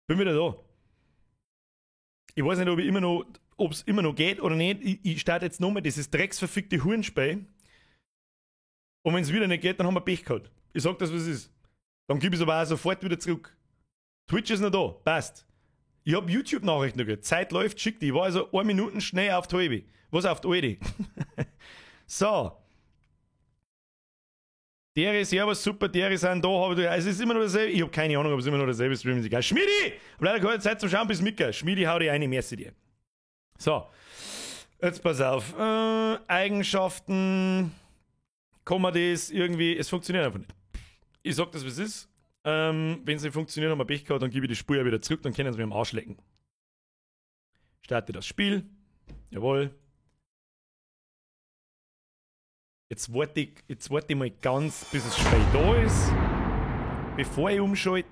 Bin wieder da. Ich weiß nicht, ob ich immer noch, ob es immer noch geht oder nicht. Ich starte jetzt nochmal dieses drecksverfickte Hurenspiel. Und wenn es wieder nicht geht, dann haben wir Pech gehabt. Ich sag das, was es ist. Dann gebe ich es aber auch sofort wieder zurück. Twitch ist noch da, passt. Ich hab YouTube-Nachrichten noch gekriegt. Zeit läuft, schick die. Ich war also 1 Minute schnell auf die halbe. Was auf die alte? So. Dere, servus, super, Dere sind da. Hab ich, also es ist immer noch dasselbe. Ich hab keine Ahnung, ob es immer noch dasselbe Stream ist. Egal. Schmidi! Hab leider keine Zeit zum Schauen, bis Micker. Schmidi, hau dir eine, merci dir. So. Jetzt pass auf. Eigenschaften. Kann man das irgendwie. Es funktioniert einfach nicht. Ich sag das, wie es ist. Wenn es nicht funktioniert, haben wir Pech gehabt, dann gebe ich die Spur ja wieder zurück, dann können sie mir am Arsch lecken. Starte das Spiel. Jawohl. Jetzt warte ich mal ganz, bis das Spiel da ist, bevor ich umschalte.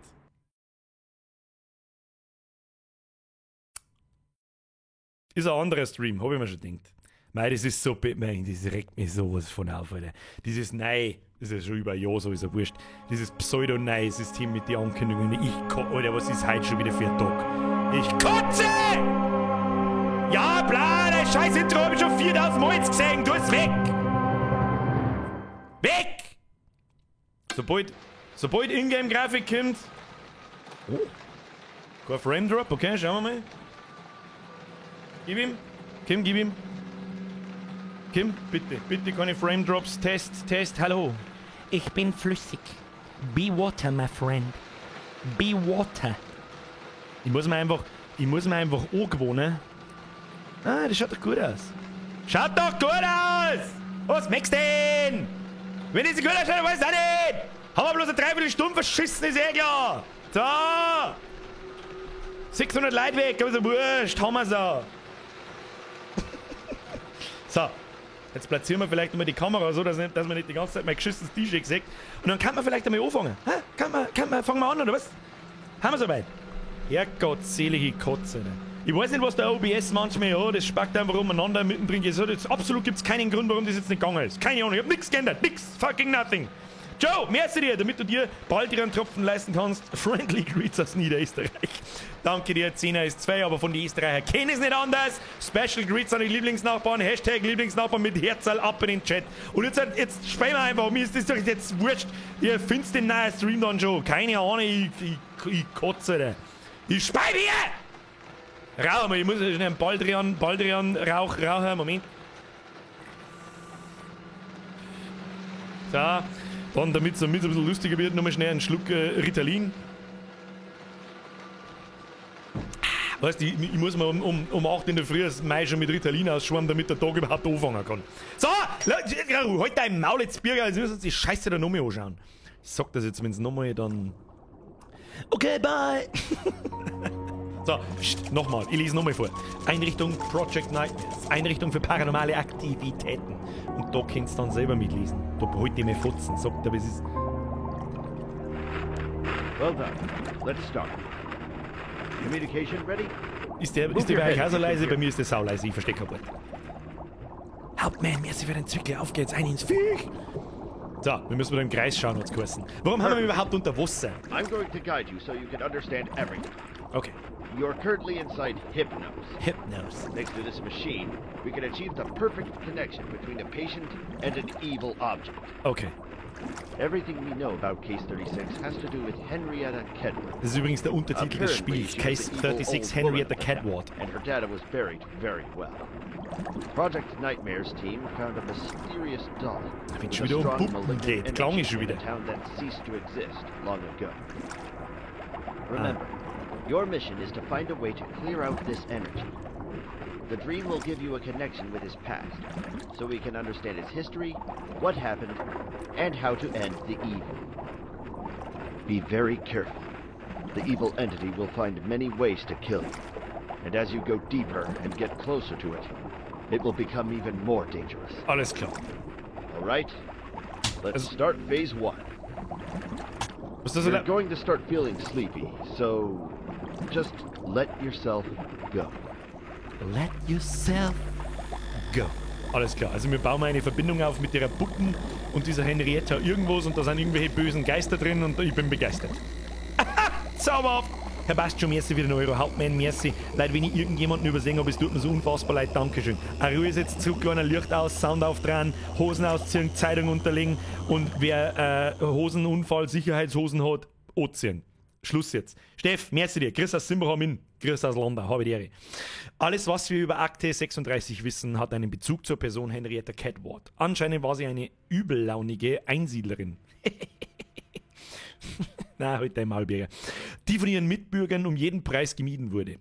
Ist ein anderer Stream, hab ich mir schon gedacht. Mei, das ist so, mei, das regt mich sowas von auf, Alter. Dieses Nei, das ist ja schon über ein Jahr so, ist ja wurscht. Dieses Pseudo-Nei-System mit den Ankündigungen. Alter, was ist heute schon wieder für ein Tag? Ich kotze! Ja, bla, das scheiß Intro hab ich schon 4000 Mal jetzt gesehen. Du ist weg! Weg! Sobald Ingame-Grafik kommt. Oh. Kein Frame-Drop, okay, schauen wir mal. Gib ihm. Kim, gib ihm. Kim, bitte, bitte keine Frame Drops. Test, Test, hallo. Ich bin flüssig. Be water, my friend. Be water. Ich muss mir einfach angewohnen. Ah, das schaut doch gut aus. Schaut doch gut aus! Was merkst du denn? Wenn das nicht gut ausschaut, weiß ich auch nicht. Haben wir bloß eine Dreiviertelstunde verschissen, ist eh klar. So. 600 Leute weg, aber ist ja wurscht. Haben wir so. So. Jetzt platzieren wir vielleicht nochmal die Kamera so, dass man nicht die ganze Zeit mein geschissenes T-Shirt sieht. Und dann kann man vielleicht einmal anfangen. Hä? Fangen wir an, oder was? Haben wir soweit? Herrgottselige Kotze. Ne? Ich weiß nicht, was der OBS manchmal hat, das spackt einfach umeinander mittendrin. Jetzt absolut gibt es keinen Grund, warum das jetzt nicht gegangen ist. Keine Ahnung, ich hab nichts geändert. Nix. Fucking nothing. Joe, merci dir, damit du dir bald ihren Tropfen leisten kannst. Friendly Greets aus Niederösterreich. Danke dir, 10er ist 2, aber von den Österreicher kenne ich es nicht anders. Special Greets an die Lieblingsnachbarn. Hashtag Lieblingsnachbarn mit Herzal ab in den Chat. Und jetzt spielen wir einfach. Mir ist das doch jetzt wurscht. Ihr findet den neuen Stream dann schon. Keine Ahnung, ich kotze da. Ich spei dir! Rauch mal, ich muss schnell einen Baldrian, Rauch, Raucher, Moment. So. Dann, damit es ein bisschen lustiger wird, nochmal schnell einen Schluck Ritalin. Weißt du, ich muss mir um 8 in der Früh das Mai schon mit Ritalin ausschwammen, damit der Tag überhaupt anfangen kann. So, halt dein Maul jetzt, Birger, jetzt müssen wir uns die Scheiße da nochmal anschauen. Ich sag das jetzt, wenn es nochmal dann... Okay, bye! So, nochmal, ich lese nochmal vor. Einrichtung Project Nightmares, Einrichtung für paranormale Aktivitäten. Und da könnt ihr dann selber mitlesen. Da behalte ich mir Fotzen, sagt er, es ist. Well done. Let's start. Communication ready? Ist der bei euch auch so leise? Bei mir ist der sauleise, ich verstehe kein Wort. Hauptmann, merci für den Zwickel, auf geht's, ein ins Viech! So, wir müssen wieder im Kreis schauen, hat's geheißen. Warum haben wir überhaupt unter Wasser? I'm going to guide you so you can understand everything. Okay. You're currently inside Hypnos. Hypnos. Thanks to this machine, we can achieve the perfect connection between a patient and an evil object. Okay. Everything we know about Case 36 has to do with Henrietta Kedward. Das ist übrigens der Untertitel des Spiels, Case 36 Henrietta Kedward. And her data was buried very well. Project Nightmare's team found a mysterious doll. Wenn schon wieder um Puppen geht, klang ich schon wieder. Town that ceased to exist long ago. Remember, your mission is to find a way to clear out this energy. The dream will give you a connection with his past, so we can understand his history, what happened, and how to end the evil. Be very careful. The evil entity will find many ways to kill you, and as you go deeper and get closer to it, it will become even more dangerous. Alles klar. All right, let's start phase one. You're going to start feeling sleepy, so just let yourself go. Let yourself go. Alles klar, also wir bauen eine Verbindung auf mit der Puppen und dieser Henrietta irgendwas und da sind irgendwelche bösen Geister drin und ich bin begeistert. Zauberhaft! Herr passt schon, merci für den Euro. Hauptmann, merci. Leute, wenn ich irgendjemanden übersehen habe, es tut mir so unfassbar leid. Dankeschön. Eine Ruhe ist jetzt zurück, kleiner Licht aus, Sound auf dran, Hosen ausziehen, Zeitung unterlegen und wer Hosenunfall, Sicherheitshosen hat, anziehen. Schluss jetzt. Steff, merci dir. Grüß aus Simbach am Inn. Grüß aus London. Habe die Ehre. Alles, was wir über Akte 36 wissen, hat einen Bezug zur Person Henrietta Kedward. Anscheinend war sie eine übellaunige Einsiedlerin. Na, heute einmal, Maulbürger. Die von ihren Mitbürgern um jeden Preis gemieden wurde.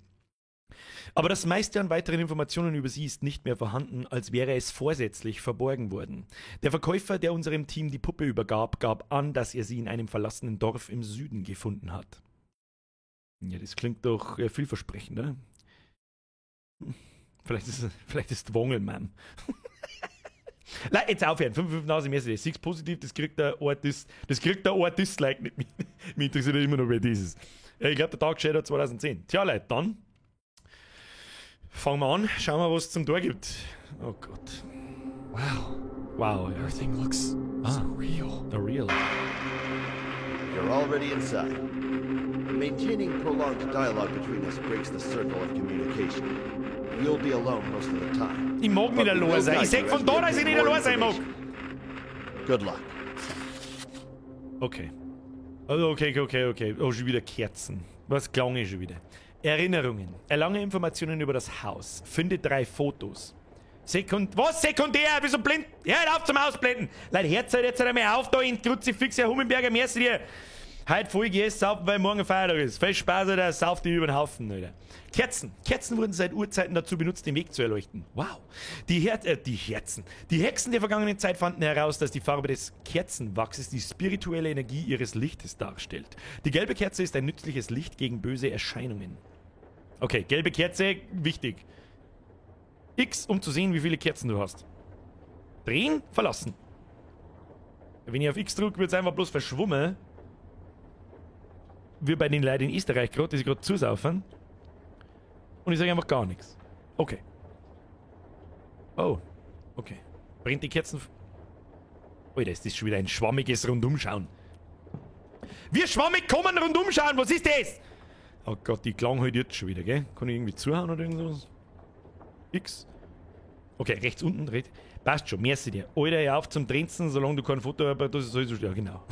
Aber das meiste an weiteren Informationen über sie ist nicht mehr vorhanden, als wäre es vorsätzlich verborgen worden. Der Verkäufer, der unserem Team die Puppe übergab, gab an, dass er sie in einem verlassenen Dorf im Süden gefunden hat. Ja, das klingt doch vielversprechend, oder? Vielleicht ist Wangelmann. Jetzt aufhören. 5 5 Nase, merci. Six positiv, das kriegt der Artist, das kriegt der Artist like nicht. Mich interessiert immer noch, wer das ist. Ja, ich glaube, der Tag Shadow 2010. Tja, Leute, dann fangen wir an, schauen wir, was es zum Tor gibt. Oh Gott. Wow. Wow, ja. Everything looks so real. The real. You're already inside. Maintaining prolonged dialogue between us breaks the circle of communication. You'll be alone most of the time. Ich mag nicht allein sein. Ich sag von da, dass ich nicht allein sein mag. Good luck. Okay. Also okay. Oh, schon wieder Kerzen. Was klang ich schon wieder? Erinnerungen. Erlange Informationen über das Haus. Finde 3 Fotos. Was? Sekundär? Bist du blind? Hör auf zum Ausblenden! Leute, hört jetzt einmal auf da in Kruzifix, Herr Hummenberger, merci dir! Heute voll gehst saufen, weil morgen Feiertag ist. Viel Spaß, Alter, sauft die über den Haufen, Alter. Kerzen. Kerzen wurden seit Urzeiten dazu benutzt, den Weg zu erleuchten. Wow. Die Herzen. Die Hexen der vergangenen Zeit fanden heraus, dass die Farbe des Kerzenwachses die spirituelle Energie ihres Lichtes darstellt. Die gelbe Kerze ist ein nützliches Licht gegen böse Erscheinungen. Okay, gelbe Kerze, wichtig. X, um zu sehen, wie viele Kerzen du hast. Drehen, verlassen. Wenn ich auf X drücke, wird's einfach bloß verschwommen. Wie bei den Leuten in Österreich gerade, die sich gerade zusaufen. Und ich sage einfach gar nichts. Okay. Oh. Okay. Brennt die Kerzen... Alter, ist das schon wieder ein schwammiges Rundumschauen. Wir schwammig kommen rundumschauen, was ist das? Oh Gott, die klang halt jetzt schon wieder, gell? Kann ich irgendwie zuhauen oder irgendwas? X. Okay, rechts unten, rechts. Passt schon, merci dir. Alter, hör auf zum Trenzen, solange du kein Foto hast, das ist sowieso. Ja, genau.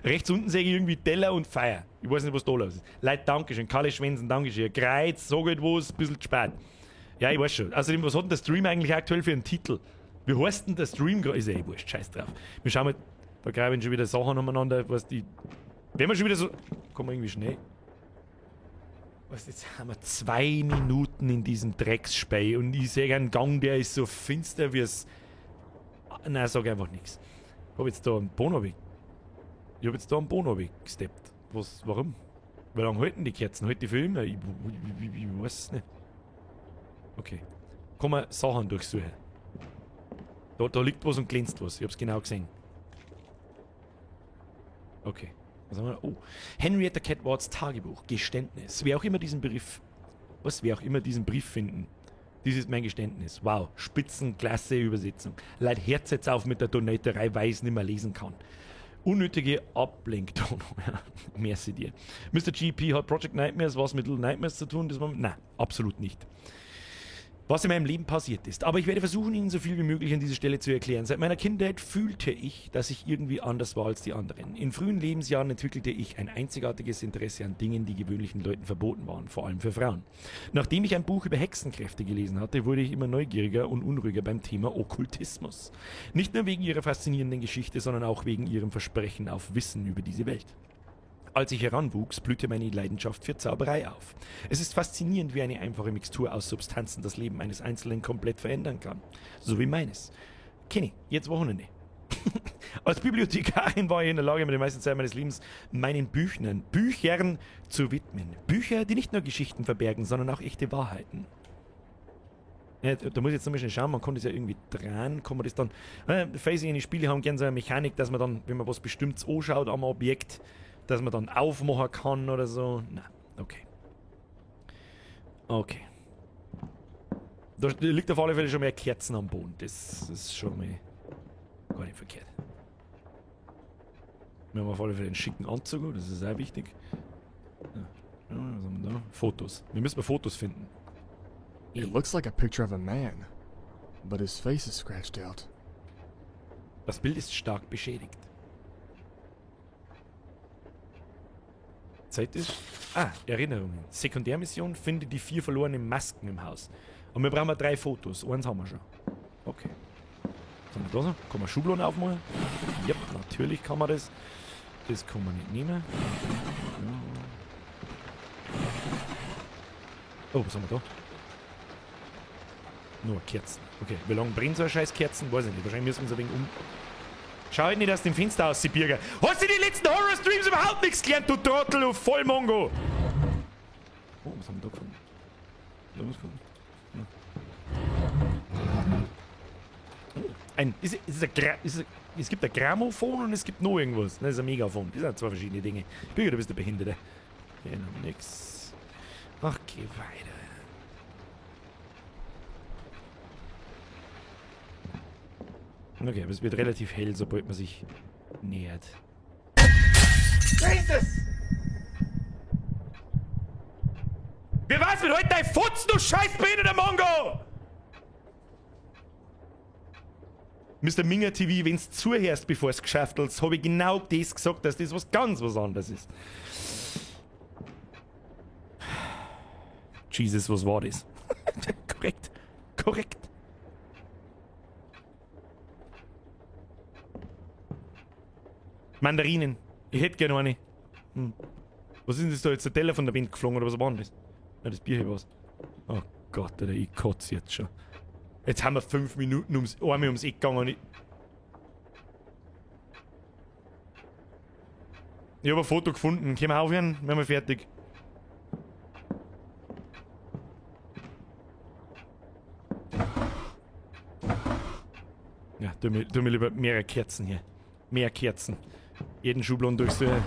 Rechts unten sehe ich irgendwie Teller und Feuer. Ich weiß nicht, was da los ist. Leute, Dankeschön. Kalle Schwensen, Dankeschön. Kreuz, sag halt was, ein bisschen zu spät. Ja, ich weiß schon. Außerdem, was hat denn der Stream eigentlich aktuell für einen Titel? Wie heißt denn der Stream gerade? Ist ja eh wurscht, scheiß drauf. Wir schauen mal, da graben schon wieder Sachen umeinander, was die. Wenn wir schon wieder so. Kommen wir irgendwie schnell. Was, jetzt haben wir 2 Minuten in diesem Drecksspei und ich sehe einen Gang, der ist so finster wie es. Nein, sag einfach nichts. Ich hab jetzt da einen Bono weg. Ich hab jetzt da einen Bono weggesteppt. Was, warum? Wie lange halten die Kerzen? Halten die für immer? Ich weiß es nicht. Okay. Kann man Sachen durchsuchen. Da liegt was und glänzt was. Ich hab's genau gesehen. Okay. Was haben wir da? Oh. Henrietta Kedwards Tagebuch. Geständnis. Wer auch immer diesen Brief... Was? Wer auch immer diesen Brief finden. Dies ist mein Geständnis. Wow. Spitzenklasse Übersetzung. Leid, Herz jetzt auf mit der Donaterei, weil ich's nicht mehr lesen kann. Unnötige Ablenkung. Ja, merci dir. Mr. GP hat Project Nightmares was mit Little Nightmares zu tun? Das war, nein, absolut nicht. Was in meinem Leben passiert ist. Aber ich werde versuchen, Ihnen so viel wie möglich an dieser Stelle zu erklären. Seit meiner Kindheit fühlte ich, dass ich irgendwie anders war als die anderen. In frühen Lebensjahren entwickelte ich ein einzigartiges Interesse an Dingen, die gewöhnlichen Leuten verboten waren, vor allem für Frauen. Nachdem ich ein Buch über Hexenkräfte gelesen hatte, wurde ich immer neugieriger und unruhiger beim Thema Okkultismus. Nicht nur wegen ihrer faszinierenden Geschichte, sondern auch wegen ihrem Versprechen auf Wissen über diese Welt. Als ich heranwuchs, blühte meine Leidenschaft für Zauberei auf. Es ist faszinierend, wie eine einfache Mixtur aus Substanzen das Leben eines Einzelnen komplett verändern kann. So wie meines. Kenny, jetzt Wochenende. Als Bibliothekarin war ich in der Lage, mir die meiste Zeit meines Lebens meinen Büchern zu widmen. Bücher, die nicht nur Geschichten verbergen, sondern auch echte Wahrheiten. Ja, da muss ich jetzt nochmal schnell schauen, man kann das ja irgendwie dran, kann man das dann... Face in die Spiele haben gerne so eine Mechanik, dass man dann, wenn man was Bestimmtes anschaut am Objekt, dass man dann aufmachen kann oder so. Na, okay. Okay. Da liegt auf alle Fälle schon mehr Kerzen am Boden. Das ist schon mal gar nicht verkehrt. Wir haben auf alle Fälle einen schicken Anzug, das ist auch wichtig. Ja, was haben wir da? Fotos. Wir müssen mal Fotos finden. It looks like a picture of a man, but his face is scratched out. Das Bild ist stark beschädigt. Zeit ist... Ah, Erinnerungen. Sekundärmission, finde die 4 verlorenen Masken im Haus. Und wir brauchen 3 Fotos. Eins haben wir schon. Okay. Was haben wir da so? Kann man Schubladen aufmachen? Yep, natürlich kann man das. Das kann man nicht nehmen. Oh, was haben wir da? Nur Kerzen. Okay, wie lange brennt so eine scheiß Kerzen? Weiß ich nicht. Wahrscheinlich müssen wir uns ein wenig um... Schau halt nicht aus dem Fenster aus, Birger. Hast du die letzten Horror-Streams überhaupt nichts gelernt, du Trottel, du Vollmongo? Oh, was haben wir da gefunden? Da was gefunden? Ja. Oh, es gibt ein Grammophon und es gibt noch irgendwas. Das ist ein Megafon. Das sind 2 verschiedene Dinge. Birger, du bist der Behinderte. Okay, noch nix. Ach, geh weiter. Okay, aber es wird relativ hell, sobald man sich nähert. Jesus! Wie war's mit heute, dein Futz, du scheiß behinderter Mongo? Mr. Minger TV, wenn's zuhörst, bevor's geschafft hast, hab ich genau das gesagt, dass das was ganz was anderes ist. Jesus, was war das? Korrekt. Korrekt. Mandarinen. Ich hätte gerne eine. Hm. Was ist denn das da jetzt? Der Teller von der Wind geflogen oder was war denn das? Ja, das Bier hier war's. Oh Gott, Alter, ich kotze jetzt schon. Jetzt haben wir 5 Minuten einmal ums Eck gegangen und ich hab ein Foto gefunden. Können wir aufhören? Wir sind fertig. Ja, tu mir lieber mehrere Kerzen hier. Mehr Kerzen. Jeden Schubladen durchsuchen.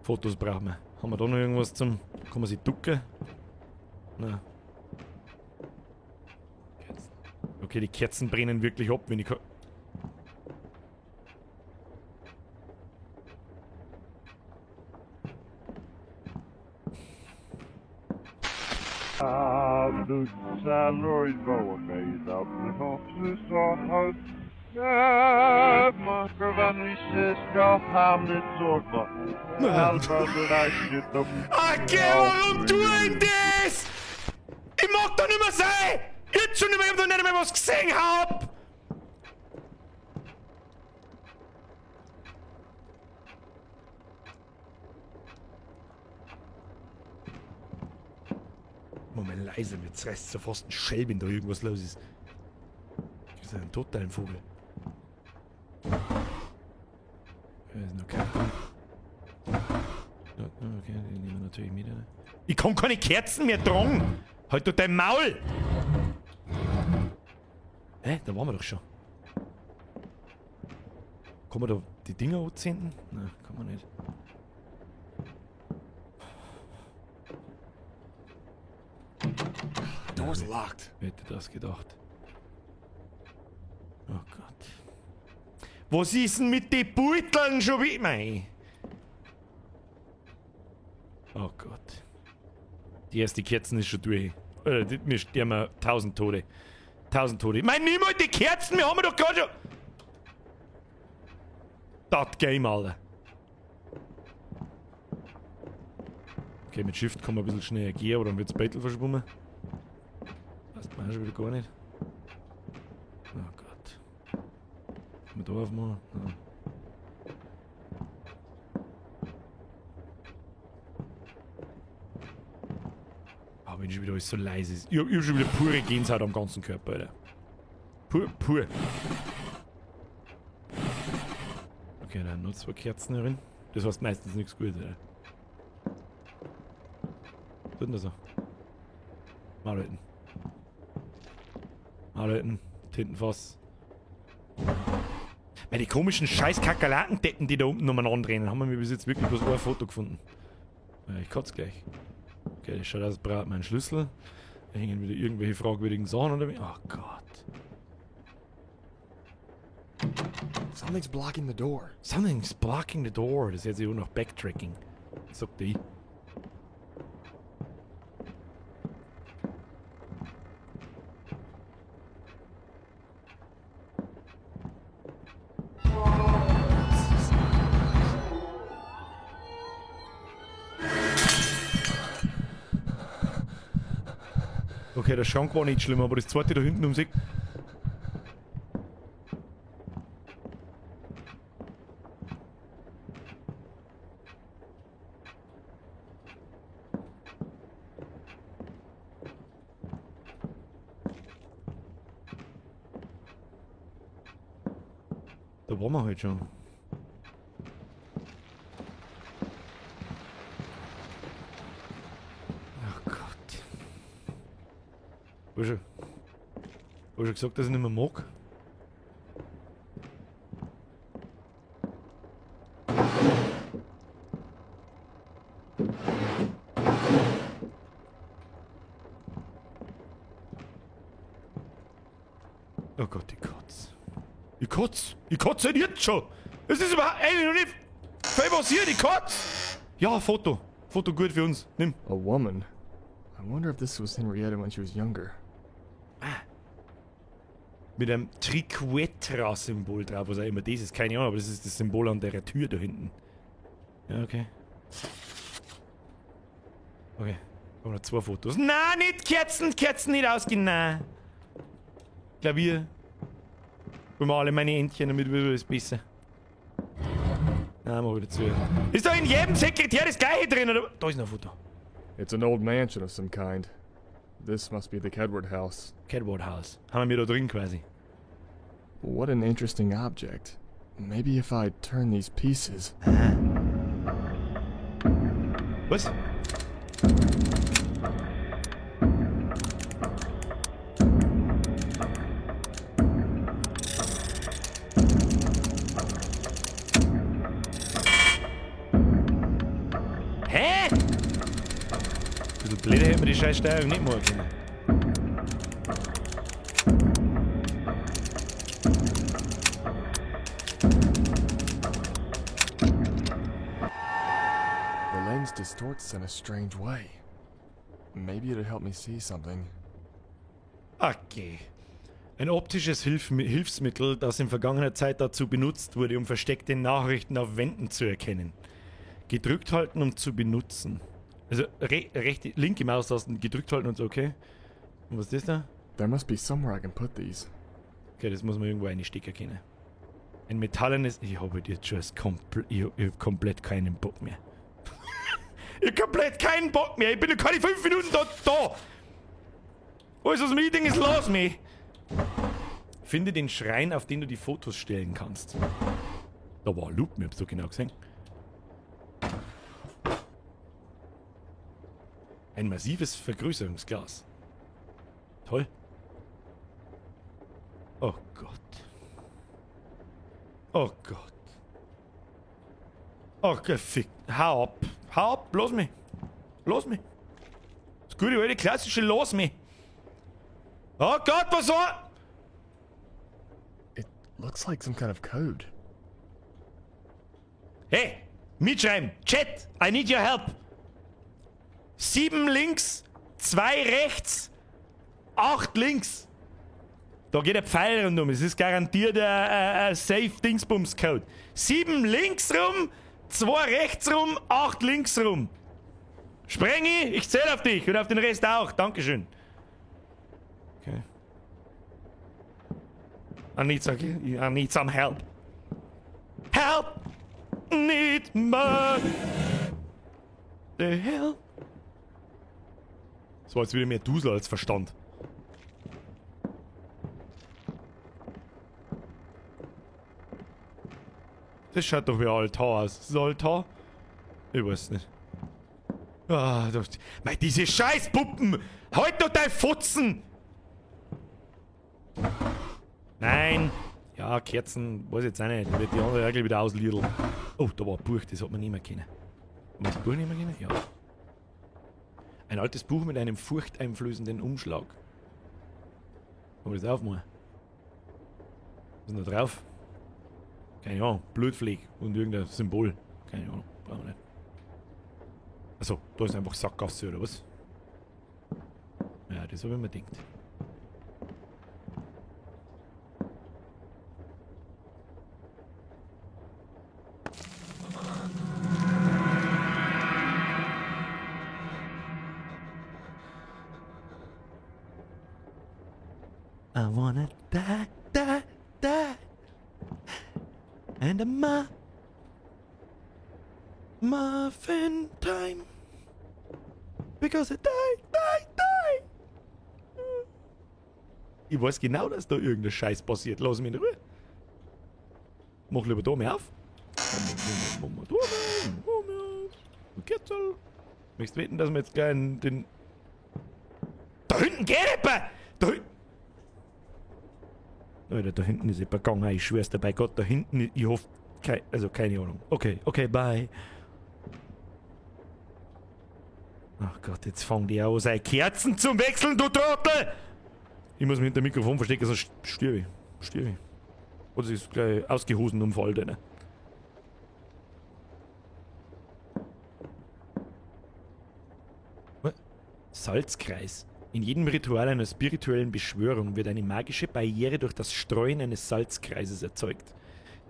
Fotos brauchen wir. Haben wir da noch irgendwas zum... Kann man sich ducken? Nein. Kerzen. Okay, die Kerzen brennen wirklich ab, wenn ich... Okay, warum tue ich das? Ich mag doch nicht mehr sein! Jetzt schon nicht mehr, ich hab doch nicht mehr was gesehen hab! Moment, leise, mir zerreißt so fast ein Schell, wenn da irgendwas los ist. Das ist ein totaler Vogel. Da ist noch kein. Okay, den nehmen wir natürlich mit. Oder? Ich kann keine Kerzen mehr tragen! Halt doch dein Maul! Hä? Da waren wir doch schon. Kann man da die Dinger anzünden? Nein, kann man nicht. Door's locked. Wer hätte das gedacht? Oh Gott. Was ist denn mit den Beuteln schon wieder? Mei. Oh Gott. Die erste Kerzen ist schon durch. Oder wir sterben 1000 Tode. 1000 Tode. Mein, nimm mal die Kerzen, wir haben doch gerade schon. Das Game, Alter. Okay, mit Shift kann man ein bisschen schneller gehen, aber dann wird's Beutel verschwommen. Passt mir auch schon wieder gar nicht. Oh Gott. Kann man da aufmachen? Nein. Ah, wenn schon wieder alles so leise ist. Ich hab schon wieder pure Gänsehaut am ganzen Körper, Alter. Pur. Okay, dann noch 2 Kerzen drin. Das heißt meistens nichts Gutes, Alter. Was tut denn das so? Mal halten. Mal halten. Tintenfass. Weil die komischen scheiß Kakerlakendecken, die da unten umeinander rennen, haben wir bis jetzt wirklich bloß ein Foto gefunden. Ja, ich kotze gleich. Okay, das schaut aus, braucht meinen Schlüssel. Da hängen wieder irgendwelche fragwürdigen Sachen unter mir. Oh Gott. Something's blocking the door. Something's blocking the door. Das ist jetzt auch noch Backtracking. Sagt ich. Okay, der Schrank war nicht schlimm, aber das zweite da hinten ums Eck. Da waren wir halt schon. Ach Gott. Hab ich schon gesagt, dass ich nicht mehr mag? Oh Gott, ich kotze. Ich kotze! Ich kotze jetzt schon! Es ist überhaupt eigentlich noch nicht viel passiert, ich kotze! Ja, Foto. Foto gut für uns. Nimm. A woman. I wonder if this was Henrietta when she was younger. Mit einem Triquetra-Symbol drauf, was auch immer das ist, keine Ahnung, aber das ist das Symbol an der Tür da hinten. Ja, okay. Okay, haben noch zwei Fotos. Nein, nicht Kerzen, Kerzen nicht ausgehen, nein. Klavier. Holen wir alle meine Entchen, damit wird alles besser. Nein, mach wieder zu. Ist doch in jedem Sekretär das gleiche drin, oder? Da ist noch ein Foto. It's an old mansion of some kind. This must be the Kedward House. Kedward House. Haben wir da drin quasi. What an interesting object. Maybe if I turn these pieces. Was? Hä? Ein bisschen blöder hätte man die scheiß Steuerung nicht machen können. The lens distorts in a strange way. Maybe it'll help me see something. Okay. Ein optisches Hilfsmittel, das in vergangener Zeit dazu benutzt wurde, um versteckte Nachrichten auf Wänden zu erkennen. Gedrückt halten, um zu benutzen. Also rechte, linke Maustasten gedrückt halten und so, okay. Und was ist das da? There must be somewhere I can put these. Okay, das muss man irgendwo einstecken können. Ein metallenes... Ich habe jetzt schon ich hab komplett keinen Bock mehr. Ich hab komplett keinen Bock mehr. Ich bin noch keine 5 Minuten da. Alles, was mir Ding ist, los mich. Finde den Schrein, auf den du die Fotos stellen kannst. Da war ein Loop, ich hab's so genau gesehen. Ein massives Vergrößerungsglas. Toll. Oh Gott. Oh Gott. Oh, gefickt. Hau ab. Hau ab. Lass mich. Lass mich. Das gute alte klassische Lass mich. Oh Gott, was war? It looks like some kind of code. Hey, mitschreiben. Chat, I need your help. 7 links, 2 rechts, 8 links. Da geht ein Pfeil rundum. Es ist garantiert ein Safe Dingsbums Code. 7 links rum, 2 rechts rum, 8 links rum. Sprengi, ich zähle auf dich und auf den Rest auch. Dankeschön. Okay. I need some help. Help! Need my the hell? Das war jetzt wieder mehr Dusel als Verstand. Das schaut doch wie ein Altar aus. Ist das ein Altar? Ich weiß nicht. Ah, das, mei, diese Scheißpuppen! Halt doch dein Fotzen! Nein! Ja, Kerzen, weiß ich jetzt auch nicht. Da wird die andere auch gleich wieder ausliedeln. Oh, da war ein Buch, das hat man nicht mehr kennen. Hat man das Buch nicht mehr kennen? Ja. Ein altes Buch mit einem furchteinflößenden Umschlag. Kann man das aufmachen? Was ist denn da drauf? Keine Ahnung, Blutfleck und irgendein Symbol. Keine Ahnung, brauchen wir nicht. Achso, da ist einfach Sackgasse, oder was? Ja, das habe ich mir gedacht. I wanna die, die, die. And a muffin time. Because I die, die, die. Ich weiß genau, dass da irgendein Scheiß passiert. Lass mich in Ruhe. Mach lieber da mehr auf. Kerzel. Möchtest du wetten, dass wir jetzt gleich den... Da hinten geht jemand! Da hinten! Alter, da hinten ist jemand gegangen. Ich schwör's dir bei Gott, da hinten... Ich hoffe... Also keine Ahnung. Okay, okay, bye. Ach Gott, jetzt fangen die an, seine Kerzen zum Wechseln, du Trottel! Ich muss mich hinter dem Mikrofon verstecken, sonst stirb ich. Stirb ich. Oder sie ist gleich ausgehosen um Fall, ne? Salzkreis. In jedem Ritual einer spirituellen Beschwörung wird eine magische Barriere durch das Streuen eines Salzkreises erzeugt.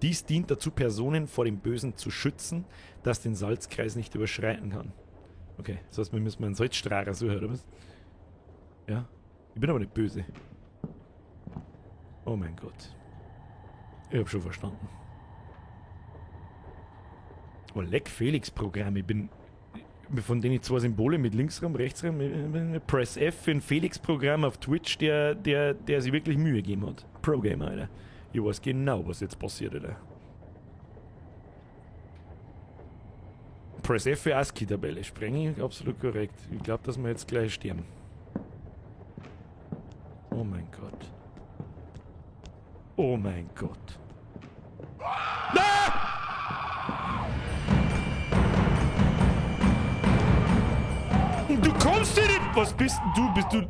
Dies dient dazu, Personen vor dem Bösen zu schützen, das den Salzkreis nicht überschreiten kann. Okay, das heißt, wir müssen mal einen Salzstrahler suchen, oder was? Ja, ich bin aber nicht böse. Oh mein Gott. Ich hab schon verstanden. Oh, leck Felix-Programm. Ich bin... Von denen zwei Symbole mit links rum, rechts rum. Press F für ein Felix-Programm auf Twitch, der sich wirklich Mühe gegeben hat. Pro-Gamer, Alter. Ich weiß genau, was jetzt passiert, Alter. Press F für ASCII-Tabelle. Sprenge ich absolut korrekt. Ich glaube, dass wir jetzt gleich sterben. Oh mein Gott. Oh mein Gott. Ah! Du kommst hier nicht! Was bist denn du? Bist du...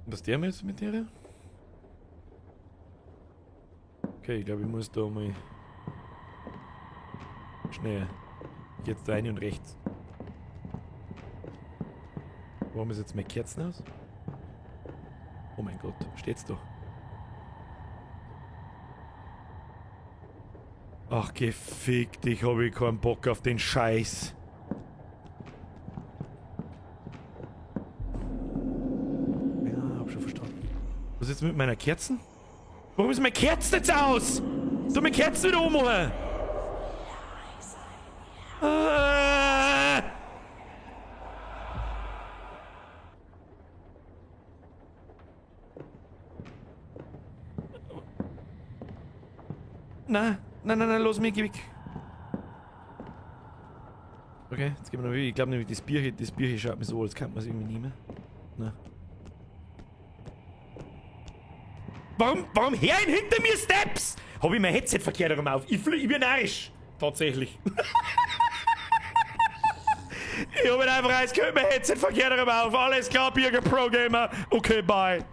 Was der jetzt mit der? Okay, ich glaube, ich muss da mal schnell. Jetzt da rein und rechts. Warum ist jetzt meine Kerzen aus? Oh mein Gott, steht's da? Ach, gefickt, ich habe keinen Bock auf den Scheiß. Ja, hab schon verstanden. Was ist jetzt mit meiner Kerzen? Warum ist meine Kerze jetzt aus? Soll meine Kerzen wieder ummachen? Ah! Nein, nein, nein, nein, los mich, geh weg. Okay, jetzt gehen wir noch. Ich glaube nämlich, das Bier hier schaut mir so, als könnte man es irgendwie nehmen. Nein. Warum hören hinter mir Steps? Hab ich mein Headset verkehrt herum auf? Ich bin narrisch. Tatsächlich. Ich hab einfach eiskalt mein Headset verkehrt herum auf. Alles klar, Birger Pro Gamer. Okay, bye.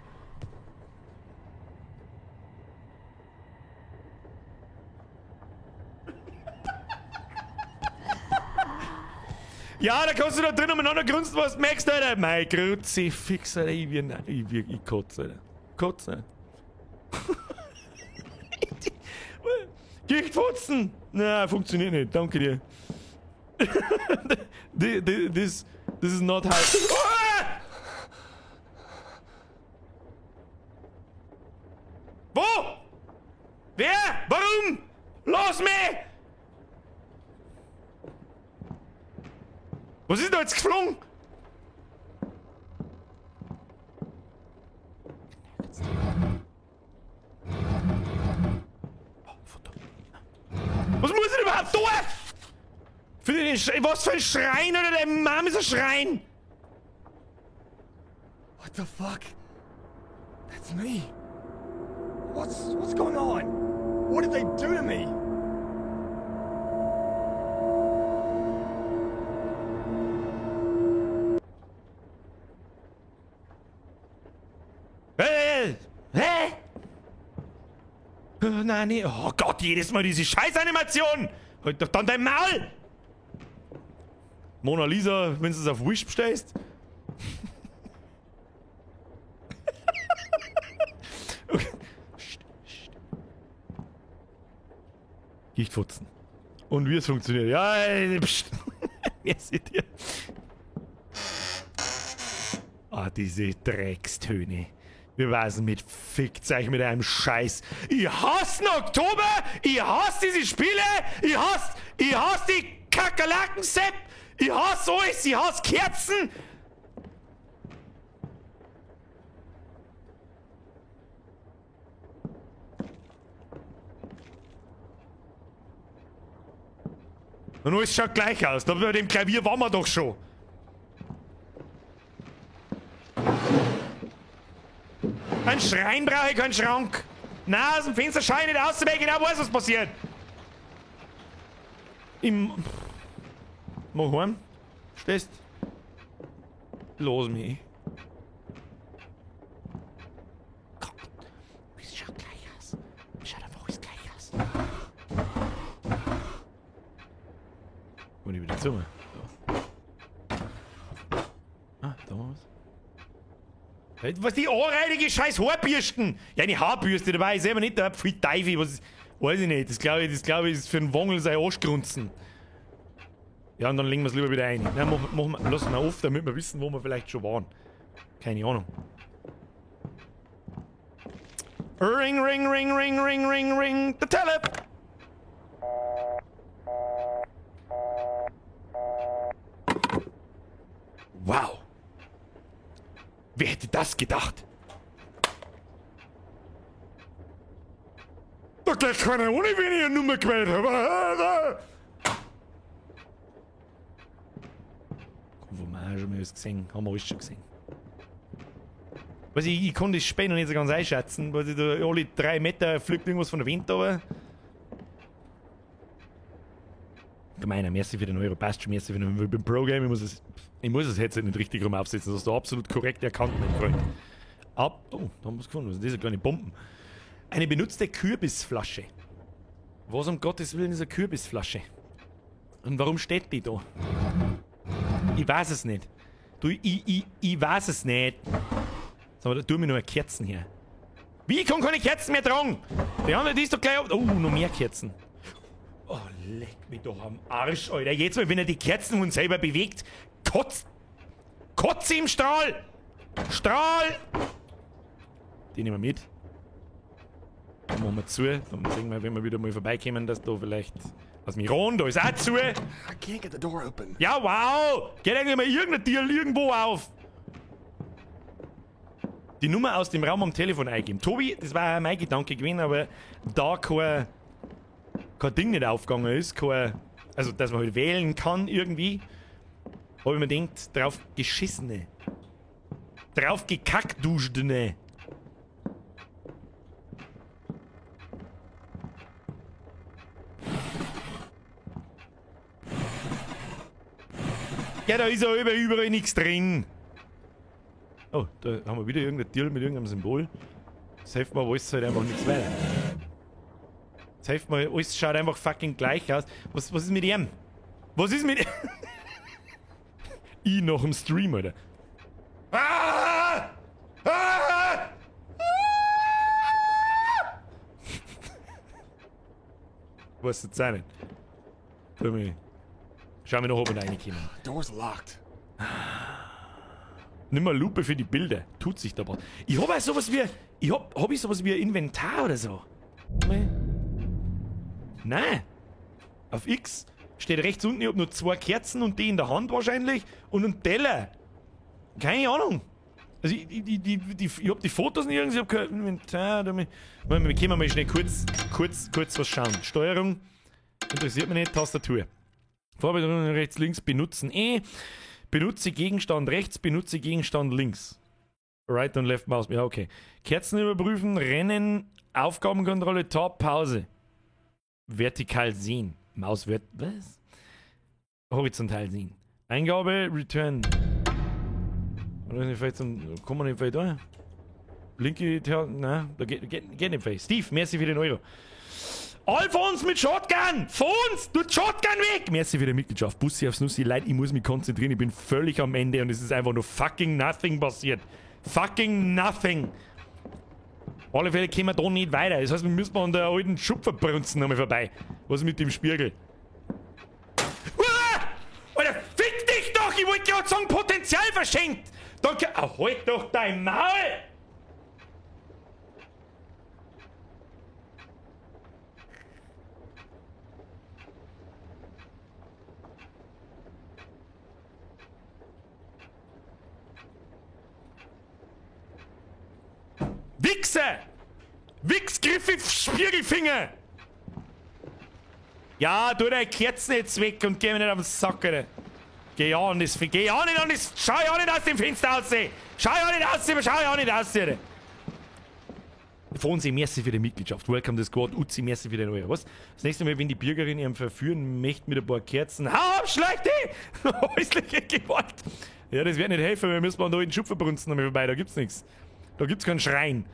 Ja, da kannst du da drin umeinander grunzen, was du merkst, Alter. Mein Kruzifix, Alter. Ich kotze, Alter. Kotze. Gichtfutzen! Na, funktioniert nicht. Danke dir. This is not how... Ah! Wo? Wer? Warum? Lass mich! Was ist da jetzt geflogen? Was muss ich denn überhaupt tun? Für den was für ein Schrein, oder? Deine Mom ist ein Schrein! What the fuck? That's me. What's going on? What did they do to me? Hey! Hä? Nein, nee. Oh Gott, jedes Mal diese Scheißanimation! Halt doch dann dein Maul! Mona Lisa, wenn du es auf Wish bestellst. Okay. Gichtfutzen. Und wie es funktioniert. Ja, pst. Wer seht ihr? Ah, diese Dreckstöne. Wir weisen mit Fickzeich mit einem Scheiß. Ich hasse den Oktober! Ich hasse diese Spiele! Ich hasse die Kakerlaken, Sepp! Ich hasse alles! Ich hasse Kerzen! Und alles schaut gleich aus. Da bei dem Klavier waren wir doch schon. Ein Schrein brauche ich, keinen Schrank. Na, aus dem Fenster schaue ich nicht aus, weil ich genau weiß, was passiert. Ich mach heim. Stehst. Los mich. Gott, es schaut gleich aus. Es schaut einfach alles gleich aus. Bin ich wieder zu mir. So. Ah, da haben wir was. Was die anreidige scheiß Haarbürsten! Ja, eine Haarbürste, da weiß ich selber nicht, da viel Teufel, was ist, weiß ich nicht. Das glaube ich, ist für einen Wangel sein Arschgrunzen. Ja, und dann legen wir es lieber wieder ein. Nein, lassen wir auf, damit wir wissen, wo wir vielleicht schon waren. Keine Ahnung. Ring, ring, ring, ring, ring, ring, ring, the tele! Wow! Wer hätte das gedacht? Da geht keiner ohne, wenn ich eine Nummer gewählt habe. Komm, wo wir auch schon mal was gesehen. Haben wir alles schon gesehen. Weiß ich, ich kann das Spiel noch nicht so ganz einschätzen, weil ich da alle 3 Meter fliegt irgendwas von der Wind runter. Gemeiner, merci für den Euro, passt schon, merci für den Euro. Ich bin Pro-Game, ich muss das Headset nicht richtig rum aufsetzen, das hast du absolut korrekt erkannt, mein Freund. Ab, oh, da haben wir es gefunden, was sind diese kleine Bomben? Eine benutzte Kürbisflasche. Was um Gottes Willen ist eine Kürbisflasche? Und warum steht die da? Ich weiß es nicht. Du, ich weiß es nicht. Sag mal, da tun mir noch Kerzen her. Wie, ich kann keine Kerzen mehr tragen? Die andere, die ist doch gleich... Oh, noch mehr Kerzen. Oh, leck mich doch am Arsch, Alter. Jetzt mal, wenn er die Kerzen von selber bewegt, kotzt. Kotze im Strahl! Strahl! Den nehmen wir mit. Dann machen wir zu. Dann sehen wir, wenn wir wieder mal vorbeikommen, dass da vielleicht... Lass mich ran, da ist auch zu. I can't get the door open. Ja, wow! Geht eigentlich mal irgendein Tier irgendwo auf. Die Nummer aus dem Raum am Telefon eingeben. Tobi, das war auch mein Gedanke gewesen, aber da kein Ding nicht aufgegangen ist, also dass man halt wählen kann irgendwie, habe ich mir gedacht, drauf geschissene. Drauf gekackt, duschene. Ja, da ist ja überall nichts drin. Oh, da haben wir wieder irgendein Tier mit irgendeinem Symbol. Das hilft mir, aber alles halt einfach nichts weiter. Das hilft mir, alles schaut einfach fucking gleich aus. Was ist mit ihm? Was ist mit ihm? Ich noch im Stream, Alter. Ah! Ah! Ah! Weiß jetzt auch nicht. Schau mir noch, ob wir da reinkommen. Door's locked. Nimm mal Lupe für die Bilder. Tut sich da was. Ich hab auch sowas wie. Hab ich sowas wie ein Inventar oder so? Nein. Auf X steht rechts unten, ich hab nur 2 Kerzen und die in der Hand wahrscheinlich und einen Teller. Keine Ahnung. Also ich hab die Fotos nirgends, ich hab kein Inventar. Wir können mal schnell kurz was schauen. Steuerung. Interessiert mich nicht. Tastatur. Vorbereitung rechts, links, benutzen. Benutze Gegenstand rechts, benutze Gegenstand links. Right und left Mouse. Ja, okay. Kerzen überprüfen, Rennen, Aufgabenkontrolle, Tab, Pause. Vertikal sehen. Maus wird. Was? Horizontal sehen. Eingabe, Return. Oder ist vielleicht zum. Kommen wir nicht vielleicht da? Linke, nein, da geht nicht viel. Steve, merci für den Euro. Alfons mit Shotgun! Fons, du Shotgun weg! Merci für die Mitgliedschaft. Bussi aufs Nussi. Leid, ich muss mich konzentrieren. Ich bin völlig am Ende und es ist einfach nur fucking nothing passiert. Fucking nothing. Alle Fälle kommen wir da nicht weiter. Das heißt, wir müssen an der alten Schupferbrunzen nochmal vorbei. Was ist mit dem Spiegel? Uah! Alter, fick dich doch! Ich wollte gerade sagen, Potenzial verschenkt! Danke. Ah, halt doch dein Maul! Wichser! Wichsgriffe, Spiegelfinger! Ja, tu deine Kerzen jetzt weg und geh mir nicht auf den Sack, Alter. Geh ja an das, geh ja nicht an das, schau ja nicht aus dem Fenster aus, schau ja nicht aus, schau ja nicht aus, Alter. Fonsi, merci für die Mitgliedschaft. Welcome to the Squad. Uzi, merci für den Euro. Was? Das nächste Mal, wenn die Bürgerin ihrem verführen möchte mit ein paar Kerzen. Hau ab, schleich die! Häusliche Gewalt! Ja, das wird nicht helfen, wir müssen mal da in den Schupferbrunzen nochmal vorbei, da gibt's nichts. Da gibt's keinen Schrein.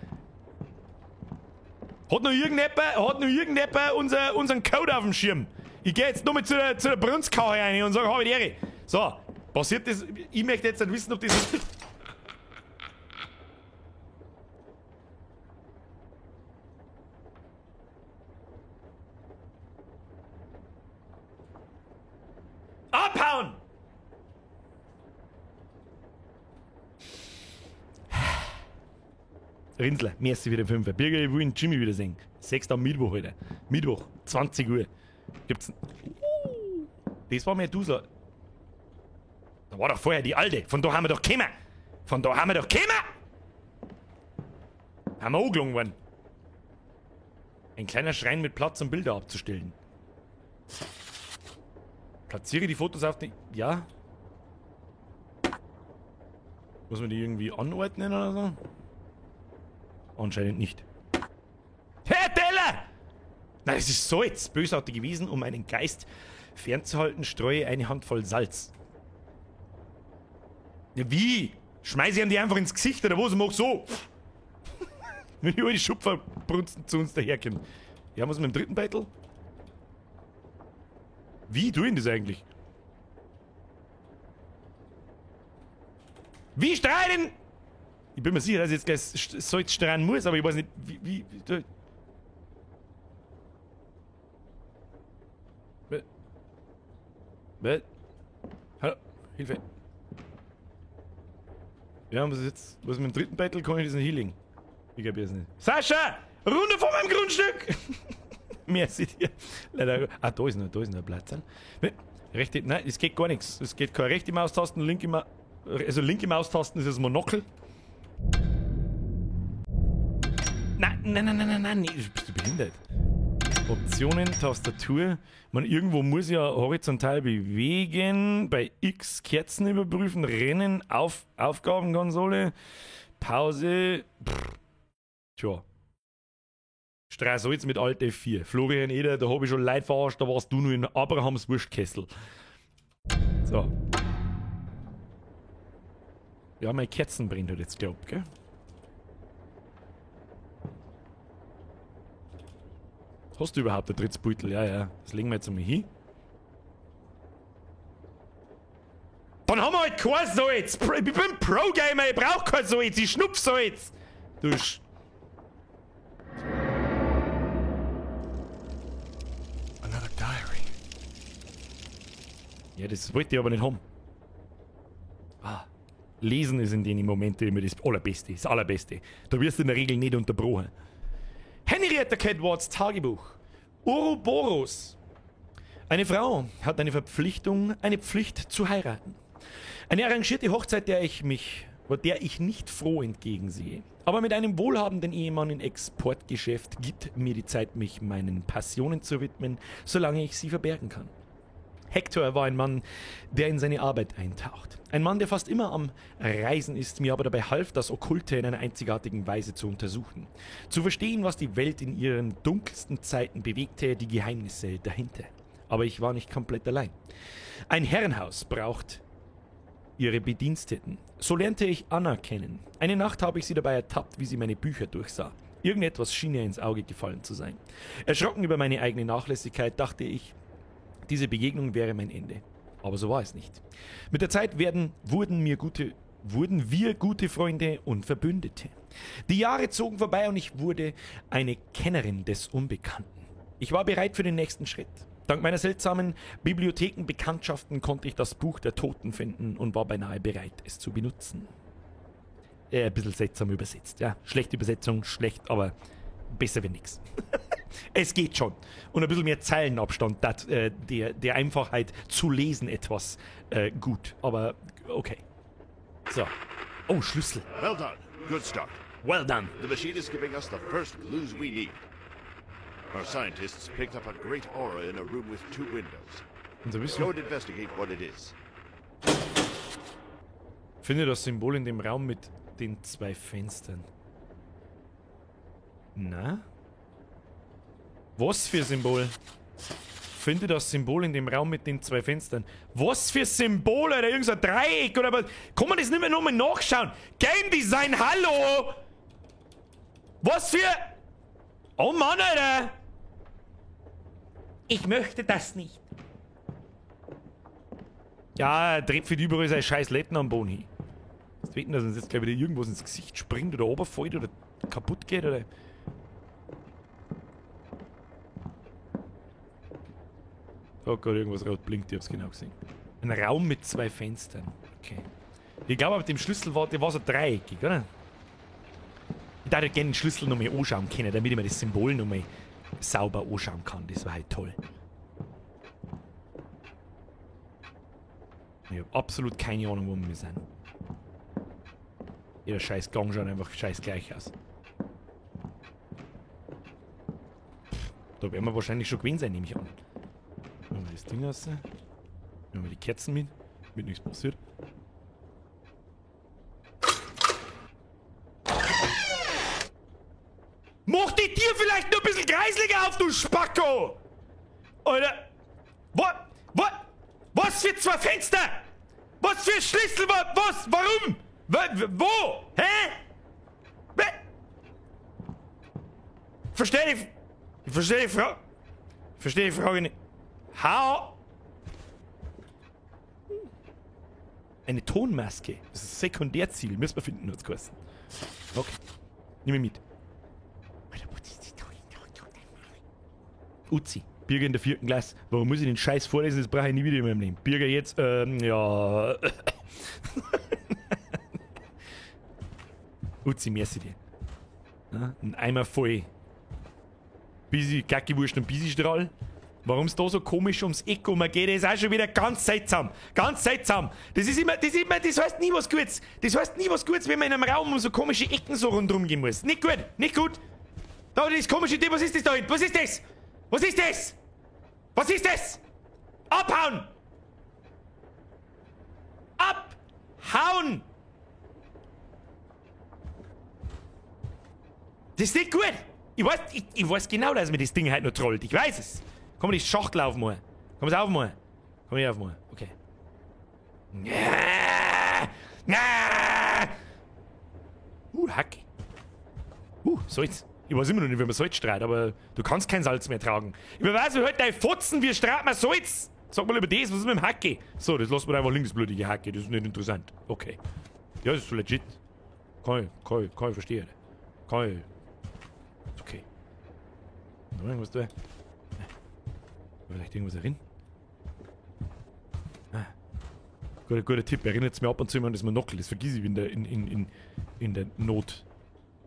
Hat noch irgendjemand unseren Code auf dem Schirm? Ich geh jetzt nochmal zu der Brunzkache rein und sage, hab ich die Ehre. So, passiert das? Ich möchte jetzt nicht wissen, ob das... Abhauen! Rinsler, merci für den Fünfer. Birger, ich will den Jimmy wiedersehen. 6. am Mittwoch, Alter. Mittwoch, 20 Uhr. Gibt's. Das war mir Dusler. Da war doch vorher die Alte. Von da haben wir doch gekommen. Von da haben wir doch gekommen! Haben wir angelungen worden. Ein kleiner Schrein mit Platz, um Bilder abzustellen. Platziere die Fotos auf die. Ja. Muss man die irgendwie anordnen oder so? Anscheinend nicht. Herr Teller! Nein, es ist Salz. Bösartig gewesen, um einen Geist fernzuhalten, streue eine Handvoll Salz. Ja, wie? Schmeiße ich ihm die einfach ins Gesicht oder was? Und mach so. Wenn die alte Schupferbrunzen zu uns daherkommen. Ja, was mit dem dritten Beitel? Wie tue ich das eigentlich? Wie streiten? Ich bin mir sicher, dass ich jetzt gleich Salz streuen muss, aber ich weiß nicht, wie. Was? Hallo? Hilfe. Ja, was ist jetzt? Was ist mit dem dritten Battle? Kann ich diesen Healing? Ich glaub es nicht. Sascha! Runter von meinem Grundstück! Merci dir. Leider. Ah, da ist noch ein Platz. Rechte, nein, es geht gar nichts. Es geht keine rechte Maustasten, linke Maustasten. Also linke Maustasten ist das Monokel. Nein, nein, nein, nein, nein, nein, bist du behindert? Optionen, Tastatur. Man, irgendwo muss ja horizontal bewegen, bei X Kerzen überprüfen, Rennen, auf Aufgabenkonsole, Pause. Pff. Tja. Streussalz mit Alt F4. Florian Eder, da hab ich schon Leid verarscht, da warst du nur in Abrahams Wurstkessel. So. Ja, meine Kerzen brennt halt jetzt, glaub, gell? Hast du überhaupt ein drittes Beutel? Ja, ja. Das legen wir jetzt einmal hin. Dann haben wir halt kein Salz. Ich bin Pro-Gamer, ich brauch kein Salz. Ich schnupf Salz. Du Sch... Another diary. Ja, das wollte ich aber nicht haben. Ah. Lesen ist in den Momenten immer das Allerbeste. Das Allerbeste. Da wirst du in der Regel nicht unterbrochen. Henrietta Kedwards Tagebuch. Ouroboros. Eine Frau hat eine Verpflichtung, eine Pflicht zu heiraten. Eine arrangierte Hochzeit, der ich nicht froh entgegensehe. Aber mit einem wohlhabenden Ehemann im Exportgeschäft gibt mir die Zeit, mich meinen Passionen zu widmen, solange ich sie verbergen kann. Hector war ein Mann, der in seine Arbeit eintaucht. Ein Mann, der fast immer am Reisen ist, mir aber dabei half, das Okkulte in einer einzigartigen Weise zu untersuchen. Zu verstehen, was die Welt in ihren dunkelsten Zeiten bewegte, die Geheimnisse dahinter. Aber ich war nicht komplett allein. Ein Herrenhaus braucht ihre Bediensteten. So lernte ich Anna kennen. Eine Nacht habe ich sie dabei ertappt, wie sie meine Bücher durchsah. Irgendetwas schien ihr ins Auge gefallen zu sein. Erschrocken über meine eigene Nachlässigkeit dachte ich, diese Begegnung wäre mein Ende. Aber so war es nicht. Mit der Zeit wurden wir gute Freunde und Verbündete. Die Jahre zogen vorbei und ich wurde eine Kennerin des Unbekannten. Ich war bereit für den nächsten Schritt. Dank meiner seltsamen Bibliothekenbekanntschaften konnte ich das Buch der Toten finden und war beinahe bereit, es zu benutzen. Ein bisschen seltsam übersetzt, ja. Schlechte Übersetzung, schlecht, aber besser wie nix. Es geht schon. Und ein bisschen mehr Zeilenabstand, dat, der Einfachheit zu lesen etwas gut. Aber okay. So. Oh, Schlüssel. Well done. Good start. Well done. The machine is giving us the first clues we need. Our scientists picked up a great aura in a room with two windows. Und so Go and investigate what it is. Finde das Symbol in dem Raum mit den zwei Fenstern. Na? Was für Symbol? Finde das Symbol in dem Raum mit den zwei Fenstern. Was für Symbol, Alter? Irgend so ein Dreieck oder was? Kann man das nicht mehr nochmal nachschauen? Game Design, hallo! Was für... Oh Mann, Alter! Ich möchte das nicht. Ja, dreht für die überall seine scheiß Letten am Boden hin. Das wetten, dass uns jetzt gleich wieder irgendwas ins Gesicht springt oder runterfällt oder kaputt geht oder... Oh Gott, irgendwas rot blinkt, ich hab's genau gesehen. Ein Raum mit zwei Fenstern. Okay. Ich glaube, mit dem Schlüssel war, der war so dreieckig, oder? Ich würde gerne den Schlüssel nochmal anschauen können, damit ich mir das Symbol nochmal sauber anschauen kann. Das war halt toll. Ich habe absolut keine Ahnung, wo wir sind. Jeder scheiß Gang schaut einfach scheiß gleich aus. Pff, da werden wir wahrscheinlich schon gewesen sein, nehme ich an. Nehmen wir das Ding raus. Nehmen wir die Kerzen mit, damit nichts passiert. Mach die Tür vielleicht nur ein bisschen kreisliger auf, du Spacko! Alter! Was? Was für zwei Fenster? Was für Schlüssel? Was? Warum? Wo? Hä? Verstehe ich. Ich verstehe die Frage. Ich verstehe die Frage nicht. How? Eine Tonmaske. Das ist Sekundärziel. Müssen wir finden, hat's geheißen. Okay. Nimm mich mit. Uzi. Birger in der 4. Klasse. Warum muss ich den Scheiß vorlesen? Das brauche ich nie wieder in meinem Leben. Birger jetzt, ja. Uzi, merci dir. Ja, ein Eimer voll Bisi, Kackewurst und Bisi-Strahl. Warum es da so komisch ums Eck geht, ist auch schon wieder ganz seltsam. Ganz seltsam. Das ist immer, das heißt nie was Gutes. Das heißt nie was Gutes, wenn man in einem Raum um so komische Ecken so rundherum gehen muss. Nicht gut, nicht gut. Da, das komische Ding, was ist das da hinten? Was ist das? Was ist das? Was ist das? Abhauen! Abhauen! Das ist nicht gut! Ich weiß genau, dass mir das Ding halt noch trollt. Ich weiß es. Komm, die Schachtel aufmachen. Komm, es aufmachen. Komm, ich aufmachen. Okay. Hacke. Salz. Ich weiß immer noch nicht, wie man Salz strahlt, aber du kannst kein Salz mehr tragen. Ich weiß, wie halt dein Fotzen, wie strahlt man Salz? Sag mal über das, was ist mit dem Hacke? So, das lassen wir einfach links, blutige Hacke, das ist nicht interessant. Okay. Ja, das ist so legit. Kann ich verstehen. Kann ich. Ist okay. Noch irgendwas da? Vielleicht irgendwas erinnern? Ah. Guter Tipp, erinnert es mir ab und zu immer an das Monokel. Das vergiss ich in der Not.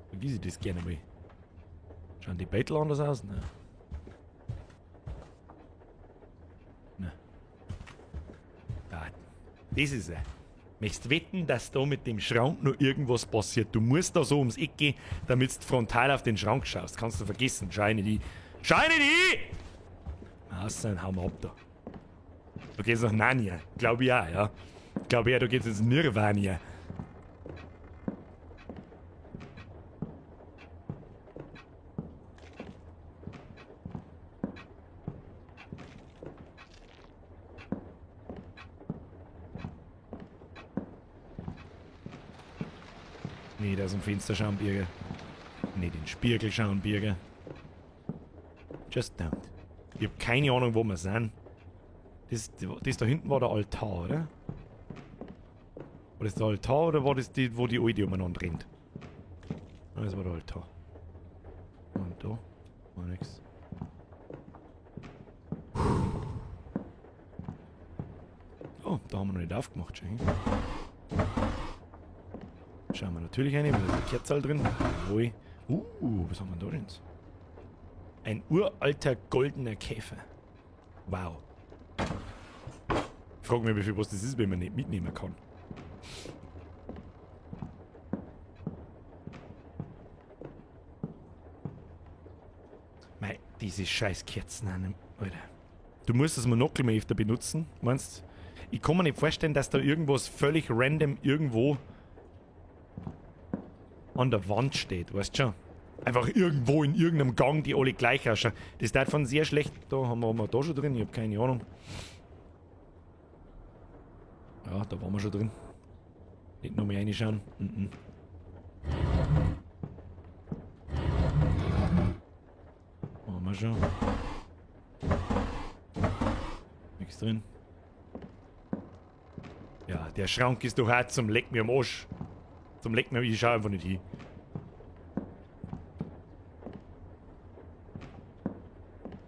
Vergiss ich das gerne mal. Schauen die Beitel anders aus? Nein. Nein. Ah, das ist er. Möchtest wetten, dass da mit dem Schrank noch irgendwas passiert? Du musst da so ums Eck gehen, damit du frontal auf den Schrank schaust. Kannst du vergessen. Schau nicht hin. Schau nicht hin! Dann hauen wir ab da. Da geht's nach Narnia. Glaube ich auch, ja. Glaube ich auch, da geht's ins Nirvana. Nicht aus dem Fenster schauen, Birger. Nicht in den Spiegel schauen, Birger. Just don't. Ich hab keine Ahnung, wo wir sind. Das da hinten war der Altar, oder? War das der Altar oder war das die, wo die Alte umeinander rennt? Das war der Altar. Und da war nix. Oh, da haben wir noch nicht aufgemacht, schön. Schauen wir natürlich rein, weil da ist eine Kerze drin. Jawohl. Was haben wir da denn? Ein uralter goldener Käfer. Wow. Ich frage mich, wie viel was das ist, wenn man nicht mitnehmen kann. Mei, diese scheiß Kerzen, Alter. Du musst das Monokel mal öfter benutzen, meinst du? Ich kann mir nicht vorstellen, dass da irgendwas völlig random irgendwo an der Wand steht, weißt du schon? Einfach irgendwo in irgendeinem Gang, die alle gleich ausschauen. Das ist davon sehr schlecht. Da haben wir da schon drin, ich hab keine Ahnung. Ja, da waren wir schon drin. Nicht noch mehr reinschauen. Mhm. Waren wir schon. Nichts drin. Ja, der Schrank ist doch hart zum Leck mir am Arsch. Zum Leck mir, ich schau einfach nicht hin.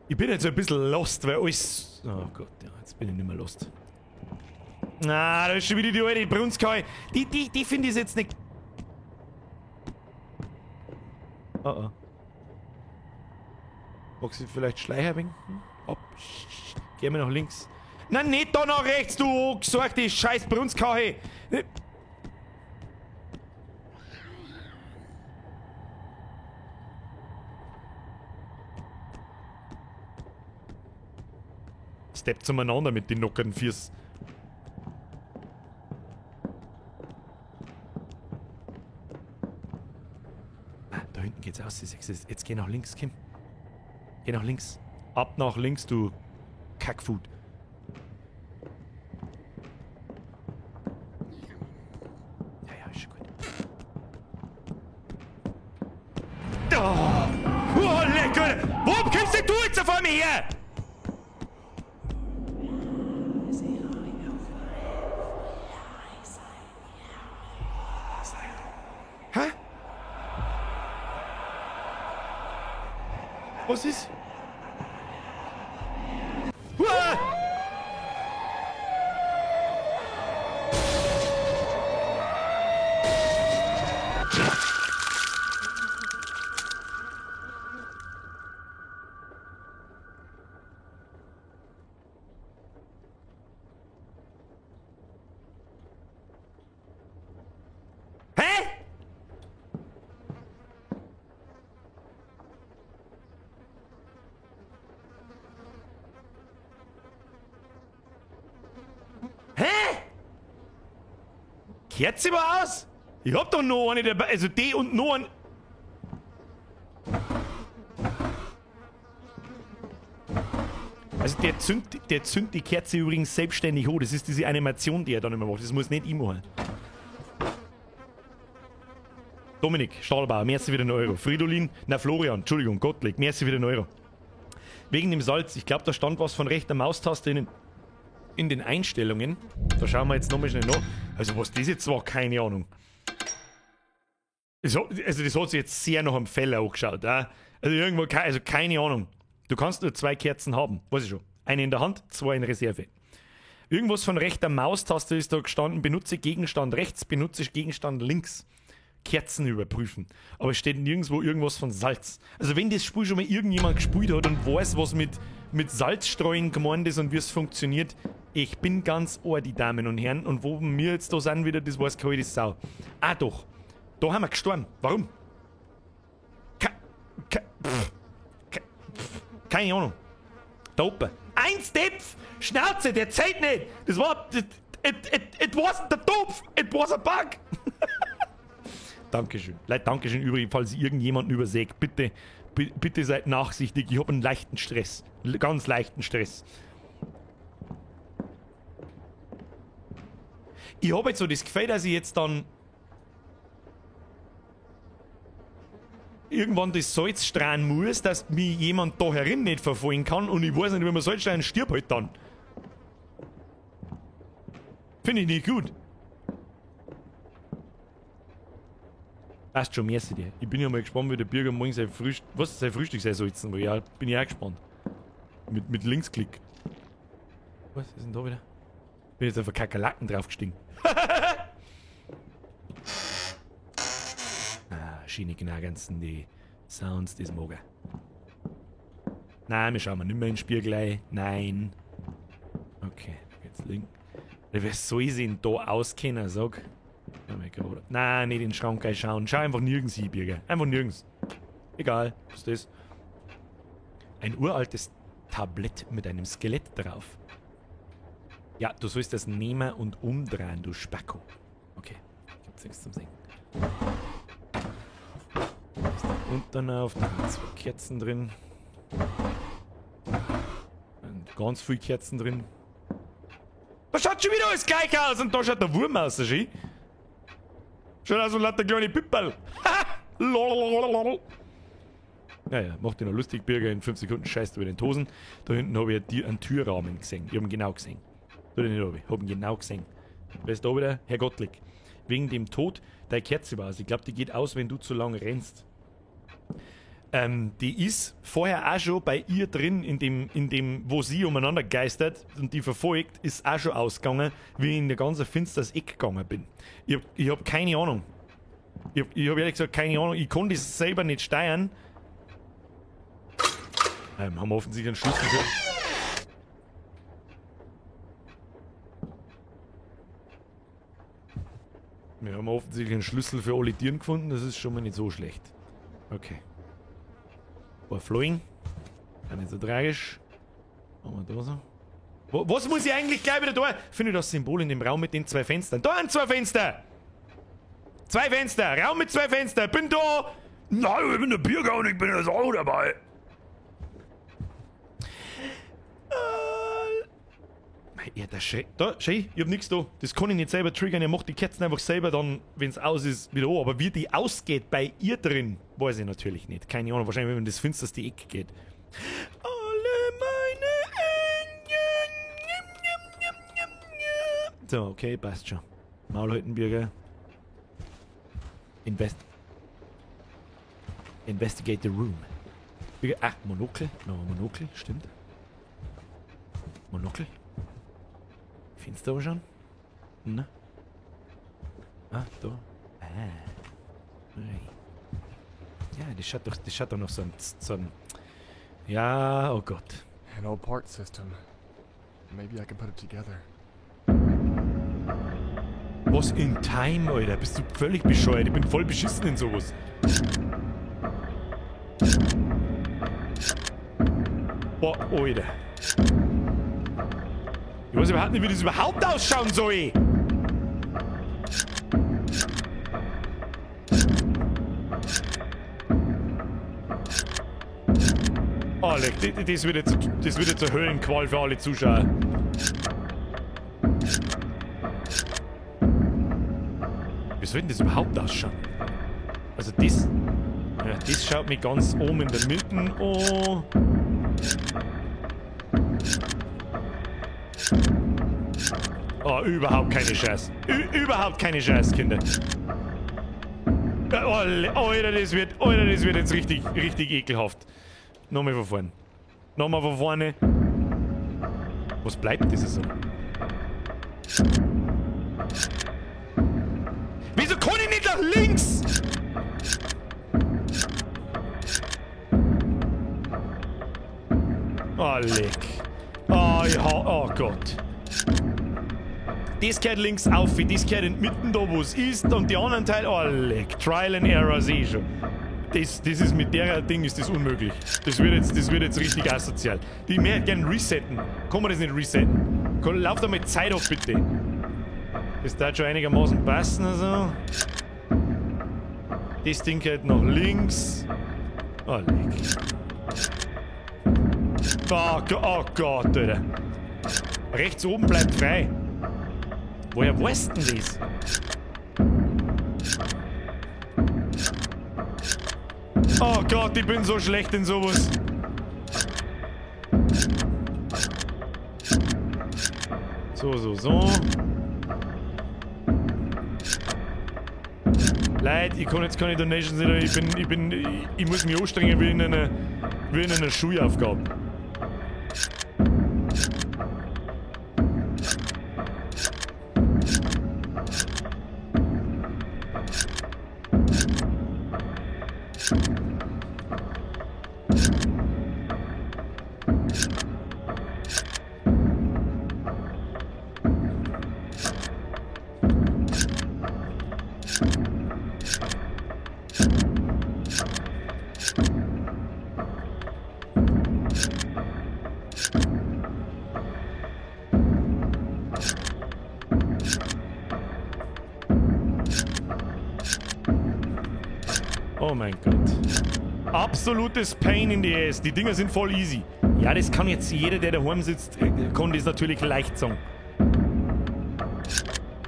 Ich bin jetzt ein bisschen lost, weil alles... Oh Gott, ja, jetzt bin ich nicht mehr lost. Na, da ist schon wieder die alte Brunskei. Die finde ich jetzt nicht... Oh oh. Magst du vielleicht Schleicher winken? Ab. Geh mal nach links. Nein, nicht da nach rechts, du gesorgte scheiß Brunskei. Step zueinander mit den lockeren Füßen. Ah, da hinten geht's aus. Jetzt geh nach links, Kim. Geh nach links. Ab nach links, du Kackfood. Ja, ja, ist schon gut. Oh, oh lecker! Wo kommst denn du jetzt auf einmal her? Hä? Was ist? Uah! Hä? Kerze mal aus? Ich hab doch noch eine dabei. Also die und noch ein. Also der zündet die Kerze übrigens selbstständig hoch. Das ist diese Animation, die er dann immer macht. Das muss nicht ich machen. Dominik, Stahlbauer, merci für den Euro. Fridolin, na Florian, Entschuldigung, Gottlieb, merci für den Euro. Wegen dem Salz, ich glaube, da stand was von rechter Maustaste in den Einstellungen. Da schauen wir jetzt nochmal schnell nach. Also was das jetzt war, keine Ahnung. Also das hat sich jetzt sehr nach einem Feller angeschaut. Also irgendwo, also keine Ahnung. Du kannst nur 2 Kerzen haben, weiß ich schon. Eine in der Hand, 2 in Reserve. Irgendwas von rechter Maustaste ist da gestanden, benutze Gegenstand rechts, benutze Gegenstand links. Kerzen überprüfen. Aber es steht nirgendwo irgendwas von Salz. Also wenn das Spiel schon mal irgendjemand gespielt hat und weiß, was mit Salzstreuen gemeint ist und wie es funktioniert, ich bin ganz ohr, die Damen und Herren. Und wo wir jetzt da sind wieder, das weiß keine Sau. Ah doch, da haben wir gestorben. Warum? Keine Ahnung. Da oben. Ein Step! Schnauze, der zählt nicht! Das war... It wasn't a Topf! It was a bug! Dankeschön. Leute, Dankeschön übrigens, falls ich irgendjemanden übersägt. Bitte, bitte seid nachsichtig. Ich habe einen leichten Stress. Ganz leichten Stress. Ich habe jetzt so das Gefühl, dass ich jetzt dann... irgendwann das Salz strahlen muss, dass mich jemand da herin nicht verfolgen kann und ich weiß nicht, wie man Salz strahlen, stirb halt dann. Finde ich nicht gut. Passt schon, merci dir. Ich bin ja mal gespannt, wie der Birger morgen sein Frühstück, was, sein Frühstück sein soll. Ja, bin ich auch gespannt. Mit Linksklick. Was ist denn da wieder? Bin jetzt einfach Kakerlaken draufgestiegen. Ah, Schiene ganzen die Sounds des Morgen. Nein, wir schauen mal nicht mehr in den Spiegel rein. Nein. Okay, jetzt links. Wer soll sich denn da auskennen, sag? Oh mein Gott. Nein, nicht in den Schrank schauen. Schau einfach nirgends hin, Birger. Einfach nirgends. Egal, was ist das? Ein uraltes Tablett mit einem Skelett drauf. Ja, du sollst das nehmen und umdrehen, du Spacko. Okay, gibt's nichts zum Sehen. Ist da unten auf, da sind 2 Kerzen drin. Und ganz viele Kerzen drin. Da schaut schon wieder alles gleich aus und da schaut der Wurm aus, schön. Schaut aus wie lauter kleine Pipperl. Naja, macht dich noch lustig, Birger. In 5 Sekunden scheißt über den Tosen. Da hinten habe ich einen Türrahmen gesehen. Ich hab ihn genau gesehen. Tu den nicht runter. Hab ihn genau gesehen. Wer ist da wieder? Herr Gottlieb. Wegen dem Tod deine Kerze war aus. Ich glaub, die geht aus, wenn du zu lange rennst. Die ist vorher auch schon bei ihr drin, in dem, wo sie umeinander geistert und die verfolgt, ist auch schon ausgegangen, wie ich in der ganzen finsteres Eck gegangen bin. Ich hab keine Ahnung. Ich hab ehrlich gesagt keine Ahnung. Ich konnte das selber nicht steuern. Haben wir offensichtlich einen Schlüssel für. Wir haben offensichtlich einen Schlüssel für alle Tieren gefunden. Das ist schon mal nicht so schlecht. Okay. War Flowing. Auch nicht so tragisch. Machen wir da so. Was muss ich eigentlich gleich wieder da? Finde ich das Symbol in dem Raum mit den 2 Fenstern. Da sind 2 Fenster! 2 Fenster! Raum mit 2 Fenstern! Bin da! Nein, ich bin der Birger und ich bin jetzt auch dabei! Ja, der Schei. Da, Schei, ich hab nix da. Das kann ich nicht selber triggern. Er macht die Kerzen einfach selber dann, wenn's aus ist, wieder an. Aber wie die ausgeht bei ihr drin, weiß ich natürlich nicht. Keine Ahnung. Wahrscheinlich, wenn man das finsterste Eck geht. Alle meine Engel. So, okay, passt schon. Maul halten, Birger. Investigate the room. Birger, ah, Monokel. No, Monokel, stimmt. Monokel. Fenster anschauen? Na? Ah, da. Ah. Ja, das schaut doch noch so ein. Ja, oh Gott. An old part system. Maybe I can put it together. Was in Time, Alter? Bist du völlig bescheuert? Ich bin voll beschissen in sowas. Boah, Alter. Ich weiß überhaupt nicht, wie das überhaupt ausschauen soll. Oh, leck, das wird jetzt eine Höllenqual für alle Zuschauer. Wie soll denn das überhaupt ausschauen? Also das... Ja, das schaut mir ganz oben in der Mitte. Oh. Oh, überhaupt keine Chance. Überhaupt keine Chance, Kinder. Oh, Alter, das wird jetzt richtig, richtig ekelhaft. Nochmal von vorne. Nochmal von vorne. Was bleibt das so? Wieso kann ich nicht nach links? Oh, leck. Oh, ja, oh Gott. Das gehört links auf, das gehört in mitten da, wo es ist, und die anderen Teile, oh leck, Trial and Error sehe ich schon. Das ist mit der Ding ist das unmöglich. Das wird jetzt richtig asozial. Die möchte gerne resetten. Kann man das nicht resetten? Lauf da mal Zeit auf, bitte. Das darf schon einigermaßen passen, also. Das Ding geht nach links. Oh, leck. Oh, oh Gott, Alter. Rechts oben bleibt frei. Woher weißt denn das? Oh Gott, ich bin so schlecht in sowas. So, so, so. Leute, ich kann jetzt keine Donations nicht, ich muss mich anstrengen wie in einer Schulaufgabe. Oh mein Gott. Absolutes Pain in the Ass. Die Dinger sind voll easy. Ja, das kann jetzt jeder, der daheim sitzt, kann das natürlich leicht sagen.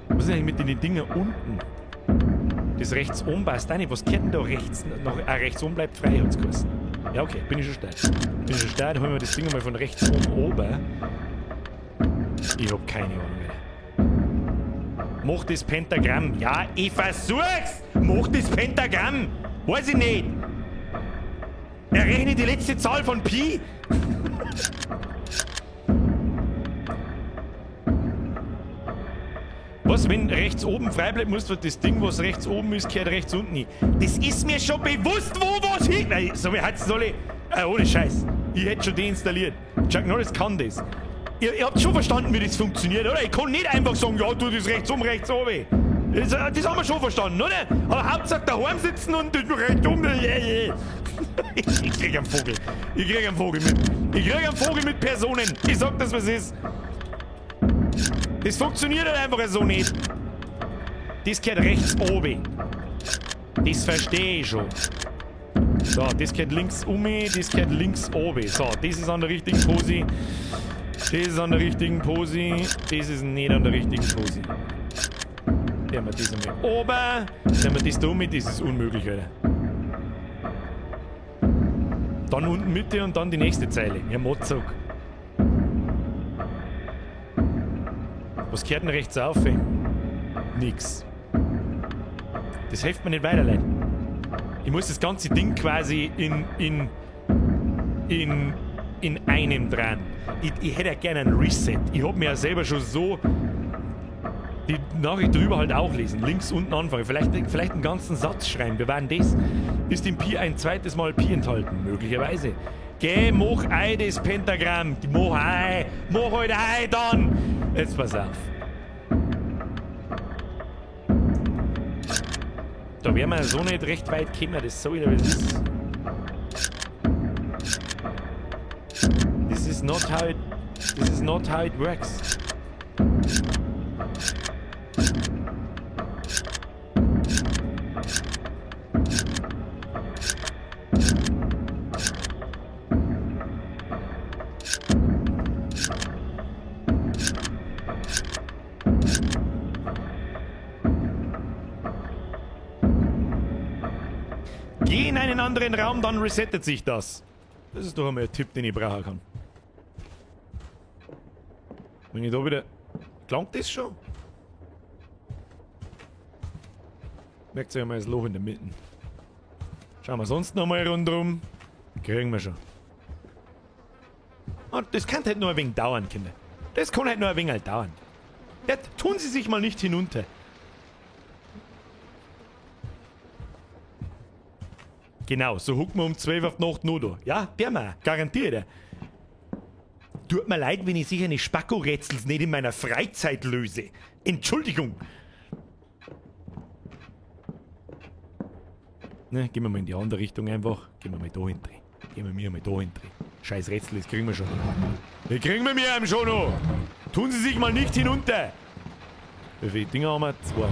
Was ist eigentlich mit den Dinger unten? Das rechts oben passt auch nicht. Was geht denn da rechts? Noch, rechts oben bleibt frei, hat's geheißen. Ja, okay, bin ich schon steil. Bin ich schon steil, dann holen wir das Ding mal von rechts oben oben. Ich hab keine Ahnung mehr. Mach das Pentagramm. Ja, ich versuch's! Mach das Pentagramm! Weiß ich nicht! Errechne die letzte Zahl von Pi! Was, wenn rechts oben frei bleibt, muss das Ding, was rechts oben ist, gehört rechts unten hin. Das ist mir schon bewusst, wo was hin. Nein, so wie hat's soll ich. Ohne Scheiß. Ich hätte schon deinstalliert. Chuck Norris kann das. Ihr habt schon verstanden, wie das funktioniert, oder? Ich kann nicht einfach sagen, ja, tu das rechts um, rechts oben. Das haben wir schon verstanden, oder? Aber Hauptsache daheim sitzen und rechts um. Ich krieg einen Vogel. Ich krieg einen Vogel mit. Ich krieg einen Vogel mit Personen. Ich sag das, was ist. Das funktioniert halt einfach so nicht. Das gehört rechts oben. Das verstehe ich schon. So, das gehört links um, das gehört links oben. So, das ist an der richtigen Pose. Das ist an der richtigen Pose. Das ist nicht an der richtigen Pose. Nehmen wir das einmal oben. Nehmen wir das da um, das ist unmöglich, Alter. Dann unten Mitte und dann die nächste Zeile. Ja, Motzog. Was gehört denn rechts auf? Ey? Nix. Das hilft mir nicht weiter, Leute. Ich muss das ganze Ding quasi in einem dran. Ich hätte ja gerne einen Reset. Ich hab mir ja selber schon so die Nachricht drüber halt auch lesen. Links unten anfangen. Vielleicht einen ganzen Satz schreiben. Wir waren das. Ist im Pi ein zweites Mal Pi enthalten? Möglicherweise. Geh, mach ei das Pentagramm. Mach ei. Mach halt ei dann. Jetzt pass auf. Da werden wir so nicht recht weit kommen. Das soll ich, aber das ist. This is not how it. This is not how it works. Geh in einen anderen Raum, dann resettet sich das. Das ist doch einmal ein Tipp, den ich brauchen kann. Wenn ich da wieder... Klangt das schon? Merkt sich einmal das Loch in der Mitte. Schauen wir sonst noch mal rundherum. Kriegen wir schon. Und das kann halt nur ein wenig dauern, Kinder. Das kann halt nur ein wenig halt dauern. Ja, tun Sie sich mal nicht hinunter. Genau, so hucken wir um 12 auf die Nacht noch da. Ja, der mal, garantiert. Tut mir leid, wenn ich sicher eine Spacko-Rätsels nicht in meiner Freizeit löse. Entschuldigung. Ne, gehen wir mal in die andere Richtung einfach. Gehen wir mal da hin. Gehen wir mir mal da hin. Scheiß Rätsel, das kriegen wir schon. Das kriegen wir mir eben schon noch. Tun Sie sich mal nicht hinunter. Wie viele Dinger haben wir? 2.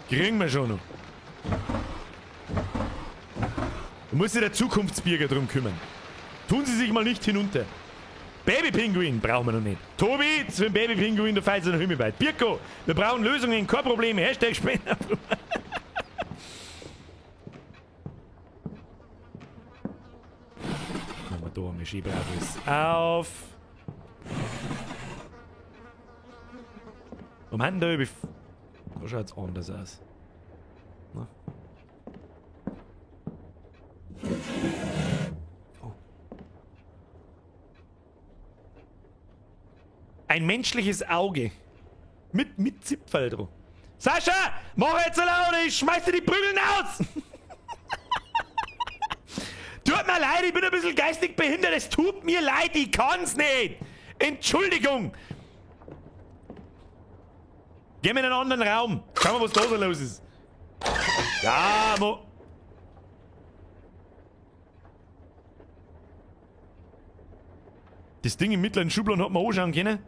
Kriegen wir schon noch. Da muss sich der Zukunftsbürger drum kümmern. Tun Sie sich mal nicht hinunter. Babypinguin brauchen wir noch nicht. Tobi, für den Babypinguin, da fällt es noch himmelweit. Birko, wir brauchen Lösungen, kein Problem. Hashtag Spender. da einmal schön brav alles auf. Warum haben da über... Da schaut's anders aus. Na? Oh. Ein menschliches Auge. Mit Zipfel dran. Sascha! Mach jetzt laut, ich schmeiß dir die Prügeln aus! Tut mir leid, ich bin ein bisschen geistig behindert. Es tut mir leid, ich kann's nicht! Entschuldigung! Geh mir in einen anderen Raum. Schau mal, was da so los ist. Ja, mo. Das Ding im mittleren Schubladen hat man anschauen können.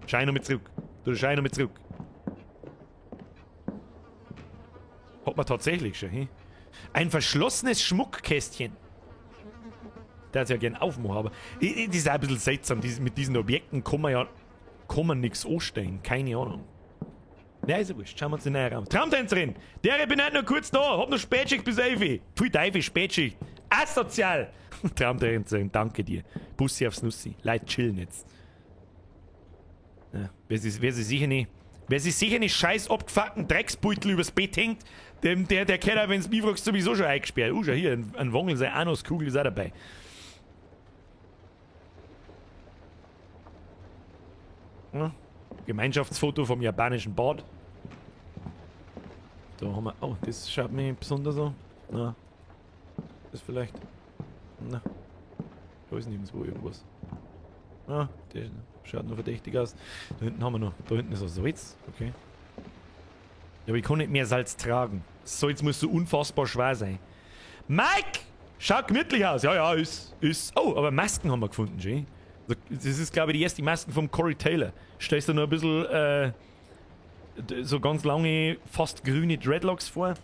Schau ich noch mit zurück. Du, schau ich noch mit zurück. Hat man tatsächlich schon, he? Ein verschlossenes Schmuckkästchen. Der hat ja gern aufmachen, aber das ist auch ein bisschen seltsam. Mit diesen Objekten kann man ja nichts anstellen. Keine Ahnung. Ja, ist ja wurscht. Schauen wir uns den neuen Raum. Traumtänzerin! Der, ich bin heute noch kurz da. Hab noch Spätschicht bis 11. Pfui Teufel, Spätschicht. Asozial! Traumtänzerin, danke dir. Bussi aufs Nussi. Leute, chillen jetzt. Ja, wer sich sicher nicht scheiß abgefuckten Drecksbeutel übers Bett hängt, der kennt auch, wenn's mich fragst, sowieso schon eingesperrt. Oh, schau hier, ein Wangel, seine Anuskugel ist auch dabei. Ja, Gemeinschaftsfoto vom japanischen Bad. Da haben wir... Oh, das schaut mich besonders an. Na, das vielleicht... Na, da ist nirgendwo irgendwas. Ah, der schaut noch verdächtig aus. Da hinten haben wir noch... Da hinten ist auch Salz. Okay. Ja, aber ich kann nicht mehr Salz tragen. Salz muss so unfassbar schwer sein. Mike! Schaut gemütlich aus. Ja, ja, ist... Oh, aber Masken haben wir gefunden, schön. Das ist, glaube ich, die erste Masken vom Corey Taylor. Stellst du noch ein bisschen so ganz lange, fast grüne Dreadlocks vor.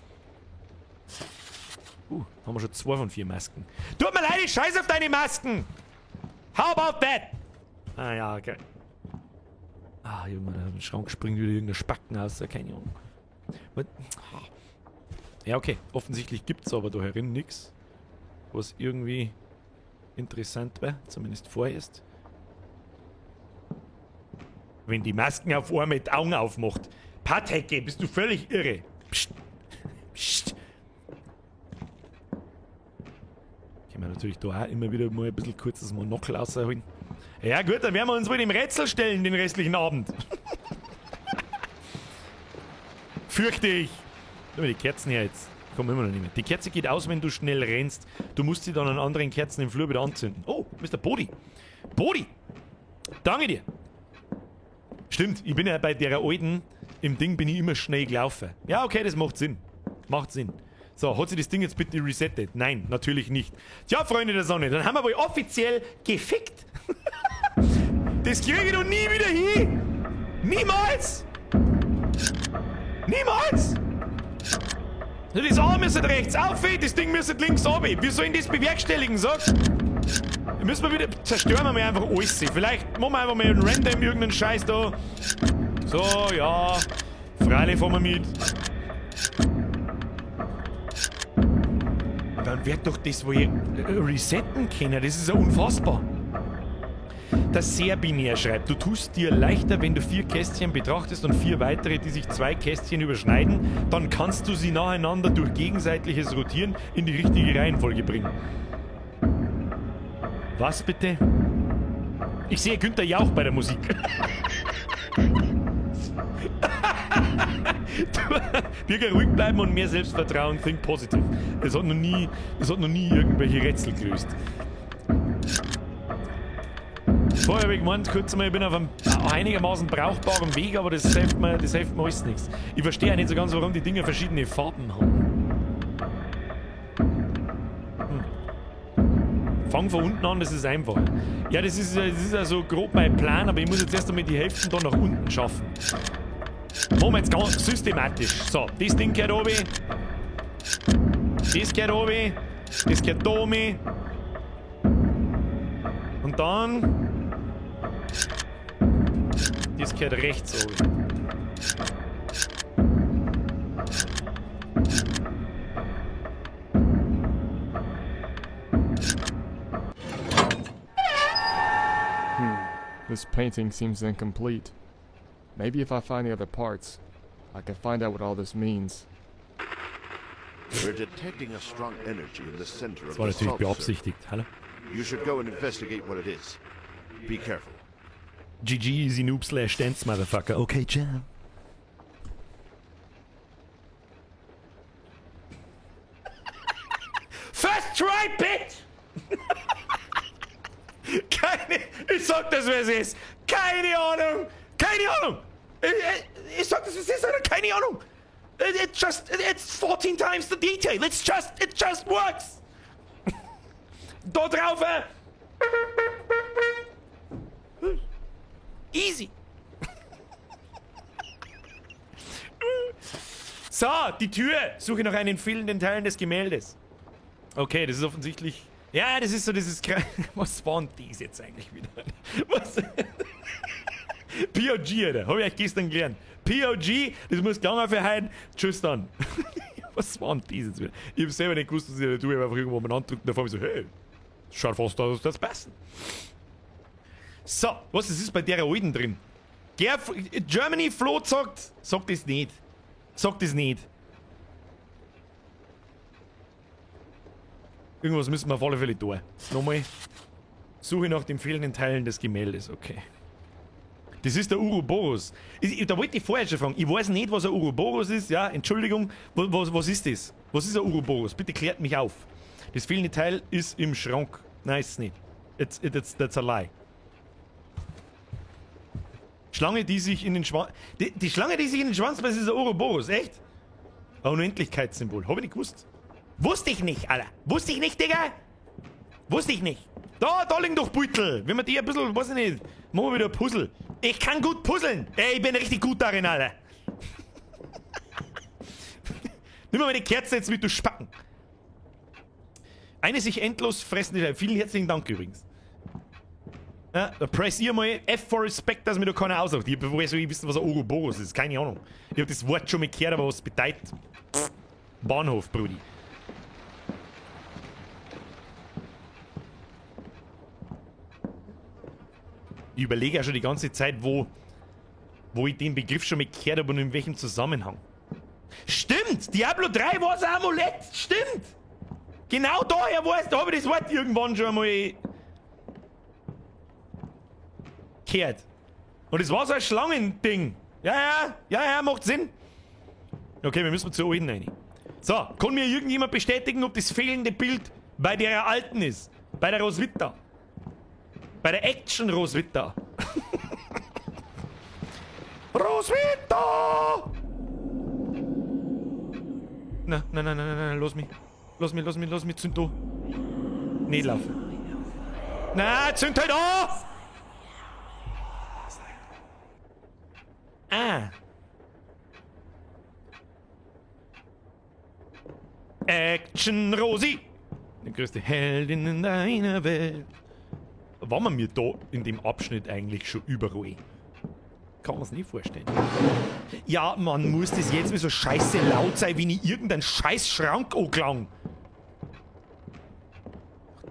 Haben wir schon 2 von 4 Masken. Tut mir leid, ich scheiß auf deine Masken! How about that? Ah ja, okay. Ah, irgendwann aus dem Schrank springt wieder irgendein Spacken aus, keine Ahnung. Ja, okay. Offensichtlich gibt's aber da herin nichts, was irgendwie interessant wäre, zumindest vorerst. Wenn die Masken auf einmal die Augen aufmacht. Patecke, bist du völlig irre. Psst. Psst. Können wir natürlich da auch immer wieder mal ein bisschen kurzes Monokel rausholen. Ja gut, dann werden wir uns wohl dem Rätsel stellen den restlichen Abend. Fürchte ich. Die Kerzen her jetzt. Kommen immer noch nicht mehr. Die Kerze geht aus, wenn du schnell rennst. Du musst sie dann an anderen Kerzen im Flur wieder anzünden. Oh, Mr. Bodhi. Bodhi! Danke dir. Stimmt, ich bin ja bei der alten, im Ding bin ich immer schnell gelaufen. Ja, okay, das macht Sinn. Macht Sinn. So, hat sich das Ding jetzt bitte resettet? Nein, natürlich nicht. Tja, Freunde der Sonne, dann haben wir wohl offiziell gefickt. Das kriege ich doch nie wieder hin. Niemals! Niemals! Das A müsste rechts auf, das Ding müsste links runter. Wir sollen das bewerkstelligen, sag? Müssen wir wieder... Zerstören wir mal einfach alles. Vielleicht machen wir einfach mal einen random irgendeinen Scheiß da. So, ja. Freilich fahren wir mit. Dann wird doch das wohl resetten können. Das ist ja unfassbar. Der Serbinär schreibt, du tust dir leichter, wenn du 4 Kästchen betrachtest und 4 weitere, die sich 2 Kästchen überschneiden, dann kannst du sie nacheinander durch gegenseitiges Rotieren in die richtige Reihenfolge bringen. Was bitte? Ich sehe Günther Jauch bei der Musik. Birger, ruhig bleiben und mehr Selbstvertrauen, think positive. Es hat noch nie irgendwelche Rätsel gelöst. Vorher habe ich gemeint, kurz mal, ich bin auf einem einigermaßen brauchbaren Weg, aber das hilft mir alles nichts. Ich verstehe auch nicht so ganz, warum die Dinger verschiedene Farben haben. Fang von unten an, das ist einfach. Ja, das ist ja so grob mein Plan, aber ich muss jetzt erst einmal die Hälften da nach unten schaffen. Machen wir jetzt ganz systematisch. So, das Ding gehört oben. Das gehört oben. Das gehört da oben. Und dann... Das gehört rechts oben. This painting seems incomplete. Maybe if I find the other parts, I can find out what all this means. We're detecting a strong energy in the center of Das war the natürlich salt circle. beabsichtigt. Hallo? You should go and investigate what it is. Be careful. GG easy noob slash dance motherfucker. Okay, ciao. First try, bitch! Keine, ich sag das, wer es ist. Keine Ahnung. Keine Ahnung. Ich sag das, was es ist, Alter. Keine Ahnung. It's 14 times the detail. It just works. Da drauf, Easy. So, die Tür. Suche nach einen fehlenden Teilen des Gemäldes. Okay, das ist offensichtlich... Ja, das ist so dieses... Was war denn das jetzt eigentlich wieder? Was? POG, Alter. Hab ich euch gestern gelernt. POG, das muss gelangen für heute. Tschüss dann. Was war denn das jetzt wieder? Ich hab selber nicht gewusst, was ich da tue. Ich hab einfach irgendwo mal andrückt und da vor mir so, hey, schaut fast aus, als das passen. So, was ist bei der alten drin? Germany Flo sagt, sag das nicht. Sag das nicht. Irgendwas müssen wir auf alle Fälle tun. Nochmal. Suche nach den fehlenden Teilen des Gemäldes, okay. Das ist der Uroboros. Da wollte ich vorher schon fragen. Ich weiß nicht, was ein Uroboros ist. Ja, Entschuldigung. Was ist das? Was ist ein Uroboros? Bitte klärt mich auf. Das fehlende Teil ist im Schrank. Nein, ist es nicht. That's a lie. Schlange, die sich in den Schwanz... Die Schlange, die sich in den Schwanz beißt, ist ein Uroboros. Echt? Ein Unendlichkeitssymbol. Hab ich nicht gewusst. Wusste ich nicht, Alter. Wusste ich nicht, Digga. Wusste ich nicht. Da liegen doch Beutel. Wenn wir die ein bisschen, weiß ich nicht, machen wir wieder ein Puzzle. Ich kann gut puzzeln. Ey, ich bin richtig gut darin, Alter. Nimm mal meine Kerze jetzt mit, du Spacken. Eine sich endlos fressende Scheibe. Vielen herzlichen Dank übrigens. Ja, da press ihr mal F for Respect, dass mir da keiner aussagt. Ich woher soll ich wissen, was ein Uroboros ist? Keine Ahnung. Ich hab das Wort schon mal gehört, aber was bedeutet? Bahnhof, Brudi. Ich überlege ja schon die ganze Zeit, wo ich den Begriff schon mal gehört habe und in welchem Zusammenhang. Stimmt! Diablo 3 war ein Amulett! Stimmt! Genau daher war es, da habe ich das Wort irgendwann schon einmal gehört. Und es war so ein Schlangending. Ja, macht Sinn. Okay, wir müssen zu alten rein. So, kann mir irgendjemand bestätigen, ob das fehlende Bild bei der alten ist? Bei der Roswitha. Bei der Action Roswitha. Roswitha! Nein, nein, nein, nein, nein, lass mich. Lass mich, zünd da. Nicht laufen. Nein, zünd halt an! Ah. Action Rosi! Die größte Heldin in deiner Welt. Waren wir mir da in dem Abschnitt eigentlich schon überall? Kann man's nicht vorstellen. Ja, man muss das jetzt mal so scheiße laut sein, wie ich irgendeinen scheiß Schrank anklang.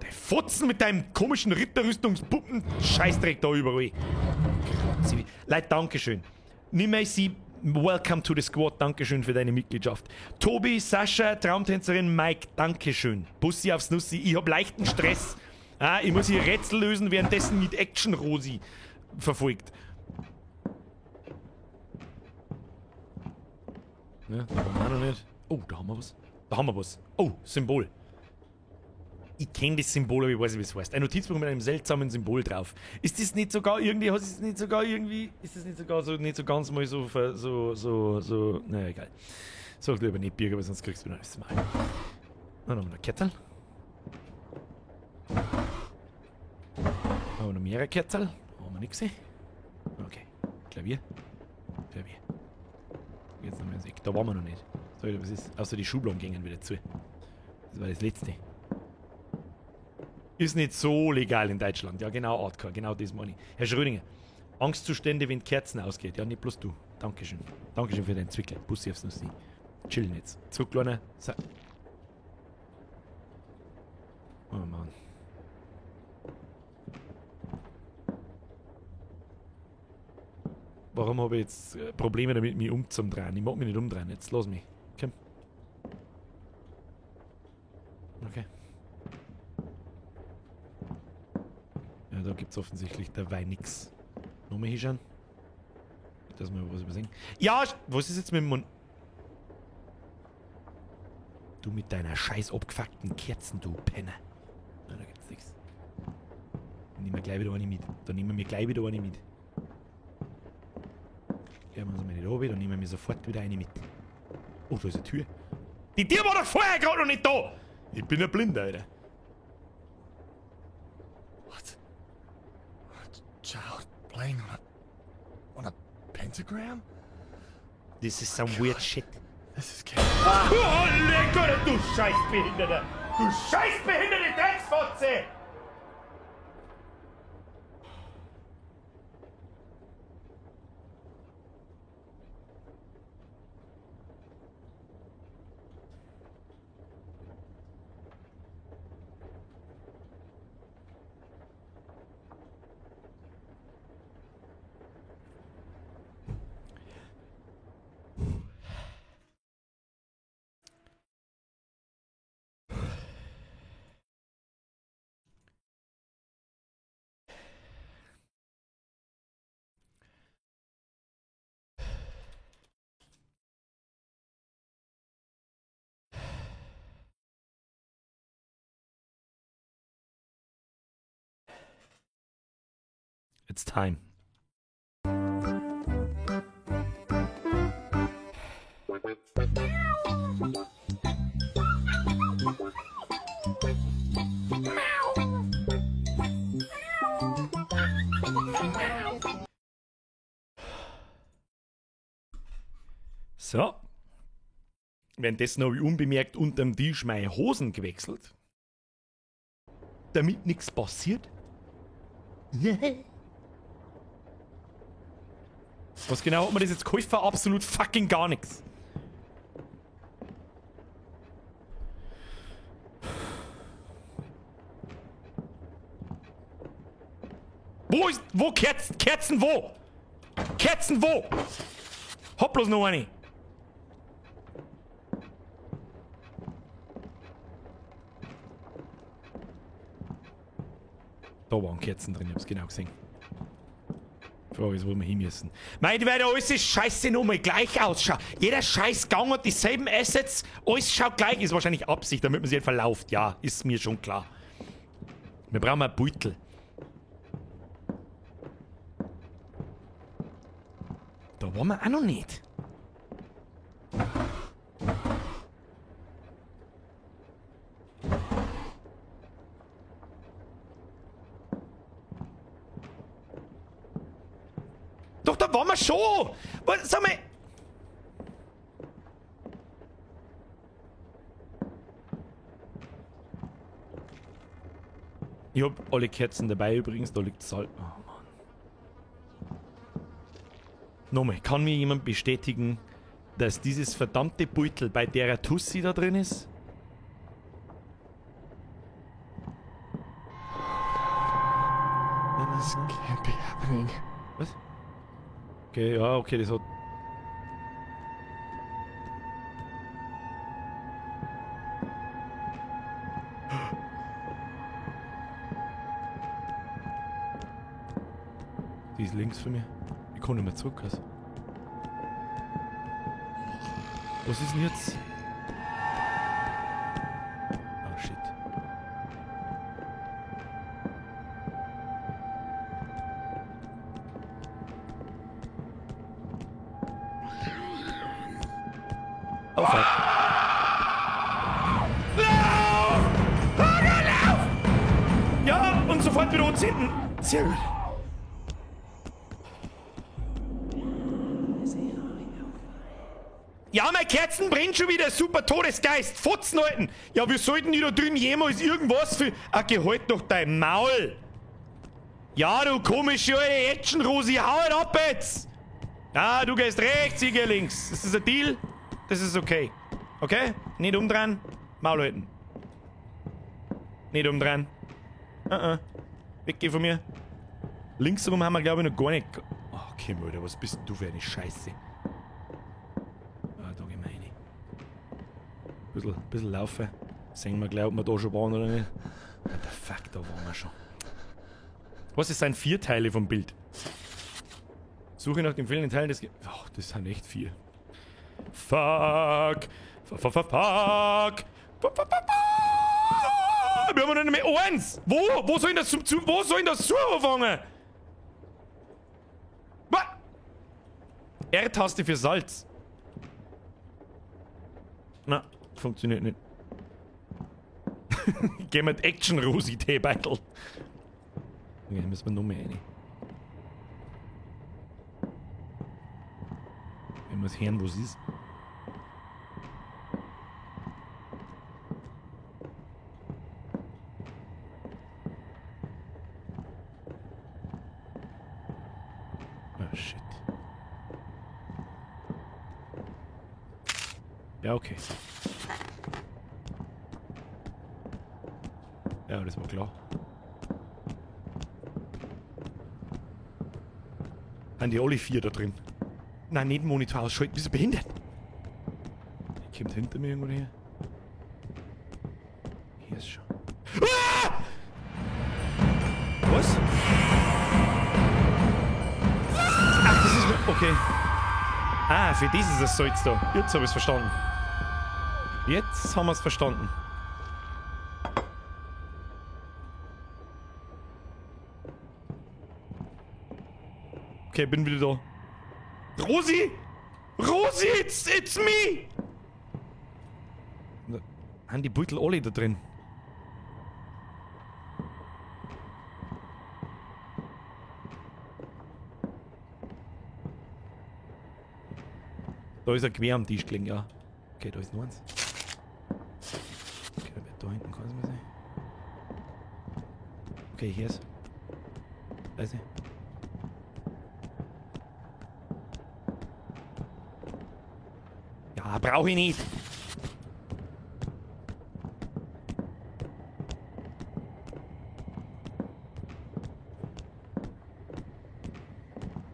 Der Fotzen mit deinem komischen Ritterrüstungspuppen-Scheißdreck da überall. Leute, Dankeschön. Nimm sie. Welcome to the Squad. Dankeschön für deine Mitgliedschaft. Tobi, Sascha, Traumtänzerin, Mike, Dankeschön. Bussi aufs Nussi. Ich hab leichten Stress. Ah, ich muss hier Rätsel lösen, währenddessen mit Action Rosi verfolgt. Ja, da haben wir auch noch nicht. Oh, da haben wir was. Da haben wir was. Oh, Symbol. Ich kenne das Symbol, aber ich weiß nicht, wie es heißt. Ein Notizbuch mit einem seltsamen Symbol drauf. Ist das nicht sogar irgendwie, ist das nicht sogar irgendwie, ist das nicht sogar so, nicht so ganz mal so, so, naja, egal. Sag lieber nicht, Birger, weil sonst kriegst du wieder alles Mal. Dann haben wir noch Kettel. Haben wir noch mehrere Kettel? Haben wir nichts gesehen. Okay. Klavier. Klavier. Jetzt noch mal ins Eck. Da waren wir noch nicht. So, was ist? Außer die Schubladen gingen wieder zu. Das war das letzte. Ist nicht so legal in Deutschland. Ja, genau, Artka. Genau das meine ich. Herr Schrödinger, Angstzustände, wenn Kerzen ausgeht. Ja, nicht bloß du. Dankeschön. Dankeschön für deinen Zwickel. Bussi aufs Nussi. Chillen jetzt. Zurück, Kleiner. So. Oh Mann. Warum habe ich jetzt Probleme damit, mich umzudrehen? Ich mag mich nicht umdrehen. Jetzt lass mich. Komm. Okay. Ja, da gibt's offensichtlich dabei nix. Nochmal hinschauen. Dass wir was übersehen. Ja, was ist jetzt mit dem Mund? Du mit deiner scheiß abgefuckten Kerzen, du Penner. Na, da gibt's nichts. Dann nehmen wir gleich wieder eine mit. Dann nehmen wir gleich wieder eine mit. Gehen wir uns mal nicht runter, dann nehmen wir sofort wieder eine mit. Oh, da ist eine Tür. Die Tür war doch vorher gerade noch nicht da! Ich bin ein Blinder, Alter. What? A child playing on a pentagram? This is some weird shit. This is getting... Oh, lecker, du Scheißbehinderter! Du scheißbehinderte Drecksfotze! It's time. So. Währenddessen habe ich unbemerkt unterm Tisch meine Hosen gewechselt. Damit nichts passiert. Was genau hat mir das jetzt geholfen? Absolut fucking gar nichts. Wo ist... Wo Kerzen? Kerzen wo? Kerzen wo? Hab bloß noch eine. Da waren Kerzen drin, ich hab's genau gesehen. Frage ist, wo wir hin müssen. Mei, weil da alles ist scheiße nochmal gleich ausschaut. Jeder scheiß Gang hat dieselben Assets, alles schaut gleich. Ist wahrscheinlich Absicht, damit man sich nicht verlauft. Ja, ist mir schon klar. Wir brauchen einen Beutel. Da waren wir auch noch nicht. Doch, da waren wir schon! Was, sag mal... Ich hab alle Kerzen dabei übrigens, da liegt Salz. Oh Mann. Nochmal, kann mir jemand bestätigen, dass dieses verdammte Beutel bei der Tussi da drin ist? This can't be happening. Was? Okay, ja, okay, das hat... Die ist links von mir. Ich kann nicht mehr zurück, also. Was ist denn jetzt? Oh shit. Oh fuck. Lauf! Holger, lauf! Ja, und sofort wieder anzünden. Sehr gut. Ja, meine Kerzen brennt schon wieder. Super Todesgeist. Fotzen halten. Ja, wir sollten die da drüben jemals irgendwas für... Ach, geh halt doch dein Maul. Ja, du komische alte Action-Rosi. Hau halt ab jetzt. Ja, du gehst rechts, ich geh links. Das ist ein Deal. Das ist okay. Okay? Nicht umdrehen. Maul halten. Nicht umdrehen. Weggeh von mir. Links rum haben wir, glaube ich, noch gar nicht... Oh Kim, Alter, was bist denn du für eine Scheiße? Ah, da gehen wir rein. Bisschen laufen. Sehen wir gleich, ob wir da schon waren oder nicht. What the fuck, da waren wir schon. Was, es sind 4 Teile vom Bild. Suche nach den fehlenden Teilen des... Ach, das sind echt 4. Fuck! Fuck, fuck, fuck, fuck! Fuck, fuck, fuck, fuck! Wir haben noch nicht mehr eins! Wo? Wo soll ich das zum, wo soll ich das zu anfangen? Was? R-Taste für Salz. Na, funktioniert nicht. Gehen wir die Action-Rosi-Teebeutel. Okay, müssen wir noch mehr rein. Ich muss hören, wo es ist. Oh shit. Ja, okay. Ja, das war klar. Sind die alle 4 da drin? Nein, nicht Monitor ausschalten, bist du behindert? Die kommt hinter mir irgendwo her. Hier ist schon. Ah! Was? Ach, das ist mir. Okay. Ah, für das ist das Salz da. Jetzt hab ich's verstanden. Jetzt haben wir's verstanden. Okay, bin wieder da. Rosi! Rosi, it's me! Haben die Beutel alle da drin? Da ist ein Gewehr am Tisch gelegen, ja. Okay, da ist noch eins. Okay, da hinten kann es mal sein. Okay, hier ist. Weiß nicht. Ja, brauche ich nicht.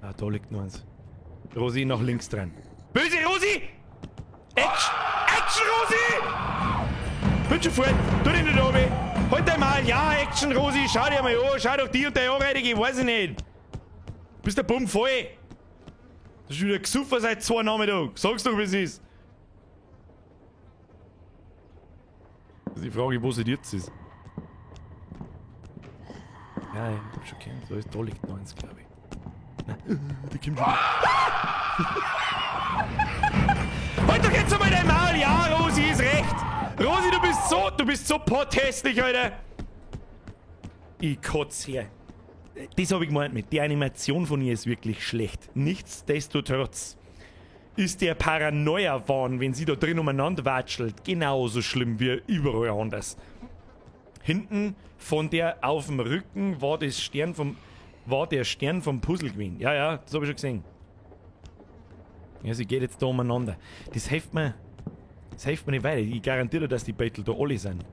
Ah, da liegt noch eins. Rosi nach links dran. Böse Rosi! Action! Action, Rosi! Bin schon fort! Tu dich nicht runter! Halt einmal! Ja, Action, Rosi! Schau dir mal an! Schau doch die und deine Anredige, weiß ich nicht! Bist der Bumm voll! Das ist wieder gesoffen seit 2 Nachmittag! Sag's doch, wie es ist! Das ist die Frage, wo sie jetzt ist. Ja, ich hab schon gehört. Da, ist, da liegt noch eins, glaub ich. Nein, die kommt schon. Halt doch jetzt einmal dein Maul! Ja, Rosi ist recht! Rosi, du bist so potthässlich, Alter! Ich kotze her. Das hab ich gemeint mit. Die Animation von ihr ist wirklich schlecht. Nichtsdestotrotz ist der Paranoia-Wahn, wenn sie da drin umeinander watschelt, genauso schlimm wie überall anders. Hinten von der auf dem Rücken war, das Stern vom, war der Stern vom Puzzle gewesen. Ja, ja, das hab ich schon gesehen. Ja, sie geht jetzt da umeinander. Das hilft mir. Das hilft mir nicht weiter. Ich garantiere, dass die Beutel da alle sind.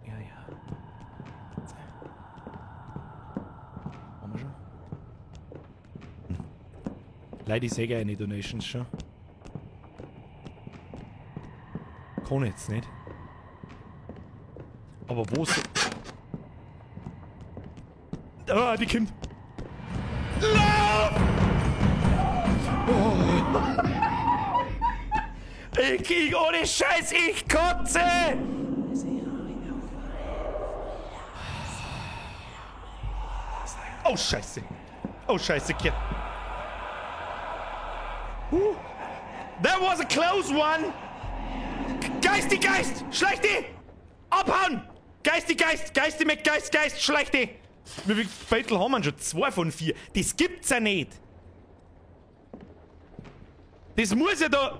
Ja, ja. Haben wir schon? Hm. Leute, ich sehe eine Donations schon. Kann jetzt nicht. Aber wo so. Ah, die kommt. Lauf! Oh. Ich, ohne Scheiß, ich kotze! Oh, Scheiße. Oh, Scheiße, Kid. That was a close one! Geist, die Geist! Schleich die! Abhauen! Geist, die Geist! Geist, die mit Geist, Geist, schleich die! Wie viele Beutel haben wir schon? 2 von 4. Das gibt's ja nicht! Das muss ja da...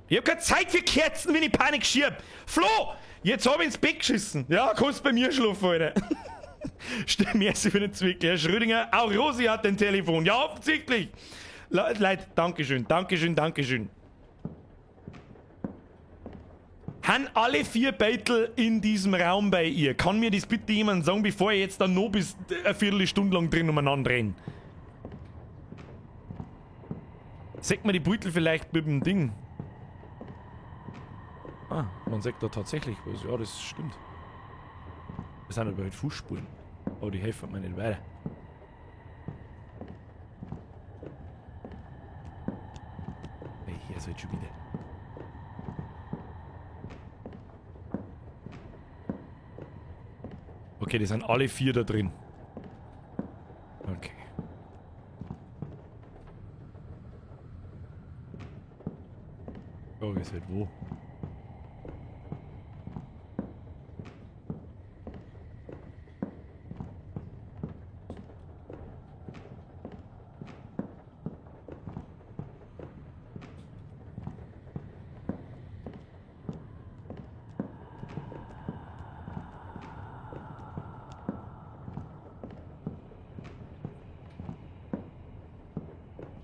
Ich hab keine Zeit für Kerzen, wenn ich Panik schieb! Flo! Jetzt hab ich ins Bett geschissen! Ja, kannst bei mir schlafen, Alter! Stell mir für den Zwickel. Herr Schrödinger, auch Rosi hat ein Telefon. Ja, offensichtlich! Leute, Dankeschön, Dankeschön, Dankeschön. Han alle 4 Beutel in diesem Raum bei ihr? Kann mir das bitte jemand sagen, bevor ich jetzt dann noch bis eine Viertelstunde lang drin umeinander renne? Sieht man die Beutel vielleicht mit dem Ding? Ah, man sieht da tatsächlich was. Ja, das stimmt. Das sind aber halt Fußspuren. Aber die helfen mir nicht weiter. Hey, hier ist halt schon wieder. Okay, die sind alle 4 da drin. Okay. Oh, ist halt wo?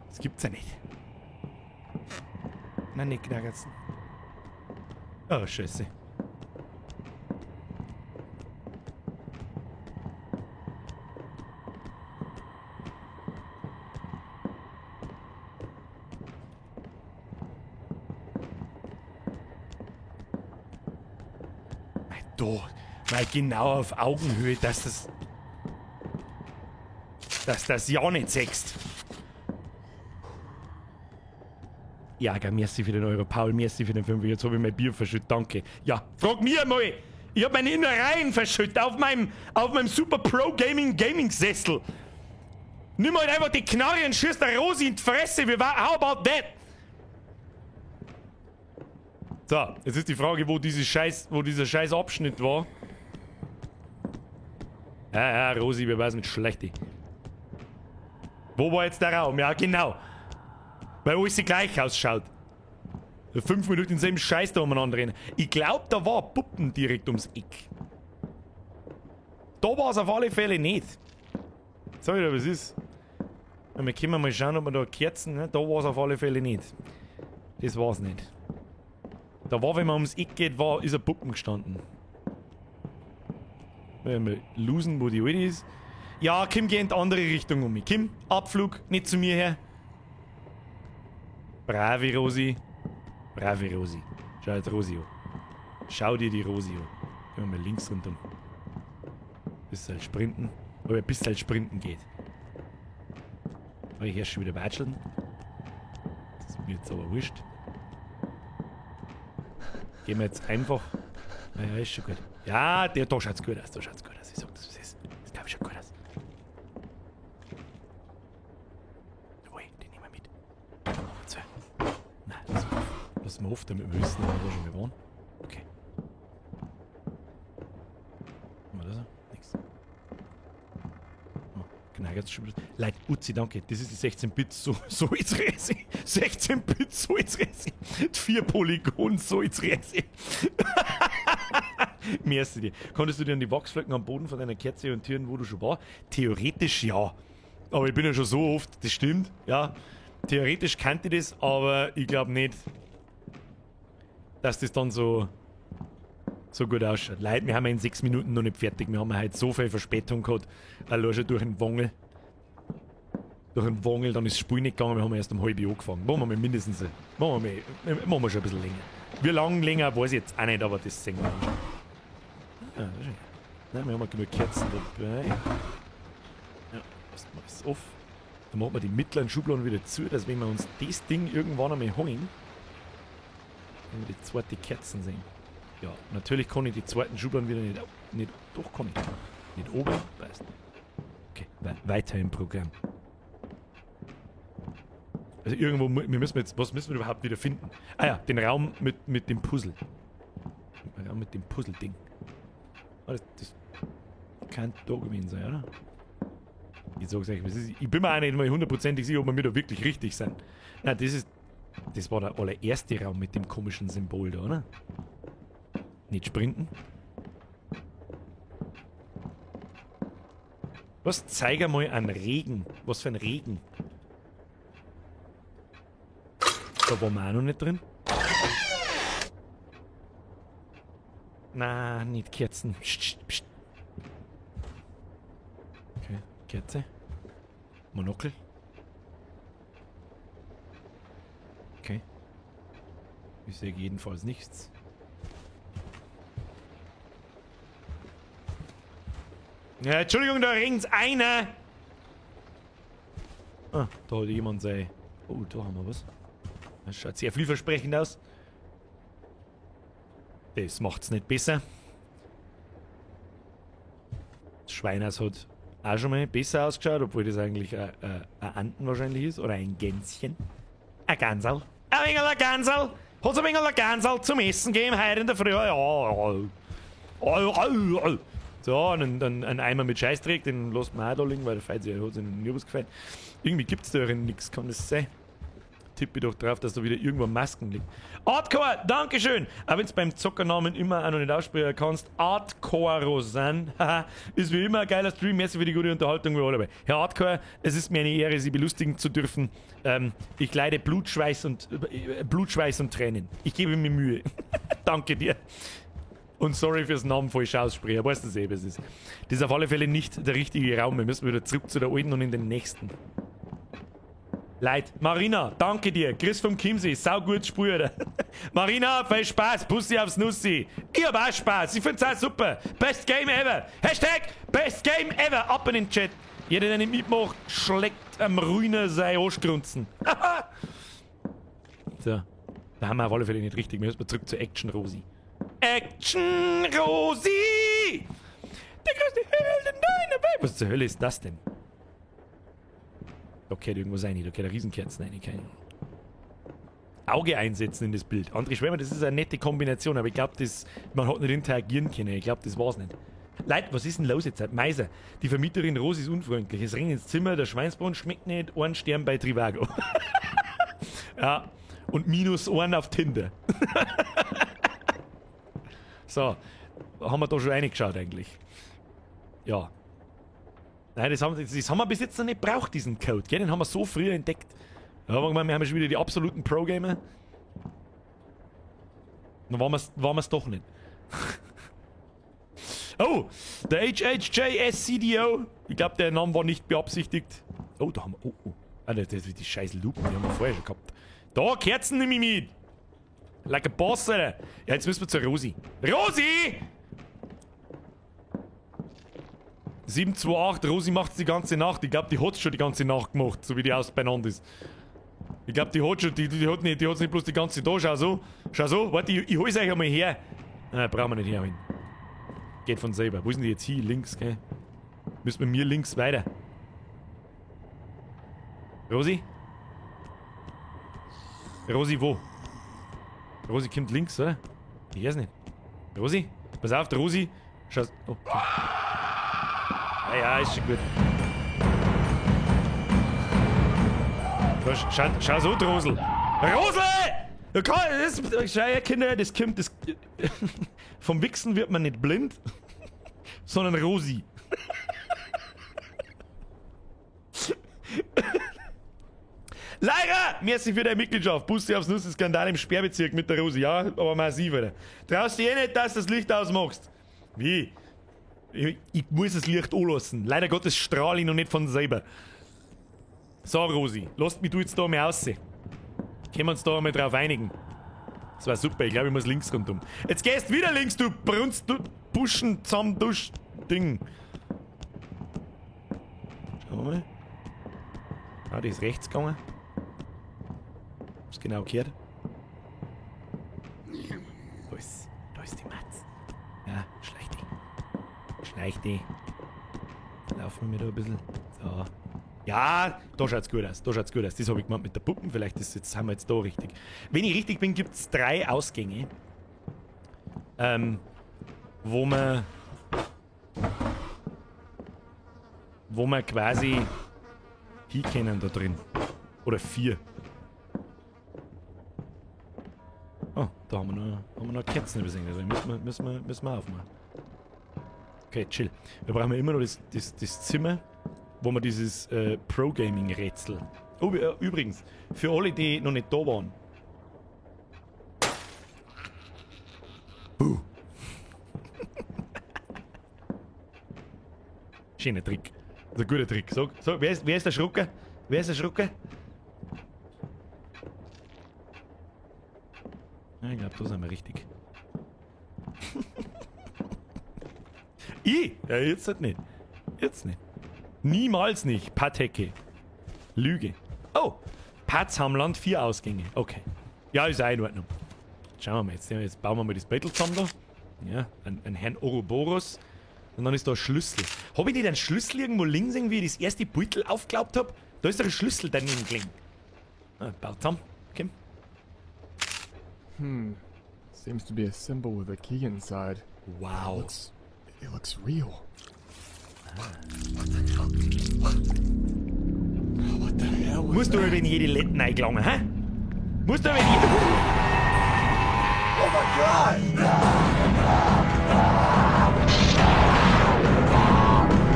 Das gibt's ja nicht. Nein, nicht knackert's. Oh, Scheiße. Mei, da. Mei, genau auf Augenhöhe, dass das ja nicht sechst. Ja, gell, merci für den Euro, Paul, merci für den 5. Jetzt hab ich mein Bier verschüttet, danke. Ja, frag mir mal! Ich hab meine Innereien verschüttet auf meinem Super Pro Gaming Gaming Sessel. Nimm halt einfach die Knarre und schieß der Rosi in die Fresse. Wie war, how about that? So, jetzt ist die Frage, wo dieser scheiß Abschnitt war. Ja, ja, Rosi, wir weiß mit schlecht. Wo war jetzt der Raum? Ja, genau. Weil alles gleich ausschaut. 5 Minuten in selben Scheiß da umeinander rennen. Ich glaub, da war Puppen direkt ums Eck. Da war's auf alle Fälle nicht. Sag ich dir, was ist? Wir können mal schauen, ob wir da Kerzen. Ne? Da war's auf alle Fälle nicht. Das war's nicht. Da war, wenn man ums Eck geht, ist ein Puppen gestanden. Wenn wir losen, wo die alte ist. Ja, Kim geht in die andere Richtung um mich. Kim, Abflug, nicht zu mir her. Bravi Rosi. Bravi Rosi. Schau dir die Rosi an. Schau dir die Rosi an. Gehen wir mal links rundum. Bisschen sprinten. Aber ein bisschen sprinten geht. Aber ich erst schon wieder watscheln. Das ist mir jetzt aber wurscht. Gehen wir jetzt einfach. Naja, ist schon gut. Ja, der, da schaut's gut aus. Da schaut's gut aus. Ich sag das, was ist. Das glaub ich schaut gut aus. Jawohl, den nehmen wir mit. So. Nein, lass mal auf. Lass mal auf, damit wir wissen, ob wir da schon mal waren. Okay. Haben wir das? Nix. Oh, genau, jetzt schon wieder. Leute, Uzi, danke. Das ist die 16-Bit Salzresi. 16-Bit Salzresi. 4 Polygon Salzresi. Merci dir. Konntest du dir an die Wachsflecken am Boden von deiner Kerze orientieren, wo du schon war? Theoretisch ja. Aber ich bin ja schon so oft, das stimmt, ja. Theoretisch kannte ich das, aber ich glaube nicht, dass das dann so gut ausschaut. Leute, wir haben ja in 6 Minuten noch nicht fertig. Wir haben ja heute so viel Verspätung gehabt. Allein schon durch den Wangel. Durch den Wangel, dann ist das Spiel nicht gegangen. Wir haben erst um 9:30 angefangen. Machen wir mal mindestens. Machen wir schon ein bisschen länger. Wie lange länger, weiß ich jetzt auch nicht, aber das sehen wir dann schon. Ja, das ist schon. Nein, wir haben ja genug Kerzen dabei. Ja, lassen wir das auf. Dann machen wir die mittleren Schubladen wieder zu, dass wenn wir uns das Ding irgendwann einmal holen, wenn wir die zweite Kerzen sehen. Ja, natürlich kann ich die zweiten Schubladen wieder nicht doch kann ich. Nicht oben, weißt du. Okay, weiter im Programm. Also irgendwo, wir müssen jetzt, was müssen wir überhaupt wieder finden? Ah ja, den Raum mit dem Puzzle. Den Raum mit dem Puzzle-Ding. Ah, das kann da gewesen sein, oder? Ich sag's euch, ich bin mir auch nicht mal hundertprozentig sicher, ob wir da wirklich richtig sind. Nein, das war der allererste Raum mit dem komischen Symbol da, oder? Nicht sprinten. Was? Zeig einmal einen Regen. Was für ein Regen? Da waren wir auch noch nicht drin. Na, nicht Kerzen. Psst, psst. Okay, Kerze. Monokel. Okay. Ich sehe jedenfalls nichts. Ja, Entschuldigung, da ringt's einer! Ah, da hat jemand sein. Oh, da haben wir was. Das schaut sehr vielversprechend aus. Das macht's nicht besser. Das Schweinhaus hat auch schon mal besser ausgeschaut, obwohl das eigentlich ein Anten wahrscheinlich ist. Oder ein Gänschen. Ein Gansel. Ein wenig ein Gansel. Hat's ein wenig ein Gansel zum Essen gegeben heute in der Früh. Ja. So, und ein Eimer mit Scheißdreck, den lässt man auch da liegen, weil der Feind sich hat sich nie was gefallen. Irgendwie gibt's da nichts, kann das sein? Tippe ich doch drauf, dass da wieder irgendwo Masken liegen. Artcore, Dankeschön! Auch wenn's beim Zockernamen immer auch noch nicht aussprechen kannst. Artcore Rosanne. Haha, ist wie immer ein geiler Stream. Merci für die gute Unterhaltung, wir alle dabei. Herr Artcore, es ist mir eine Ehre, Sie belustigen zu dürfen. Ich leide Blutschweiß und Tränen. Ich gebe mir Mühe. Danke dir. Und sorry fürs Namen falsch aussprechen. Weißt du eh, was es ist. Das ist auf alle Fälle nicht der richtige Raum. Wir müssen wieder zurück zu der alten und in den nächsten. Leid. Marina, danke dir. Chris vom Chiemsee, sau gut Spiel, Alter. Marina, viel Spaß. Bussi aufs Nussi. Ich hab auch Spaß. Ich find's auch super. Best Game ever. Hashtag Best Game ever. Ab in den Chat. Jeder, der nicht mitmacht, schlägt am Ruiner sein Arschgrunzen. So. Da haben wir auf alle Fälle nicht richtig. Wir müssen zurück zur Action Rosi. Action Rosi! Der größte Held in deiner Welt. Was zur Hölle ist das denn? Da geht irgendwas rein, da geht eine Riesenkerzen rein, keine Ahnung. Auge einsetzen in das Bild. André Schwemmer, das ist eine nette Kombination, aber ich glaube, man hat nicht interagieren können. Ich glaube, das war's nicht. Leute, was ist denn los jetzt? Meiser, die Vermieterin Rosi ist unfreundlich. Es regnet ins Zimmer, der Schweinsbraten schmeckt nicht, ein Stern bei Trivago. Ja, und minus einen auf Tinder. So, haben wir da schon reingeschaut eigentlich. Ja. Nein, das haben wir bis jetzt noch nicht gebraucht, diesen Code, gell? Den haben wir so früh entdeckt. Da haben wir gemeint, wir haben schon wieder die absoluten Pro-Gamer. Dann waren wir's doch nicht. Oh, der HHJSCDO. Ich glaube, der Name war nicht beabsichtigt. Oh, da haben wir... Oh, oh. Ah, die scheiß Lupen, die haben wir vorher schon gehabt. Da, Kerzen nehme ich mit. Like a boss, Alter. Ja, jetzt müssen wir zur Rosi. Rosi! 728, Rosi macht's die ganze Nacht. Ich glaube, die hat's schon die ganze Nacht gemacht, so wie die aus beieinander ist. Ich glaube, die hat schon, die hat nicht, die hat's nicht bloß die ganze da. Schau so, schau so. Warte, ich hol's euch einmal her. Nein, brauchen wir nicht herholen. Geht von selber. Wo sind die jetzt hier? Links, gell? Müssen wir mir links weiter. Rosi? Rosi, wo? Rosi kommt links, oder? Ich weiß nicht. Rosi? Pass auf, der Rosi. Schau. Oh. Ja, ja, ist schon gut. Schau, schau so, Rosel. Rosel! Schau her, Kinder, das kommt. Das, vom Wichsen wird man nicht blind, sondern Rosi. Leira! Merci für deine Mitgliedschaft. Bussi aufs Nuss, Skandal im Sperrbezirk mit der Rosi. Ja, aber massiv, Alter. Traust dich eh nicht, dass du das Licht ausmachst. Wie? Ich muss das Licht anlassen. Leider Gottes strahle ich noch nicht von selber. So, Rosi, lasst mich du jetzt da mal raus. Können wir uns da mal drauf einigen? Das war super, ich glaube, ich muss links rundum. Jetzt gehst wieder links, du Brunst, du Buschen, Zusammendusch, Ding. Schauen wir mal. Ah, die ist rechts gegangen. Hab's genau gehört. Da ist die Matz. Ja, schleich die. Schleich die. Laufen wir da ein bisschen. So. Ja, da schaut's gut aus. Da schaut's gut aus. Das habe ich gemacht mit der Puppen. Vielleicht ist jetzt, haben wir jetzt da richtig. Wenn ich richtig bin, gibt's 3 Ausgänge. Wo man quasi hinkennen da drin. Oder 4. Oh, da haben wir noch Kerzen übersehen. Also müssen wir aufmachen. Okay, chill. Wir brauchen immer noch das Zimmer, wo wir dieses Pro-Gaming-Rätsel. Oh, übrigens, für alle, die noch nicht da waren. Buh. Schöner Trick. Das ist ein guter Trick. Sag, sag, wer ist der Schrucker? Wer ist der Schrucker? Ja, ich glaube, da sind wir richtig. Ich? Ja, jetzt halt nicht. Jetzt nicht. Niemals nicht. Patecke. Lüge. Oh! Patz haben Land 4 Ausgänge. Okay. Ja, ist auch in Ordnung. Schauen wir mal jetzt. Jetzt bauen wir mal das Bettel zusammen da. Ja, ein Herrn Ouroboros. Und dann ist da ein Schlüssel. Hab ich nicht einen Schlüssel irgendwo links irgendwie, das erste Beutel aufgeklappt hab? Da ist doch ein Schlüssel daneben gelegen. Ah, baut zusammen. Okay. Seems to be a symbol with a key inside. Wow. It looks real. What the hell? What the hell was Musst du that? über in jede Letten eingelangen, hä? Musst du über in jede... Oh my God!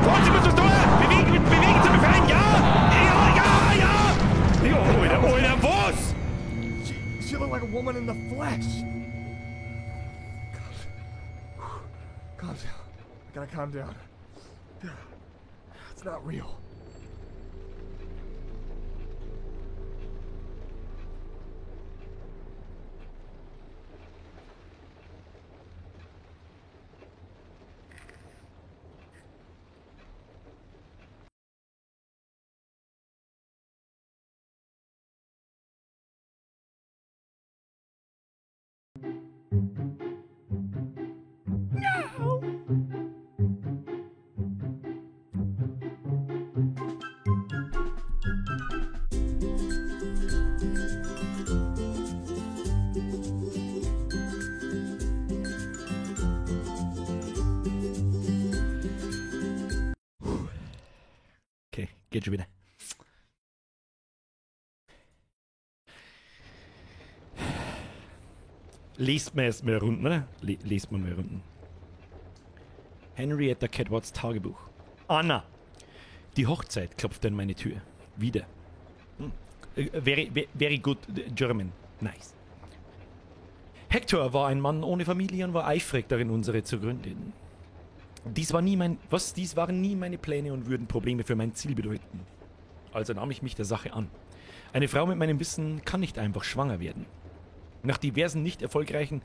Vorsicht, musst du das tun! Bewegen, bewegen zu befreien! Ja! Ja, ja, ja! Ja, Alter, Alter, was? She looked like a woman in the flesh. Calm down. I gotta calm down. It's not real. Okay, geht schon wieder. Lest mir erstmal Runden, oder? Lest mir mal Runden. Henrietta Kedwards Tagebuch. Anna! Die Hochzeit klopft an meine Tür. Wieder. Very, very good German. Nice. Hector war ein Mann ohne Familie und war eifrig darin, unsere zu gründen. Dies war nie mein, was? Dies waren nie meine Pläne und würden Probleme für mein Ziel bedeuten. Also nahm ich mich der Sache an. Eine Frau mit meinem Wissen kann nicht einfach schwanger werden. Nach diversen nicht erfolgreichen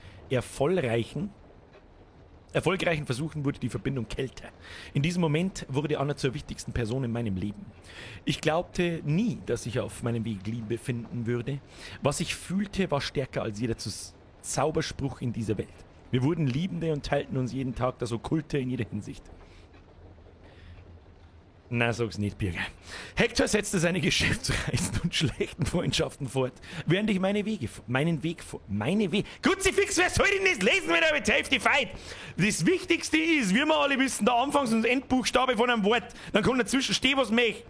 Versuchen wurde die Verbindung kälter. In diesem Moment wurde Anna zur wichtigsten Person in meinem Leben. Ich glaubte nie, dass ich auf meinem Weg Liebe finden würde. Was ich fühlte, war stärker als jeder Zauberspruch in dieser Welt. Wir wurden Liebende und teilten uns jeden Tag das Okkulte in jeder Hinsicht. Na, sag's nicht, Birger. Hector setzte seine Geschäftsreisen und schlechten Freundschaften fort, während ich meine Wege, meinen Weg, meine Wege... Kruzifix, wer soll denn das lesen, wenn er mit Safety Fight? Das Wichtigste ist, wie wir alle wissen, der Anfangs- und Endbuchstabe von einem Wort. Dann kommt dazwischen stehen, was möchte.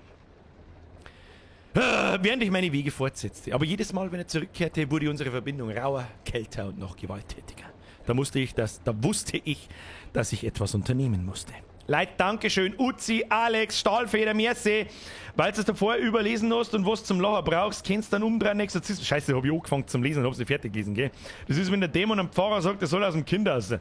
Während ich meine Wege fortsetzte. Aber jedes Mal, wenn er zurückkehrte, wurde unsere Verbindung rauer, kälter und noch gewalttätiger. Da wusste ich, dass ich etwas unternehmen musste. Leute, Dankeschön, Uzi, Alex, Stahlfeder, merci. Weil du es davor überlesen hast und was zum Lachen brauchst, kennst du dann umdrehen, Exorzismus. Scheiße, hab ich angefangen zum Lesen und hab's nicht fertig gelesen, gell? Das ist, wenn der Dämon am Pfarrer sagt, er soll aus dem Kind raus.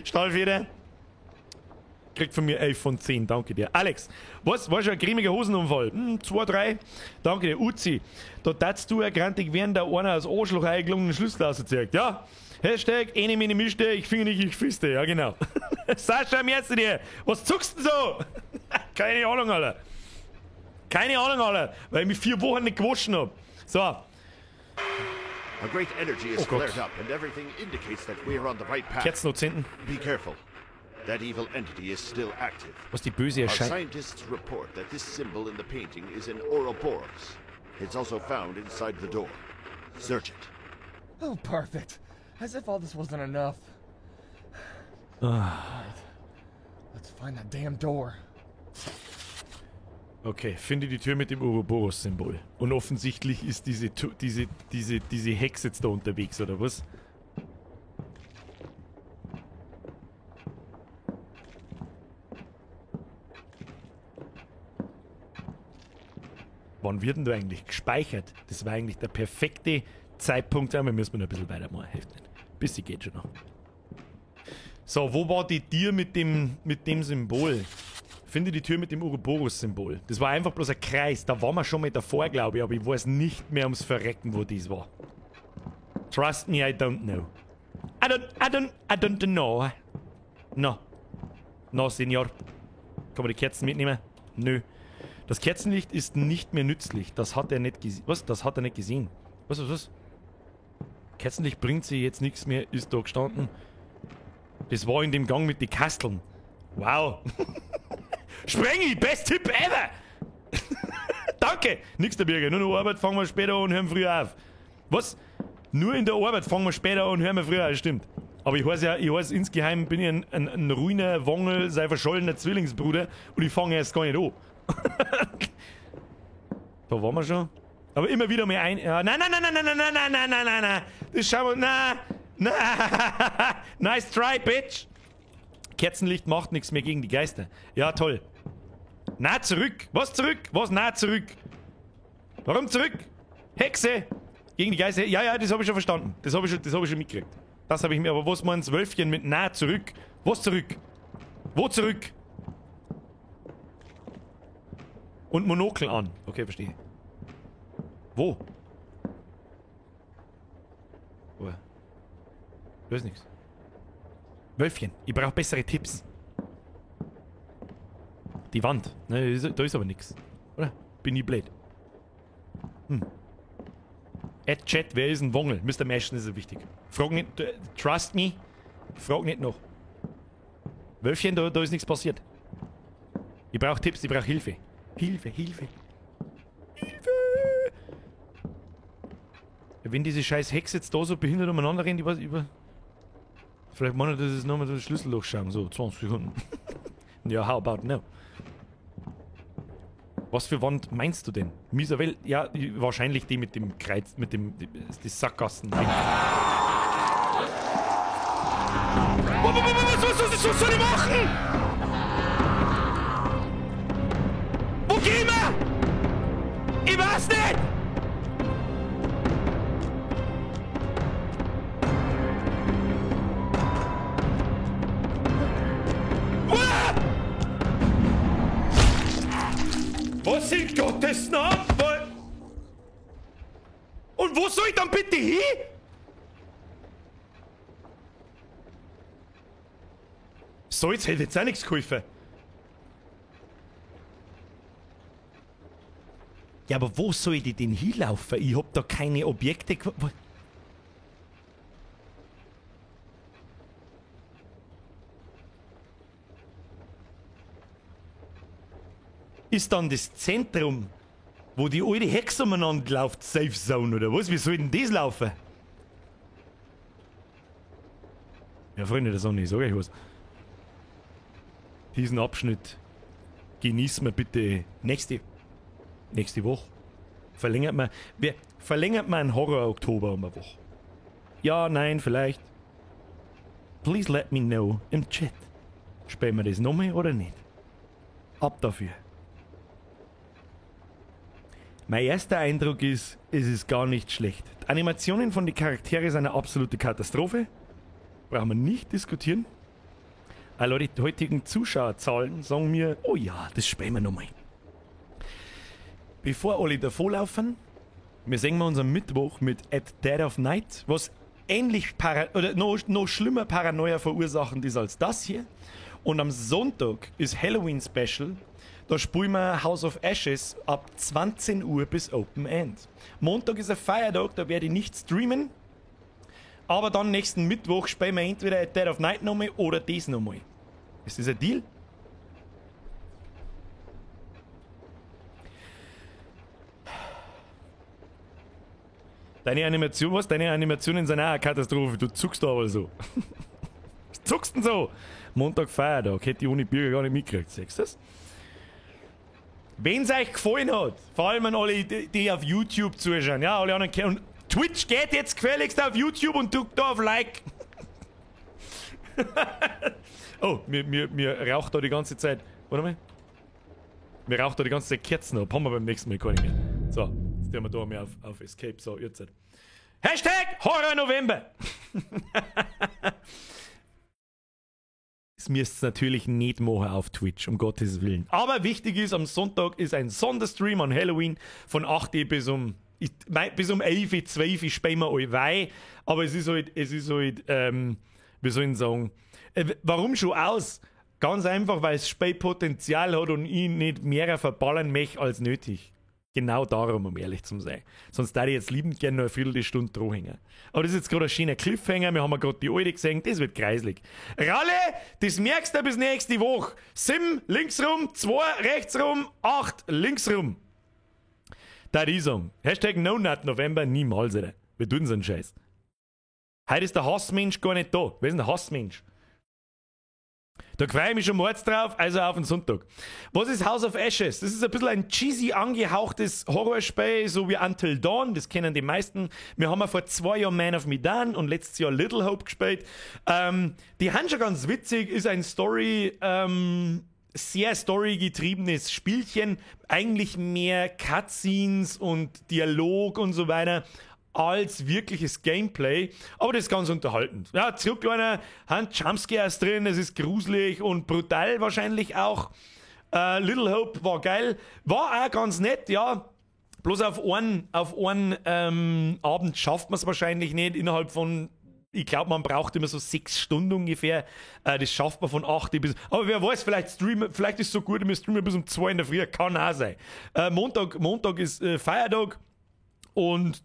Stahlfeder. Kriegt von mir 11 von 10, danke dir. Alex, was? War schon ein cremiger Hosenunfall? 2, 3. Danke dir. Uzi, da tatst du erkrantig, während da einer aus Arschloch eingelungenen Schlüssel rauszieht. Ja? Hashtag, ene mene mischte, ich finde nicht, ich fiste. Ja, genau. Sascha, merci dir. Was zuckst denn so? Keine Ahnung, Alter. Keine Ahnung, Alter. Weil ich mich 4 Wochen nicht gewaschen hab. So. A great energy is Oh Gott. flared up and everything indicates that we are on the right path. Kerzen noch zünden. Be careful. That evil entity is still active. Was die böse Our erscheint. scientists report that this symbol in the painting is an Ouroboros. It's also found inside the door. Search it. Oh, perfect. As if all this wasn't enough. Right. Let's find that damn door. Okay, finde die Tür mit dem Ouroboros-Symbol. Und offensichtlich ist diese Hexe jetzt da unterwegs, oder was? Wann wird denn da eigentlich gespeichert? Das war eigentlich der perfekte Zeitpunkt. Ja, wir müssen noch ein bisschen weitermachen. Hilft nicht. Bisschen geht schon noch. So, wo war die Tür mit dem Symbol? Finde die Tür mit dem Uroboros-Symbol. Das war einfach bloß ein Kreis. Da waren wir schon mal davor, glaube ich, aber ich weiß nicht mehr ums Verrecken, wo das war. Trust me, I don't know. I don't know. No. No, Senor. Kann man die Kerzen mitnehmen? Nö. Das Kerzenlicht ist nicht mehr nützlich. Das hat er nicht gesehen. Was? Das hat er nicht gesehen. Was, was, was? Kerzenlicht bringt sie jetzt nichts mehr, ist da gestanden. Das war in dem Gang mit den Kasteln. Wow. Sprengi, best Tipp ever! Danke! Nix der Birger. Nur noch Arbeit fangen wir später an und hören früher auf. Was? Nur in der Arbeit fangen wir später an und hören wir früher auf. Stimmt. Aber ich weiß ja, ich weiß insgeheim bin ich ein ruiner Wangel, sein verschollener Zwillingsbruder und ich fange erst gar nicht an. Da waren wir schon. Aber immer wieder mal ein. Ja, nein, nein, nein, nein, nein, nein, nein, nein, nein, nein, nein. Das schauen wir. Nein, nein. Nice try, bitch. Kerzenlicht macht nichts mehr gegen die Geister. Ja, toll. Na, zurück. Was zurück? Was? Na, zurück. Warum zurück? Hexe. Gegen die Geister. Ja, ja, das habe ich schon verstanden. Das habe ich schon, mitgekriegt. Das habe ich mir. Aber was meint Wölfchen mit na, zurück? Was zurück? Wo zurück? Und Monokel an. Okay, verstehe. Wo? Wo? Da ist nichts. Wölfchen, ich brauche bessere Tipps. Die Wand. Ne, da ist aber nichts. Oder? Bin ich blöd. Hm. Add Chat, wer ist ein Wongel? Mr. Mashon ist so wichtig. Frag nicht, trust me. Frag nicht noch. Wölfchen, da ist nichts passiert. Ich brauche Tipps, ich brauche Hilfe. Hilfe, Hilfe. Hilfe! Wenn diese scheiß Hexe jetzt da so behindert umeinander rennt, ich weiß über. Vielleicht meint er, das ist nochmal so ein Schlüsselloch schauen, so 20 Sekunden. Ja, how about now? Was für Wand meinst du denn? Mieser Welt? Ja, wahrscheinlich die mit dem Kreuz, mit dem. Die Sackgassen. Was soll ich machen? Wo gehen wir? Ich weiß nicht! Was in Gottes Namen? Und wo soll ich dann bitte hin? So, jetzt hätte jetzt auch nichts geholfen. Ja, aber wo soll ich denn hinlaufen? Ich hab da keine Objekte. Ist dann das Zentrum, wo die alte Hexe umeinander läuft, Safe Zone oder was? Wie soll denn das laufen? Ja, Freunde der Sonne, ich sag euch was. Diesen Abschnitt genießen wir bitte nächste Woche. Verlängert man einen Horror-Oktober um eine Woche? Ja, nein, vielleicht. Please let me know im Chat. Spielen wir das nochmal oder nicht? Ab dafür. Mein erster Eindruck ist, es ist gar nicht schlecht. Die Animationen von den Charakteren sind eine absolute Katastrophe. Brauchen wir nicht diskutieren. Aber Leute, die heutigen Zuschauerzahlen sagen mir, oh ja, das spielen wir nochmal. Bevor alle davonlaufen, wir sehen wir uns am Mittwoch mit At Dead of Night, was ähnlich oder noch schlimmer Paranoia verursachend ist als das hier. Und am Sonntag ist Halloween Special. Da spielen wir House of Ashes ab 20 Uhr bis Open End. Montag ist ein Feiertag, da werde ich nicht streamen. Aber dann nächsten Mittwoch spielen wir entweder At Dead of Night nochmal oder das nochmal. Ist das ein Deal? Deine Animation, was? Deine Animationen sind auch eine Katastrophe. Du zuckst da aber so. Was zuckst denn so? Montag Feiertag, hätte ich ohne Bürger gar nicht mitgekriegt. Siehst du das? Wenn es euch gefallen hat, vor allem an alle, die auf YouTube zuschauen, ja, alle anderen kennen. Twitch geht jetzt gefälligst auf YouTube und drückt da auf Like. Oh, mir raucht da die ganze Zeit. Warte mal. Mir raucht da die ganze Zeit Kerzen ab. Haben wir beim nächsten Mal keine mehr. So, jetzt tun wir da mal auf Escape. So, jetzt. Hashtag Horror November. Das müsst ihr natürlich nicht machen auf Twitch, um Gottes Willen. Aber wichtig ist, am Sonntag ist ein Sonderstream an Halloween von 8 Uhr bis um 11, 12 spielen wir alle wei. Aber es ist halt, wie soll ich sagen, warum schon aus? Ganz einfach, weil es Spielpotenzial hat und ich nicht mehr verballern möchte als nötig. Genau darum, um ehrlich zu sein. Sonst würde ich jetzt liebend gerne noch eine Viertelstunde dran. Aber das ist jetzt gerade ein schöner Cliffhanger. Wir haben ja gerade die alte gesehen. Das wird kreislig. Ralle, das merkst du bis nächste Woche. 7 links rum, 2 rechts rum, 8 links rum. Da ich sagen. Hashtag NoNutNovember niemals, Alter. Wir tun so einen Scheiß. Heute ist der Hassmensch gar nicht da. Wer ist denn der Hassmensch? Da freue ich mich schon mords drauf, also auf den Sonntag. Was ist House of Ashes? Das ist ein bisschen ein cheesy angehauchtes Horrorspiel, so wie Until Dawn, das kennen die meisten. Wir haben ja vor 2 Jahren Man of Medan und letztes Jahr Little Hope gespielt. Die haben schon ganz witzig, ist ein Story, sehr storygetriebenes Spielchen. Eigentlich mehr Cutscenes und Dialog und so weiter als wirkliches Gameplay, aber das ist ganz unterhaltend. Ja, zurückkleiner, haben Jumpscares drin, es ist gruselig und brutal wahrscheinlich auch. Little Hope war geil, war auch ganz nett, ja. Bloß auf einen Abend schafft man es wahrscheinlich nicht, innerhalb von, ich glaube, man braucht immer so 6 Stunden ungefähr. Das schafft man von 8 bis. Aber wer weiß, vielleicht streamen, vielleicht ist es so gut, wir streamen bis um 2 in der Früh, kann auch sein. Montag ist Feiertag. Und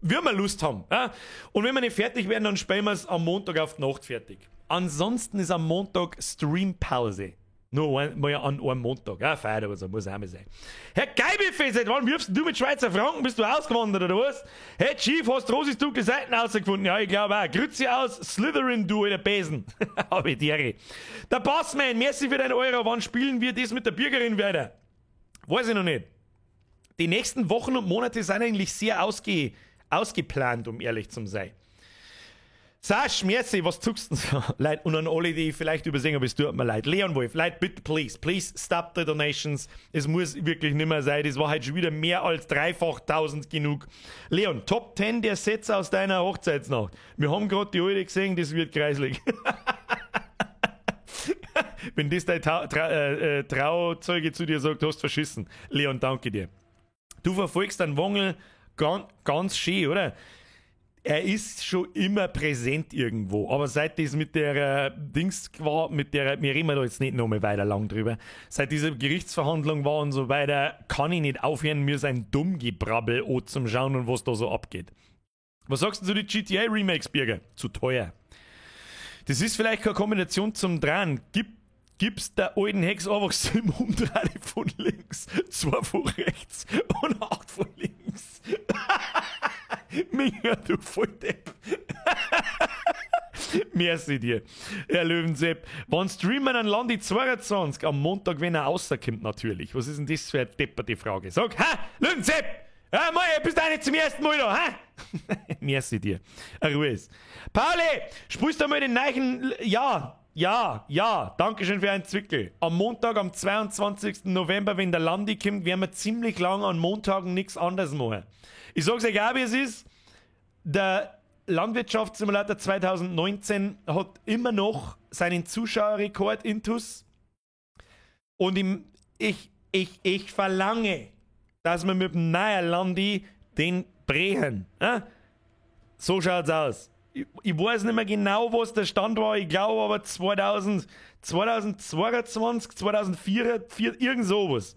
wir mal Lust haben. Ja? Und wenn wir nicht fertig werden, dann spielen wir es am Montag auf die Nacht fertig. Ansonsten ist am Montag Streampause. Nur einmal an einem Montag. Ja, Feiertag oder so, muss auch mal sein. Herr Geibiffe, seit wann wirfst du mit Schweizer Franken? Bist du ausgewandert oder was? Hey Chief, hast du Rosis dunkle Seiten rausgefunden? Ja, ich glaube auch. Grüezi aus Slytherin, du alter Besen. Hab ich die. Der Bassman, merci für deinen Euro. Wann spielen wir das mit der Bürgerin weiter? Weiß ich noch nicht. Die nächsten Wochen und Monate sind eigentlich sehr ausgeplant, um ehrlich zu sein. Sasch, merci, was zuckst du denn so? Leid, und an alle, die ich vielleicht übersehen habe, es tut mir leid. Leon Wolf, leid, bitte, please, please stop the donations. Es muss wirklich nimmer sein. Das war halt schon wieder mehr als 3-fach 1000 genug. Leon, Top 10 der Sätze aus deiner Hochzeitsnacht. Wir haben gerade die alte gesehen, das wird kreislig. Wenn das dein Trauzeuge zu dir sagt, hast du verschissen. Leon, danke dir. Du verfolgst den Wongel ganz, ganz schön, oder? Er ist schon immer präsent irgendwo. Aber seit das mit der Dings war, mit der, wir reden da jetzt nicht nochmal weiter lang drüber, seit dieser Gerichtsverhandlung war und so weiter, kann ich nicht aufhören, mir sein Dummgebrabbel zum Schauen und was da so abgeht. Was sagst du zu den GTA Remakes, Birger? Zu teuer. Das ist vielleicht keine Kombination zum Dran. Gibst der alten Hex einfach 7 Umdrehungen von links, 2 von rechts und 8 von links. Micha, du Volldepp. Merci dir, Herr Löwensepp. Wann streamen an Landi 22? Am Montag, wenn er rauskommt, natürlich. Was ist denn das für eine depperte Frage? Sag, ha, Löwensepp! Ja, mei, bist du auch nicht zum ersten Mal da, ha? Merci dir. Ruhe ist. Pauli, spielst du mal den neuen... Ja, ja, ja, Dankeschön für einen Zwickel. Am Montag, am 22. November, wenn der Landi kommt, werden wir ziemlich lang an Montagen nichts anderes machen. Ich sag's euch auch, wie es ist. Der Landwirtschaftssimulator 2019 hat immer noch seinen Zuschauerrekord intus. Und ich verlange, dass wir mit dem neuen Landi den brechen. Ja? So schaut's aus. Ich weiß nicht mehr genau, was der Stand war. Ich glaube aber 2022, 2004, irgend sowas.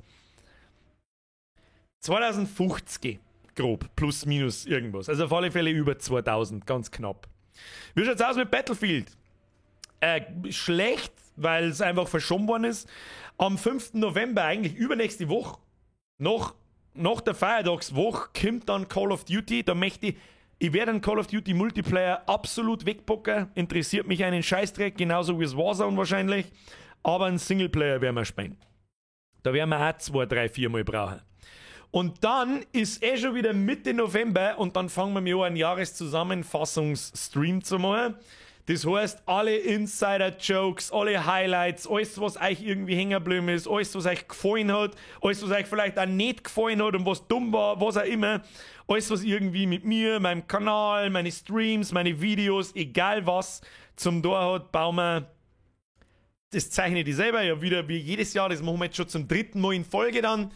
2050, grob, plus minus irgendwas. Also auf alle Fälle über 2000, ganz knapp. Wie schaut's aus mit Battlefield? Schlecht, weil es einfach verschoben worden ist. Am 5. November, eigentlich übernächste Woche, noch nach der Feiertagswoche, kommt dann Call of Duty. Da möchte ich werde den Call of Duty Multiplayer absolut wegpacken. Interessiert mich einen Scheißdreck, genauso wie es Warzone wahrscheinlich. Aber einen Singleplayer werden wir spielen. Da werden wir auch 2, 3, 4 Mal brauchen. Und dann ist eh schon wieder Mitte November und dann fangen wir mir an, einen Jahreszusammenfassungsstream zu machen. Das heißt, alle Insider-Jokes, alle Highlights, alles, was euch irgendwie hängen geblieben ist, alles, was euch gefallen hat, alles, was euch vielleicht auch nicht gefallen hat und was dumm war, was auch immer, alles, was irgendwie mit mir, meinem Kanal, meine Streams, meine Videos, egal was, zum Tor hat, bauen wir. Das zeichne ich selber ja wieder wie jedes Jahr, das machen wir jetzt schon zum dritten Mal in Folge dann.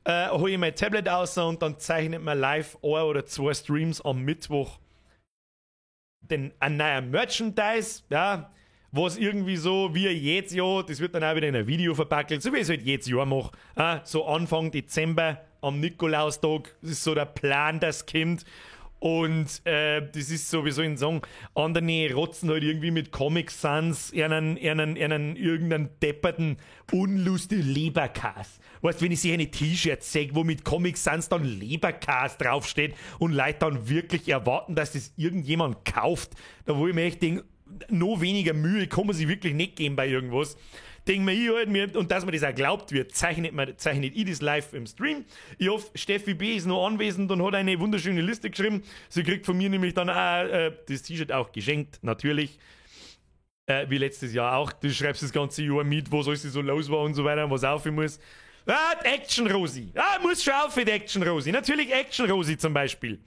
Hole ich mein Tablet aus und dann zeichnet man live ein oder zwei Streams am Mittwoch den, ein neuer Merchandise, ja, was irgendwie so wie jedes Jahr, das wird dann auch wieder in ein Video verpackt, so wie ich es halt jedes Jahr mache, so Anfang Dezember am Nikolaustag, das ist so der Plan, das kommt. Und das ist so, wie soll ich sagen, andere rotzen halt irgendwie mit Comic Sans irgendeinen depperten, unlustigen Leberkas. Weißt, wenn ich sich eine T-Shirt sehe, wo mit Comic Sans dann Leberkas draufsteht und Leute dann wirklich erwarten, dass das irgendjemand kauft, da wo ich mir echt denke, noch weniger Mühe kann man sich wirklich nicht geben bei irgendwas. Denke mir ich halt mir, und dass mir das auch glaubt wird, zeichnet ich das live im Stream. Ich hoffe, Steffi B. ist noch anwesend und hat eine wunderschöne Liste geschrieben. Sie kriegt von mir nämlich dann auch das T-Shirt auch geschenkt, natürlich. Wie letztes Jahr auch. Du schreibst das ganze Jahr mit, was alles so los war und so weiter und was auf muss. Ah, die Action Rosi. Ah, muss schon auf die Action Rosi. Natürlich Action Rosi zum Beispiel.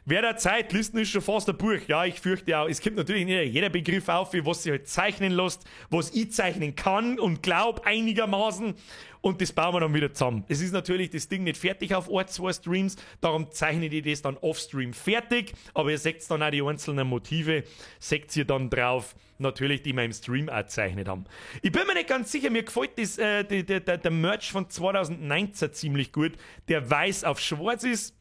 Wer der Zeit, Listen ist schon fast ein Buch. Ja, ich fürchte auch, es kommt natürlich nicht jeder Begriff auf, wie was sich halt zeichnen lässt, was ich zeichnen kann und glaub einigermaßen. Und das bauen wir dann wieder zusammen. Es ist natürlich das Ding nicht fertig auf ein, zwei Streams, darum zeichne ich das dann off-stream fertig. Aber ihr seht dann auch die einzelnen Motive, seht ihr dann drauf, natürlich, die wir im Stream auch gezeichnet haben. Ich bin mir nicht ganz sicher, mir gefällt das, der Merch von 2019 ziemlich gut, der weiß auf schwarz ist.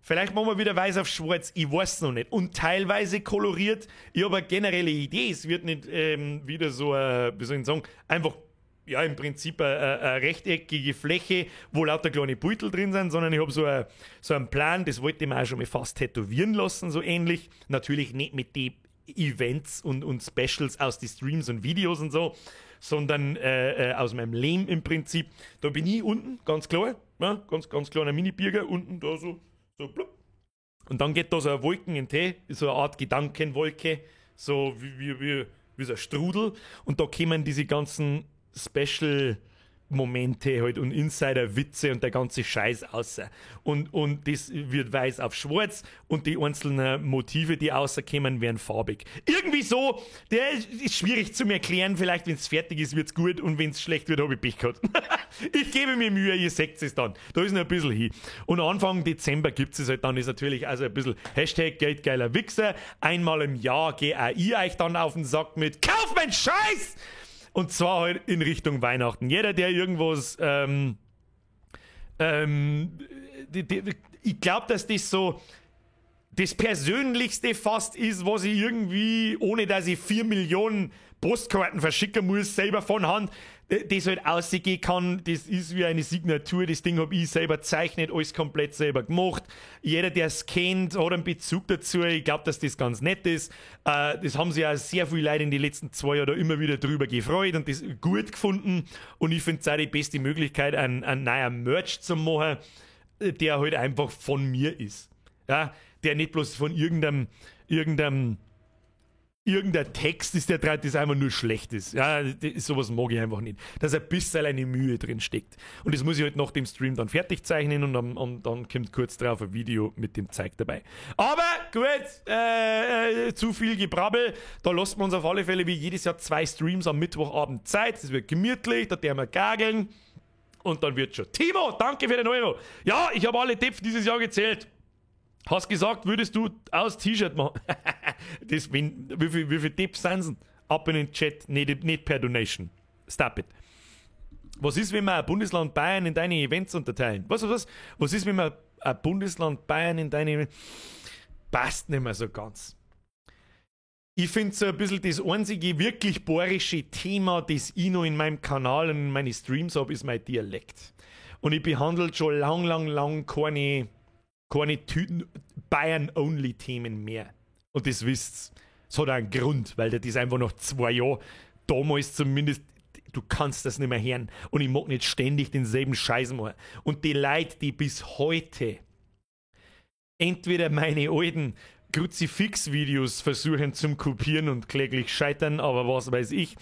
Vielleicht machen wir wieder weiß auf schwarz, ich weiß noch nicht. Und teilweise koloriert. Ich habe eine generelle Idee, es wird nicht wieder so, wie soll ich sagen, einfach, ja, im Prinzip eine rechteckige Fläche, wo lauter kleine Beutel drin sind, sondern ich habe so einen Plan, das wollte ich mir auch schon mal fast tätowieren lassen, so ähnlich. Natürlich nicht mit den Events und Specials aus den Streams und Videos und so, sondern aus meinem Leben im Prinzip. Da bin ich unten, ganz klar, ja, ganz, ganz kleiner Mini-Birger, unten da so. So, blub. Und dann geht da so eine Wolken in Tee, so eine Art Gedankenwolke, so wie so ein Strudel. Und da kommen diese ganzen Special-Momente halt und Insider-Witze und der ganze Scheiß raus. Und das wird weiß auf schwarz und die einzelnen Motive, die rauskommen, werden farbig. Irgendwie so, der ist schwierig zu erklären. Vielleicht, wenn es fertig ist, wird's gut und wenn es schlecht wird, habe ich Pech gehabt. Ich gebe mir Mühe, ihr seht es dann. Da ist noch ein bisschen hin. Und Anfang Dezember gibt es halt dann, ist natürlich also ein bisschen Hashtag Geldgeiler Wichser. Einmal im Jahr gehe auch ich euch dann auf den Sack mit Kauf meinen Scheiß! Und zwar halt in Richtung Weihnachten. Jeder, der irgendwas, ich glaube, dass das so das Persönlichste fast ist, was ich irgendwie, ohne dass ich 4 Millionen Postkarten verschicken muss, selber von Hand, das halt rausgehen kann, das ist wie eine Signatur, das Ding habe ich selber gezeichnet, alles komplett selber gemacht. Jeder, der es kennt, hat einen Bezug dazu. Ich glaube, dass das ganz nett ist. Das haben sich auch sehr viele Leute in den letzten 2 Jahren da immer wieder drüber gefreut und das gut gefunden. Und ich finde es auch die beste Möglichkeit, einen neuen Merch zu machen, der halt einfach von mir ist. Ja, der nicht bloß von irgendeinem Text ist, der dran, das einfach nur schlecht ist. Ja, das, sowas mag ich einfach nicht. Dass ein bisschen eine Mühe drin steckt. Und das muss ich halt nach dem Stream dann fertig zeichnen und dann kommt kurz drauf ein Video mit dem Zeug dabei. Aber gut, zu viel Gebrabbel. Da lassen wir uns auf alle Fälle wie jedes Jahr 2 Streams am Mittwochabend Zeit. Das wird gemütlich, da werden wir gageln. Und dann wird schon. Timo, danke für den Euro. Ja, ich habe alle Tipps dieses Jahr gezählt. Hast gesagt, würdest du aus T-Shirt machen? Das, wie viel Tipps sind es? Ab in den Chat, nicht per Donation. Stop it. Was ist, wenn wir ein Bundesland Bayern in deine Events unterteilen? Was? Was ist, wenn wir ein Bundesland Bayern in deine Events... Passt nicht mehr so ganz. Ich finde so ein bisschen das einzige wirklich bayerische Thema, das ich noch in meinem Kanal und in meinen Streams habe, ist mein Dialekt. Und ich behandle schon lang, lang, lang keine Tüten Bayern-Only-Themen mehr. Und das wisst's. Es hat auch einen Grund, weil das einfach noch 2 Jahre, damals zumindest, du kannst das nicht mehr hören. Und ich mag nicht ständig denselben Scheiß machen. Und die Leute, die bis heute entweder meine alten Kruzifix-Videos versuchen zum Kopieren und kläglich scheitern, aber was weiß ich.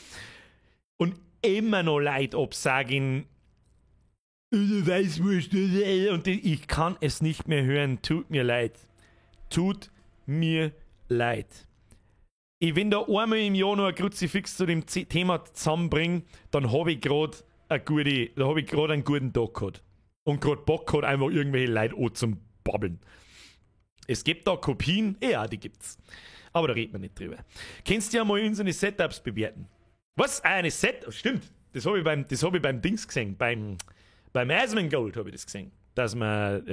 Und immer noch Leute absagen, Weißwurst, und ich kann es nicht mehr hören, tut mir leid. Tut mir leid. Ich, wenn da einmal im Jahr noch ein Kruzifix zu dem Thema zusammenbringe, dann habe ich gerade einen guten Tag gehabt. Und gerade Bock gehabt, einfach irgendwelche Leute an zum Babbeln. Es gibt da Kopien, ja, die gibt's. Aber da redet man nicht drüber. Kannst du ja mal unsere Setups bewerten? Was? Ah, eine Set? Stimmt. Das habe ich beim Dings gesehen. Beim Asmongold habe ich das gesehen. Dass man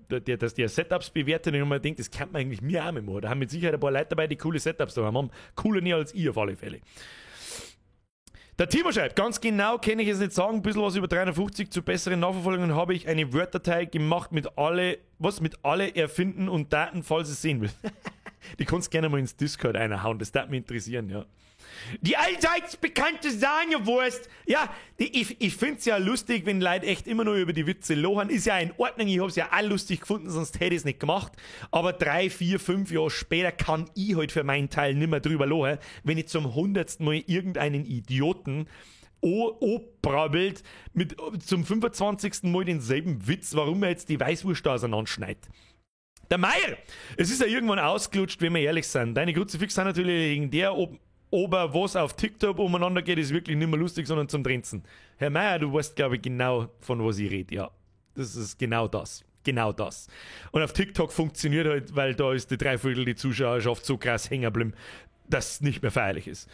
dass die Setups bewertet und man denkt, das kann man eigentlich mir auch nicht machen. Da haben mit Sicherheit ein paar Leute dabei, die coole Setups da haben. Cooler nie als ich auf alle Fälle. Der Timo schreibt, ganz genau kann ich es nicht sagen, ein bisschen was über 350 zu besseren Nachverfolgungen habe ich eine Word-Datei gemacht mit alle Erfinden und Daten, falls es sehen will. Die kannst du gerne mal ins Discord einhauen, das darf mich interessieren, ja. Die allseits bekannte Sahnewurst. Ja, ich find's ja lustig, wenn Leute echt immer nur über die Witze lachen. Ist ja in Ordnung, ich hab's ja auch lustig gefunden, sonst hätte ich's nicht gemacht. Aber 3, 4, 5 Jahre später kann ich halt für meinen Teil nimmer drüber lachen, wenn ich zum 100. Mal irgendeinen Idioten brabbelt mit zum 25. Mal denselben Witz, warum er jetzt die Weißwurst da auseinanderschneidet. Der Meier! Es ist ja irgendwann ausgelutscht, wenn wir ehrlich sind. Deine Kruzifix sind natürlich wegen der, ob was auf TikTok umeinander geht, ist wirklich nicht mehr lustig, sondern zum Drinzen. Herr Meier, du weißt, glaube ich, genau, von was ich rede. Ja, das ist genau das. Genau das. Und auf TikTok funktioniert halt, weil da ist die Dreiviertel die Zuschauerschaft so krass hängen geblieben, dass es nicht mehr feierlich ist.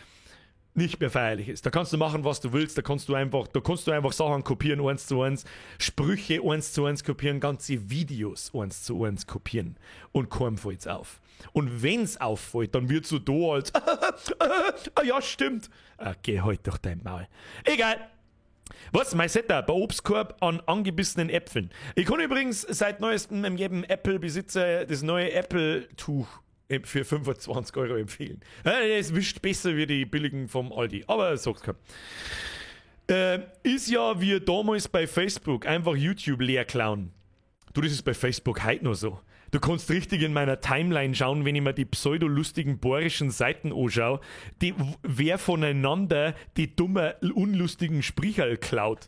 Nicht mehr feierlich ist. Da kannst du machen, was du willst, da kannst du einfach Sachen kopieren, 1:1, Sprüche 1:1 kopieren, ganze Videos 1:1 kopieren und kaum fällt's auf. Und wenn's auffällt, dann wird so da als ah ja, stimmt. Ah, geh halt doch dein Maul. Egal. Was? Mein Setup, ein Obstkorb an angebissenen Äpfeln. Ich kann übrigens seit neuestem jedem Apple-Besitzer das neue Apple-Tuch für 25 € empfehlen. Es wischt besser wie die billigen vom Aldi, aber sag's keinem. Ist ja wie damals bei Facebook, einfach YouTube leer klauen. Du, das ist bei Facebook heute noch so. Du kannst richtig in meiner Timeline schauen, wenn ich mir die pseudolustigen bayerischen Seiten anschaue, die, wer voneinander die dummen, unlustigen Spricherl klaut.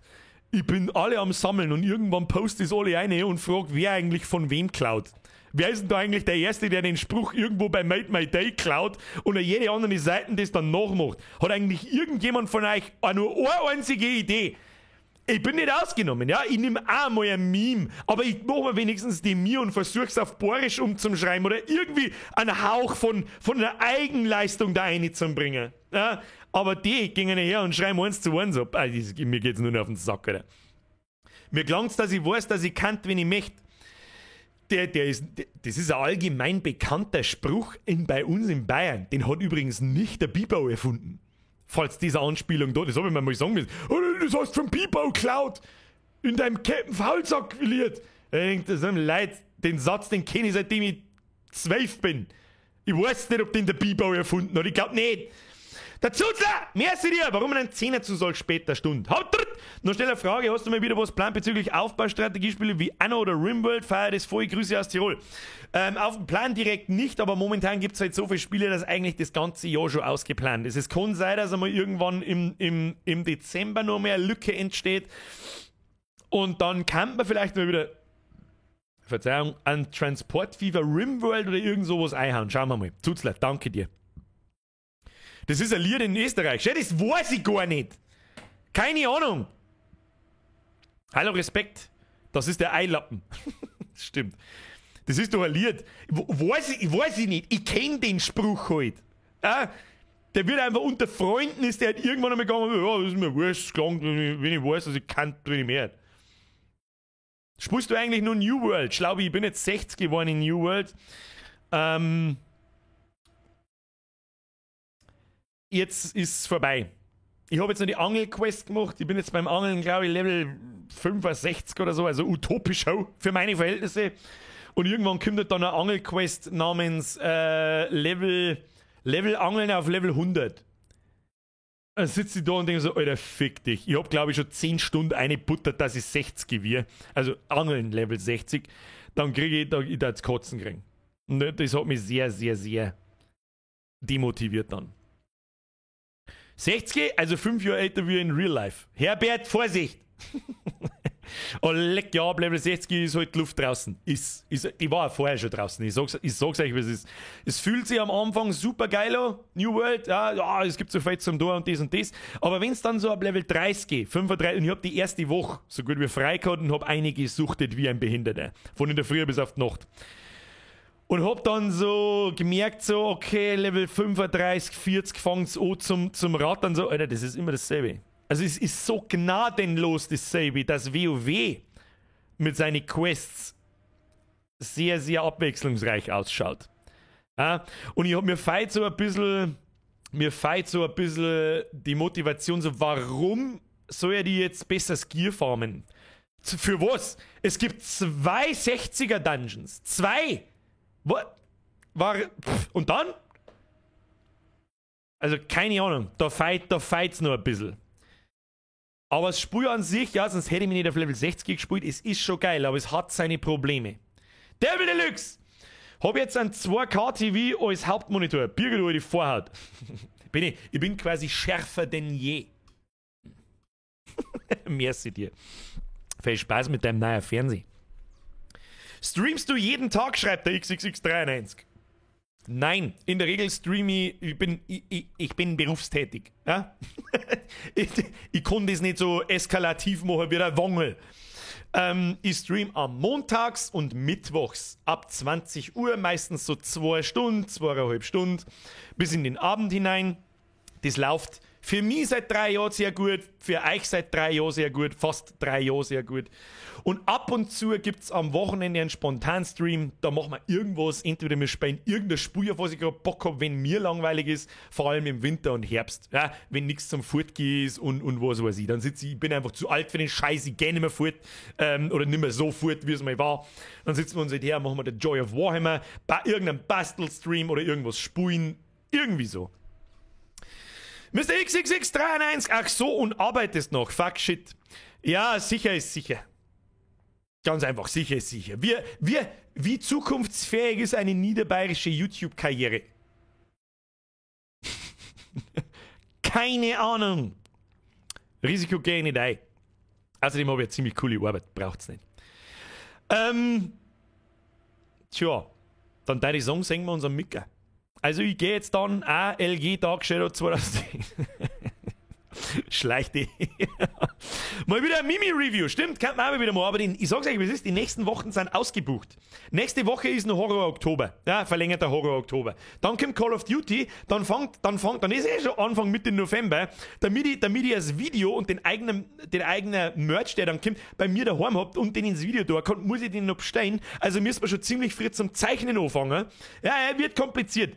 Ich bin alle am Sammeln und irgendwann poste ich alle eine und frag, wer eigentlich von wem klaut. Wer ist denn da eigentlich der Erste, der den Spruch irgendwo bei Made My Day klaut und jede andere Seite das dann nachmacht? Hat eigentlich irgendjemand von euch auch nur eine einzige Idee? Ich bin nicht ausgenommen, ja? Ich nehme auch mal ein Meme, aber ich mache mir wenigstens die Mühe und versuch's auf Bayerisch umzuschreiben oder irgendwie einen Hauch von einer Eigenleistung da reinzubringen. Ja? Aber die gingen her und schreiben 1:1 ab. Also, mir geht's nur noch auf den Sack, Alter. Mir klang's, dass ich weiß, dass ich kann, wenn ich möchte. Das ist ein allgemein bekannter Spruch bei uns in Bayern. Den hat übrigens nicht der Biebau erfunden. Falls diese Anspielung da, das habe ich mir mal sagen müssen. Oh, das hast du vom Biebau geklaut. In deinem Captain Faulsack verliert. Ich denke, das ist leid. Den Satz, den kenne ich, seitdem ich 12 bin. Ich weiß nicht, ob den der Biebau erfunden hat. Ich glaube nicht. Der Zuzler! Merci dir! Warum einen Zehner zu soll später Stunde? Haut drin! Noch schnell eine Frage, hast du mal wieder was geplant bezüglich Aufbaustrategiespiele wie Anno oder Rimworld? Feier das voll, Grüße aus Tirol. Auf dem Plan direkt nicht, aber momentan gibt es halt so viele Spiele, dass eigentlich das ganze Jahr schon ausgeplant ist. Es kann sein, dass einmal irgendwann im Dezember noch mehr Lücke entsteht und dann kann man vielleicht mal wieder, Verzeihung, an Transport Fever, Rimworld oder irgend sowas einhauen. Schauen wir mal. Zuzler, danke dir. Das ist ein Lied in Österreich. Schau, das weiß ich gar nicht. Keine Ahnung. Hallo, Respekt. Das ist der Eilappen. Stimmt. Das ist doch ein Lied. Weiß ich nicht. Ich kenne den Spruch halt. Ja, der wird einfach unter Freunden, ist der halt irgendwann einmal gegangen, ja, das ist mir wurscht, wenn ich weiß, dass ich kann, wenn ich mehr. Spielst du eigentlich nur New World? Schlau, ich bin jetzt 60 geworden in New World. Jetzt ist es vorbei. Ich habe jetzt noch die Angelquest gemacht. Ich bin jetzt beim Angeln, glaube ich, Level 65 oder so. Also utopisch für meine Verhältnisse. Und irgendwann kommt dann eine Angelquest namens Level Angeln auf Level 100. Dann sitze ich da und denke so, Alter, fick dich. Ich habe, glaube ich, schon 10 Stunden eine Butter, dass ich 60 gewinne. Also Angeln Level 60. Dann kriege ich, da ich da jetzt Kotzen kriegen. Und das hat mich sehr, sehr, sehr demotiviert dann. 60, also 5 Jahre älter wie in Real Life. Herbert, Vorsicht! Oh, leck, ja, ab Level 60 ist halt die Luft draußen. Ich war auch vorher schon draußen. Ich sag's euch, wie es ist. Es fühlt sich am Anfang super geil an. New World, ja, ja, es gibt so viel zum Tor und das und das. Aber wenn's dann so ab Level 30 geht, 35, und ich hab die erste Woche so gut wie frei gehabt und hab einige gesuchtet wie ein Behinderter. Von in der Früh bis auf die Nacht. Und hab dann so gemerkt, so, okay, Level 35, 40 fängt's an zum Rattern, so, Alter, das ist immer dasselbe. Also es ist so gnadenlos dasselbe, dass WoW mit seinen Quests sehr, sehr abwechslungsreich ausschaut. Ja? Und ich hab mir fehlt so ein bisschen, mir fehlt so ein bisschen die Motivation, so, warum soll er die jetzt besser Gear farmen? Für was? Es gibt 2 60er Dungeons. 2! Und dann? Also keine Ahnung, da fight's noch ein bisschen. Aber das Spiel an sich, ja, sonst hätte ich mich nicht auf Level 60 gespielt, es ist schon geil, aber es hat seine Probleme. Devil Deluxe! Hab jetzt ein 2K TV als Hauptmonitor. Birgit, du die Vorhaut. Ich bin quasi schärfer denn je. Merci dir. Viel Spaß mit deinem neuen Fernsehen. Streamst du jeden Tag, schreibt der XXX93. Nein, in der Regel streame ich, ich bin berufstätig. Ja? Ich kann das nicht so eskalativ machen wie der Wangel. Ich stream am Montags und Mittwochs ab 20 Uhr, meistens so 2 Stunden, 2,5 Stunden, bis in den Abend hinein. Das läuft für mich seit 3 Jahren sehr gut, für euch seit 3 Jahren sehr gut, fast 3 Jahre sehr gut. Und ab und zu gibt's am Wochenende einen Spontan-Stream, da machen wir irgendwas, entweder wir spielen irgendein Spiel, auf was ich gerade Bock hab, wenn mir langweilig ist, vor allem im Winter und Herbst, ja, wenn nichts zum Fortgehen ist und was weiß ich. Dann sitze ich, ich bin einfach zu alt für den Scheiß, ich geh nicht mehr fort, oder nicht mehr so fort, wie es mal war. Dann sitzen wir uns halt her, machen wir den Joy of Warhammer, bei irgendeinem Bastelstream oder irgendwas spulen, irgendwie so. Mr. XXX93, ach so, und arbeitest noch. Fuck shit. Ja, sicher ist sicher. Ganz einfach, sicher ist sicher. Wie zukunftsfähig ist eine niederbayerische YouTube-Karriere? Keine Ahnung. Risiko gehe ich nicht ein. Außerdem habe ich eine ziemlich coole Arbeit, braucht's nicht. Tja, dann deine Song singen wir uns am Micker. Also ich gehe jetzt dann ALG Dark Shadow 2010. Schleicht die. Mal wieder ein Mimi-Review, stimmt, kann man auch wieder mal. Aber ich sag's euch, wie es ist, die nächsten Wochen sind ausgebucht. Nächste Woche ist noch Horror-Oktober. Ja, verlängerter Horror-Oktober. Dann kommt Call of Duty, dann ist eh schon Anfang Mitte November, damit ich das Video und den eigenen Merch, der dann kommt, bei mir daheim habt und den ins Video da kommt, muss ich den noch bestellen. Also müssen wir schon ziemlich früh zum Zeichnen anfangen. Ja, wird kompliziert.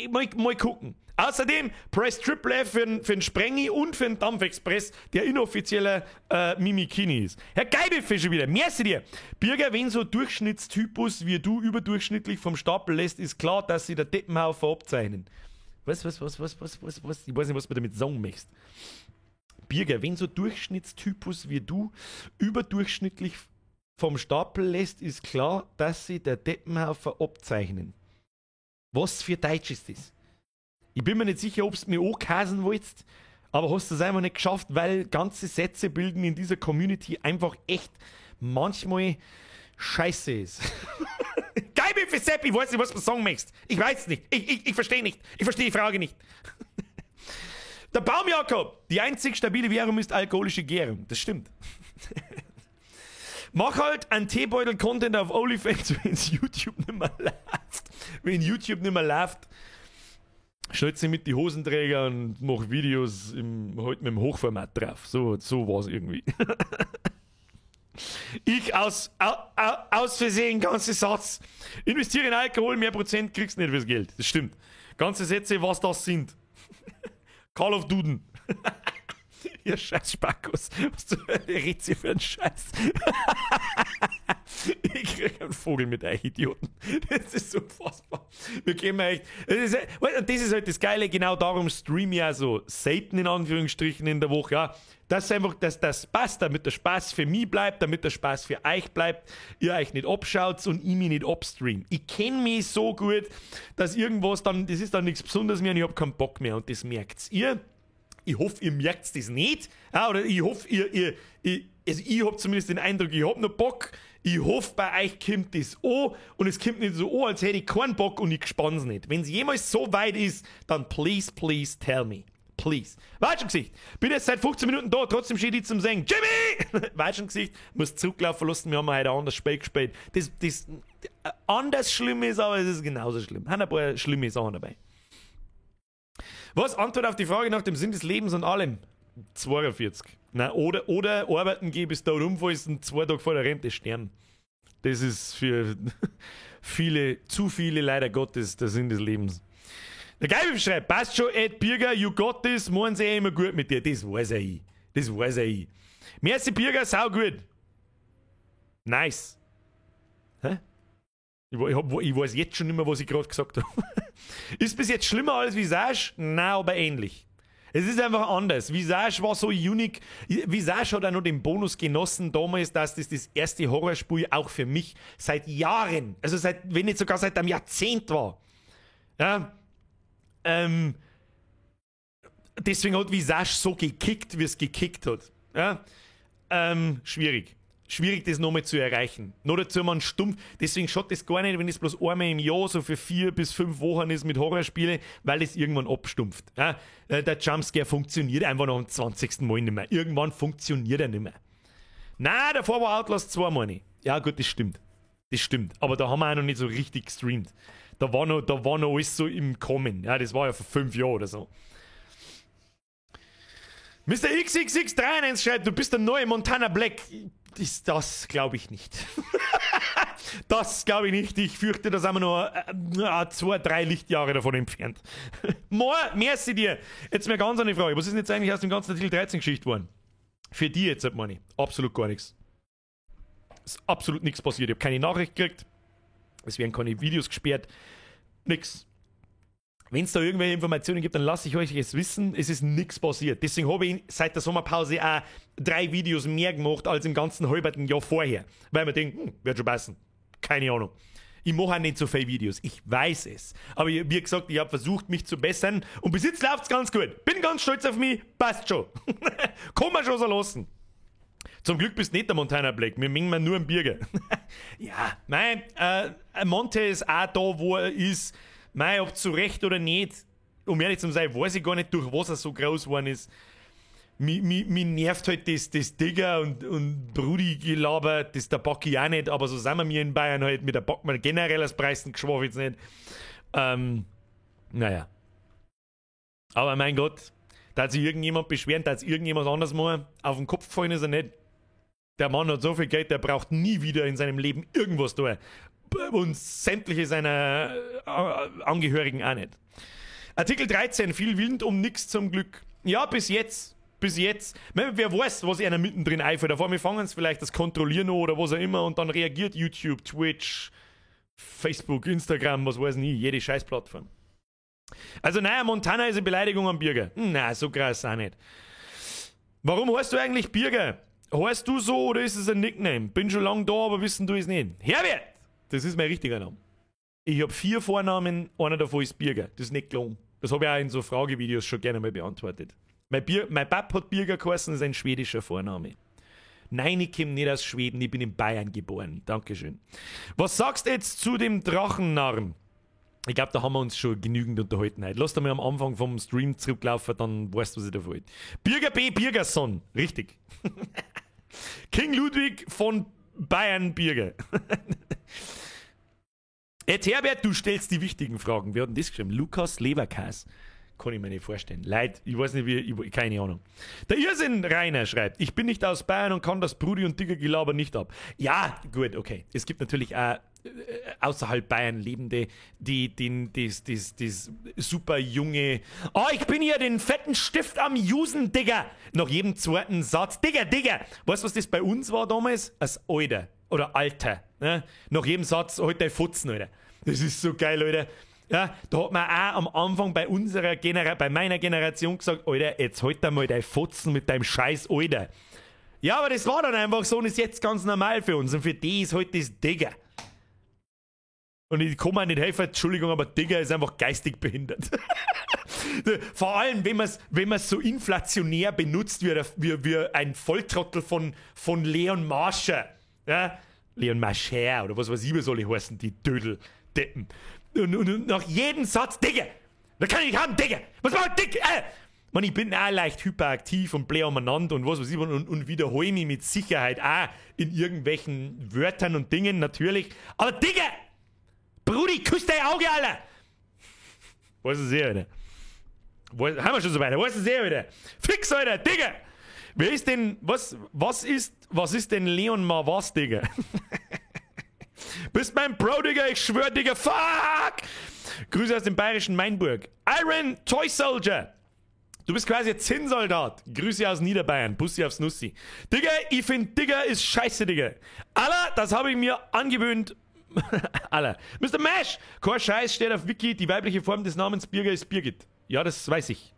Mal gucken. Außerdem Press Triple F für den Sprengi und für den Dampfexpress, der inoffizieller Mimikini ist. Herr Geibelfischer wieder, merci dir. Birger, wenn so Durchschnittstypus wie du überdurchschnittlich vom Stapel lässt, ist klar, dass sie der Deppenhaufen abzeichnen. Was? Ich weiß nicht, was du damit sagen möchtest. Birger, wenn so Durchschnittstypus wie du überdurchschnittlich vom Stapel lässt, ist klar, dass sie der Deppenhaufen abzeichnen. Was für Deutsch ist das? Ich bin mir nicht sicher, ob du mir ankasen wolltest, aber hast du es einfach nicht geschafft, weil ganze Sätze bilden in dieser Community einfach echt manchmal scheiße ist. Geil, für Sepp, ich weiß nicht, was du sagen möchtest. Ich weiß nicht. Ich verstehe nicht. Ich verstehe die Frage nicht. Der Baum Jakob, die einzig stabile Währung ist alkoholische Gärung. Das stimmt. Mach halt einen Teebeutel-Content auf OnlyFans, wenn YouTube nicht mehr läuft. Wenn YouTube nicht mehr läuft, schnallt sie mit die Hosenträger und mach Videos halt mit dem Hochformat drauf. So war's irgendwie. Ich aus Versehen, ganze Satz. Investiere in Alkohol, mehr Prozent kriegst du nicht fürs Geld. Das stimmt. Ganze Sätze, was das sind. Call of Duden. Ihr scheiß Spackos. Was zur Hölle redet ihr für einen Scheiß? Ich krieg einen Vogel mit euch Idioten. Das ist unfassbar. Wir gehen echt. Das ist halt das Geile, genau darum streame ich ja so selten in Anführungsstrichen in der Woche. Ja. Das ist einfach, dass das passt, damit der Spaß für mich bleibt, damit der Spaß für euch bleibt, ihr euch nicht abschaut und ich mich nicht abstream. Ich kenn mich so gut, dass irgendwas dann, das ist dann nichts Besonderes mehr und ich hab keinen Bock mehr und das merkt's ihr. Ich hoffe, ihr merkt das nicht. Ja, oder ich hoffe, also ich hab zumindest den Eindruck, ich hab noch Bock. Ich hoffe, bei euch kommt das an und es kommt nicht so an, als hätte ich keinen Bock und ich spann's nicht. Wenn es jemals so weit ist, dann please, please tell me. Please. Watschengesicht. Bin jetzt seit 15 Minuten da, trotzdem steht ich zum Singen. Jimmy! Watschengesicht, muss zurücklaufen lassen, wir haben heute ein anderes Spiel gespielt. Das anders schlimm ist, aber es ist genauso schlimm. Haben ein paar schlimme Sachen dabei. Was? Antwort auf die Frage nach dem Sinn des Lebens und allem? 42. Nein, oder arbeiten gehen, bis du da rumfällst und 2 Tage vor der Rente sterben. Das ist für viele, zu viele leider Gottes der Sinn des Lebens. Der Geil schreibt, passt schon, Ed Birger, you got this, meinen sie eh immer gut mit dir. Das weiß er ich. Das weiß er ich. Merci Birger, sau gut. Nice. Hä? Ich weiß jetzt schon nicht mehr, was ich gerade gesagt habe. Ist bis jetzt schlimmer als Visage? Nein, aber ähnlich. Es ist einfach anders. Visage war so unique. Visage hat auch noch den Bonus genossen damals, dass das das erste Horrorspiel auch für mich seit Jahren, also seit, wenn nicht sogar seit einem Jahrzehnt war. Ja, deswegen hat Visage so gekickt, wie es gekickt hat. Ja, schwierig. Schwierig, das nochmal zu erreichen. Nur dazu man stumpf. Deswegen schaut das gar nicht, wenn es bloß einmal im Jahr so für 4 bis 5 Wochen ist mit Horrorspielen, weil es irgendwann abstumpft. Ja, der Jumpscare funktioniert einfach noch am 20. Mal nicht mehr. Irgendwann funktioniert er nicht mehr. Na, davor war Outlast 2, meine ich. Ja, gut, das stimmt. Das stimmt. Aber da haben wir auch noch nicht so richtig gestreamt. Da war noch alles so im Kommen. Ja, das war ja vor 5 Jahren oder so. Mr. XXX31 schreibt, du bist der neue Montana Black. Das glaube ich nicht. Das glaube ich nicht. Ich fürchte, da sind wir noch 2, 3 Lichtjahre davon entfernt. More, merci dir. Jetzt mal ganz eine Frage. Was ist denn jetzt eigentlich aus dem ganzen Artikel 13 Geschichte geworden? Für die jetzt, meine ich. Absolut gar nichts. Ist absolut nichts passiert. Ich habe keine Nachricht gekriegt. Es werden keine Videos gesperrt. Nix. Wenn es da irgendwelche Informationen gibt, dann lasse ich euch es wissen. Es ist nichts passiert. Deswegen habe ich seit der Sommerpause auch 3 Videos mehr gemacht als im ganzen halben Jahr vorher. Weil man denkt, wird schon passen. Keine Ahnung. Ich mache auch nicht so viele Videos. Ich weiß es. Aber wie gesagt, ich habe versucht, mich zu bessern. Und bis jetzt läuft es ganz gut. Bin ganz stolz auf mich. Passt schon. Kann man schon so lassen. Zum Glück bist du nicht der Montana Black. Wir mengen nur einen Birger. Ja, nein, Monte ist auch da, wo er ist. Mei, ob zu Recht oder nicht, um ehrlich zu sein, weiß ich gar nicht, durch was er so groß geworden ist. Mich nervt halt das Digger und Brudi-Gelaber, das der Bock ich auch nicht, aber so sind wir mir in Bayern halt, mit der Bock man generell als Preisen geschwafelt jetzt nicht. Naja. Aber mein Gott, da hat sich irgendjemand beschweren, da hat sich irgendjemand anders mal auf den Kopf gefallen ist er nicht. Der Mann hat so viel Geld, der braucht nie wieder in seinem Leben irgendwas tun. Und sämtliche seiner Angehörigen auch nicht. Artikel 13, viel Wind um nichts zum Glück. Ja, bis jetzt. Bis jetzt. Wer weiß, was einer mittendrin einfällt. Auf einmal fangen sie vielleicht das Kontrollieren an oder was auch immer und dann reagiert YouTube, Twitch, Facebook, Instagram, was weiß ich nicht, jede Scheißplattform. Also naja, Montana ist eine Beleidigung am Birger. Na, so krass auch nicht. Warum heißt du eigentlich Birger? Heißt du so oder ist es ein Nickname? Bin schon lange da, aber wissen du es nicht. Herbert! Das ist mein richtiger Name. Ich habe 4 Vornamen, einer davon ist Birger. Das ist nicht gelogen. Das habe ich auch in so Fragevideos schon gerne mal beantwortet. Mein Pap hat Birger geheißen, das ist ein schwedischer Vorname. Nein, ich komme nicht aus Schweden, ich bin in Bayern geboren. Dankeschön. Was sagst du jetzt zu dem Drachennarren? Ich glaube, da haben wir uns schon genügend unterhalten heute. Lass da mal am Anfang vom Stream zurücklaufen, dann weißt du, was ich da wollte. Birger B. Birgerson. Richtig. King Ludwig von Bayern Birger. Ed Herbert, du stellst die wichtigen Fragen. Wir hatten das geschrieben. Lukas Leberkäs. Kann ich mir nicht vorstellen. Leid, ich weiß nicht, wie, keine Ahnung. Der Irrsinn Rainer schreibt, ich bin nicht aus Bayern und kann das Brudi- und Digger-Gelaber nicht ab. Ja, gut, okay. Es gibt natürlich auch außerhalb Bayern Lebende, die das super junge, oh, ich bin hier den fetten Stift am Usen, Digger. Nach jedem zweiten Satz, Digger, Digger. Weißt du, was das bei uns war damals? Das Alter. Oder Alter. Ne? Nach jedem Satz, halt dein Fotzen, Alter. Das ist so geil, Alter. Ja, da hat man auch am Anfang bei unserer bei meiner Generation gesagt, Alter, jetzt halt einmal dein Fotzen mit deinem scheiß Alter. Ja, aber das war dann einfach so und ist jetzt ganz normal für uns. Und für die ist halt das Digger. Und ich kann mir nicht helfen, Entschuldigung, aber Digger ist einfach geistig behindert. Vor allem, wenn man es so inflationär benutzt, wie ein Volltrottel von Leon Marscher. Ja? Leon Mascher oder was weiß ich, wie soll ich heißen, die Dödel-Deppen. Und nach jedem Satz, Digger! Da kann ich nicht haben, Digger! Was war Digger? Man, ich bin auch leicht hyperaktiv und blä umeinander und was weiß ich und wiederhole mich mit Sicherheit auch in irgendwelchen Wörtern und Dingen, natürlich. Aber Digger! Brudi, küss dein Auge, Alter! Wo ist es her, Alter? Haben wir schon so weiter? Wo ist es her, Alter? Fix, Alter, Digga! Wer ist denn, was ist denn Leon Ma was, Digga? Bist mein Bro, Digga, ich schwör, Digga, fuck! Grüße aus dem bayerischen Mainburg. Iron Toy Soldier! Du bist quasi ein Zinnsoldat. Grüße aus Niederbayern. Bussi aufs Nussi. Digga, ich find Digga ist scheiße, Digga. Alter, das habe ich mir angewöhnt. Alter. Mr. Mash! Kein Scheiß steht auf Wiki, die weibliche Form des Namens Birger ist Birgit. Ja, das weiß ich.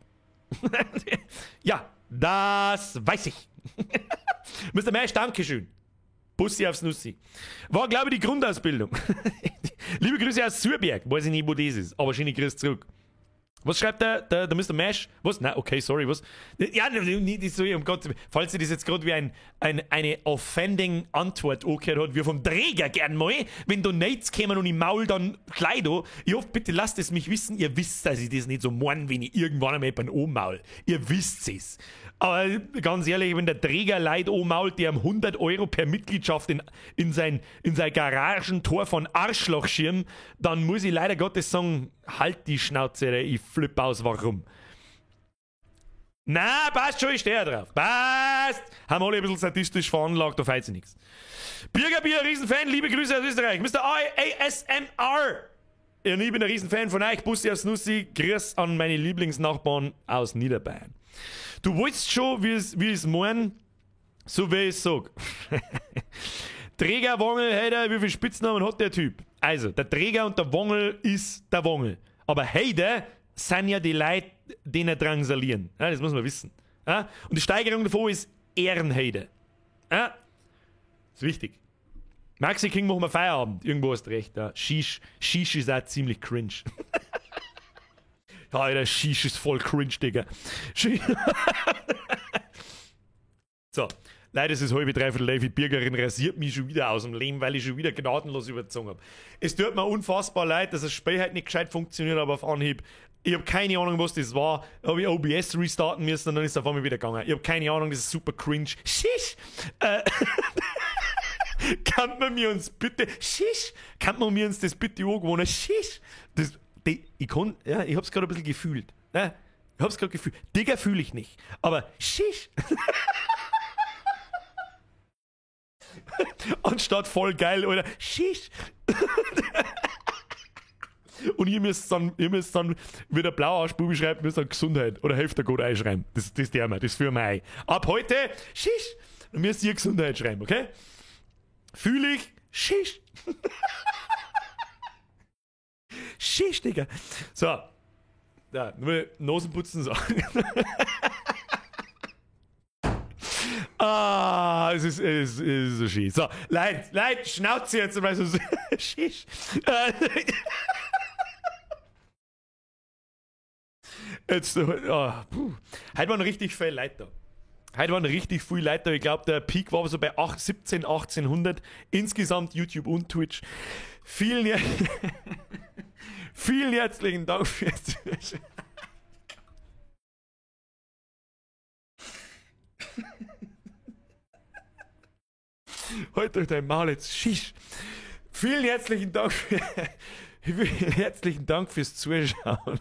Ja, das weiß ich. Mr. Mash, Dankeschön. Bussi aufs Nussi. War, glaube ich, die Grundausbildung. Liebe Grüße aus Surberg. Weiß ich nicht, wo das ist, aber schöne Grüße zurück. Was schreibt der Mr. Mash? Was? Nein, okay, sorry, was? Ja, nicht so, um Gott, falls ihr das jetzt gerade wie eine offending Antwort angehört hat, wie vom Träger gern mal, wenn Donates kämen und ich maul dann gleich da. Ich hoffe, bitte lasst es mich wissen, ihr wisst, dass ich das nicht so morgen, wenn ich irgendwann einmal jemanden anmaul. Ihr wisst es. Aber ganz ehrlich, wenn der Träger Leid anmault, der ihm 100 Euro per Mitgliedschaft in sein Garagentor von Arschlochschirm, dann muss ich leider Gottes sagen, halt die Schnauze, ich flipp aus, warum? Na, passt schon, ich stehe drauf. Passt! Haben alle ein bisschen statistisch veranlagt, da fällt sich nichts. Birgerbier, Riesenfan, liebe Grüße aus Österreich. Mr. ASMR. Ja, ich bin ein Riesenfan von euch. Bussi aufs Nussi. Grüß an meine Lieblingsnachbarn aus Niederbayern. Du weißt schon, wie es meinen, so wie ich es sag. Träger, Wangel, Heider, wie viele Spitznamen hat der Typ? Also, der Träger und der Wangel ist der Wangel. Aber Heider sind ja die Leute, die nicht drangsalieren. Ja, das muss man wissen. Ja? Und die Steigerung davon ist Ehrenheide. Ja? Das ist wichtig. Maxi King machen wir Feierabend. Irgendwo hast du recht. Ja. Shish ist auch ziemlich cringe. Ja, Alter, Shish ist voll cringe, Digga. So. Leider ist es 2:30, die Birgerin rasiert mich schon wieder aus dem Leben, weil ich schon wieder gnadenlos überzogen habe. Es tut mir unfassbar leid, dass das Spiel halt nicht gescheit funktioniert, aber auf Anhieb. Ich habe keine Ahnung, was das war. Da habe ich OBS restarten müssen und dann ist es auf einmal wieder gegangen. Ich habe keine Ahnung, das ist super cringe. Shish! Kann man mir uns bitte... Shish! Kann man mir uns das bitte angewohnen? Shish! Das, ich kann... Ja, ich hab's gerade ein bisschen gefühlt. Ja, ich hab's gerade gefühlt. Digga fühle ich nicht. Aber shish! Anstatt voll geil, oder? Shish! Und ihr müsst dann wie der Blauarschbubi schreibt, müsst dann Gesundheit oder helft der Gott einschreiben. Das der mir, das führen wir ein. Ab heute, shish! Dann müsst ihr Gesundheit schreiben, okay? Fühl ich, shish! Shish, Digga! So. Ja, nur Nasenputzen sagen. Ah, es ist so schön. So, Leid, Schnauze jetzt mal so. Shish. Jetzt, oh, puh. Heute waren richtig viele Leute da. Heute waren richtig viele Leute da. Ich glaube, der Peak war so bei 17, 1800. Insgesamt YouTube und Twitch. Vielen herzlichen Dank fürs Zuschauen. Halt durch dein Maul jetzt. Shish. Vielen herzlichen Dank fürs Zuschauen.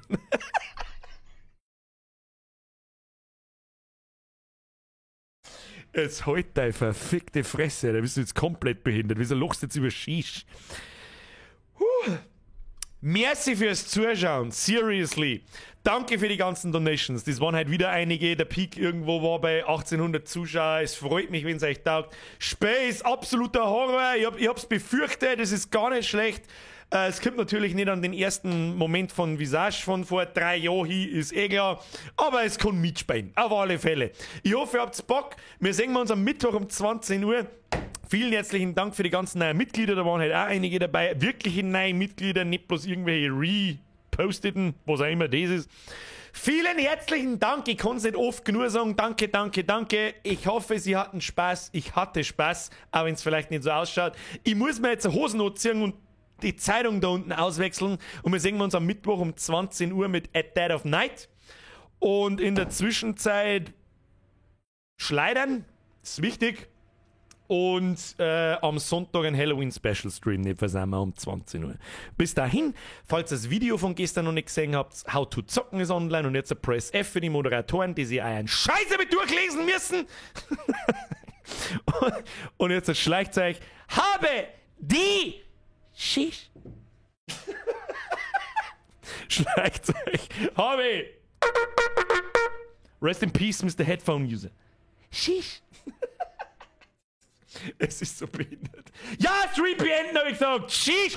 Jetzt halt deine verfickte Fresse, da bist du jetzt komplett behindert. Wieso lachst du jetzt über Shish? Huh. Merci fürs Zuschauen, seriously. Danke für die ganzen Donations. Das waren halt wieder einige. Der Peak irgendwo war bei 1800 Zuschauer. Es freut mich, wenn es euch taugt. Space, absoluter Horror. Ich hab's befürchtet. Es ist gar nicht schlecht. Es kommt natürlich nicht an den ersten Moment von Visage von vor 3 Jahren hin, ist eh klar. Aber es kann mitspielen. Auf alle Fälle. Ich hoffe, ihr habt Bock. Wir sehen uns am Mittwoch um 20 Uhr. Vielen herzlichen Dank für die ganzen neuen Mitglieder. Da waren halt auch einige dabei. Wirkliche neue Mitglieder, nicht bloß irgendwelche reposteten, was auch immer das ist. Vielen herzlichen Dank. Ich kann es nicht oft genug sagen. Danke, danke, danke. Ich hoffe, Sie hatten Spaß. Ich hatte Spaß, auch wenn es vielleicht nicht so ausschaut. Ich muss mir jetzt eine Hosen anziehen und die Zeitung da unten auswechseln. Und wir sehen uns am Mittwoch um 20 Uhr mit At Dead of Night. Und in der Zwischenzeit schleidern, ist wichtig. Und am Sonntag ein Halloween Special Stream, nicht versäumen, um 20 Uhr. Bis dahin, falls ihr das Video von gestern noch nicht gesehen habt, How to Zocken ist online und jetzt ein Press F für die Moderatoren, die sich euren Scheiße mit durchlesen müssen. Und jetzt schleicht euch. Habe die Shish. Schleicht euch. Habe. Rest in peace, Mr. Headphone User. Shish. Es ist so behindert. Ja, Stream beenden, hab ich gesagt. Sheesh.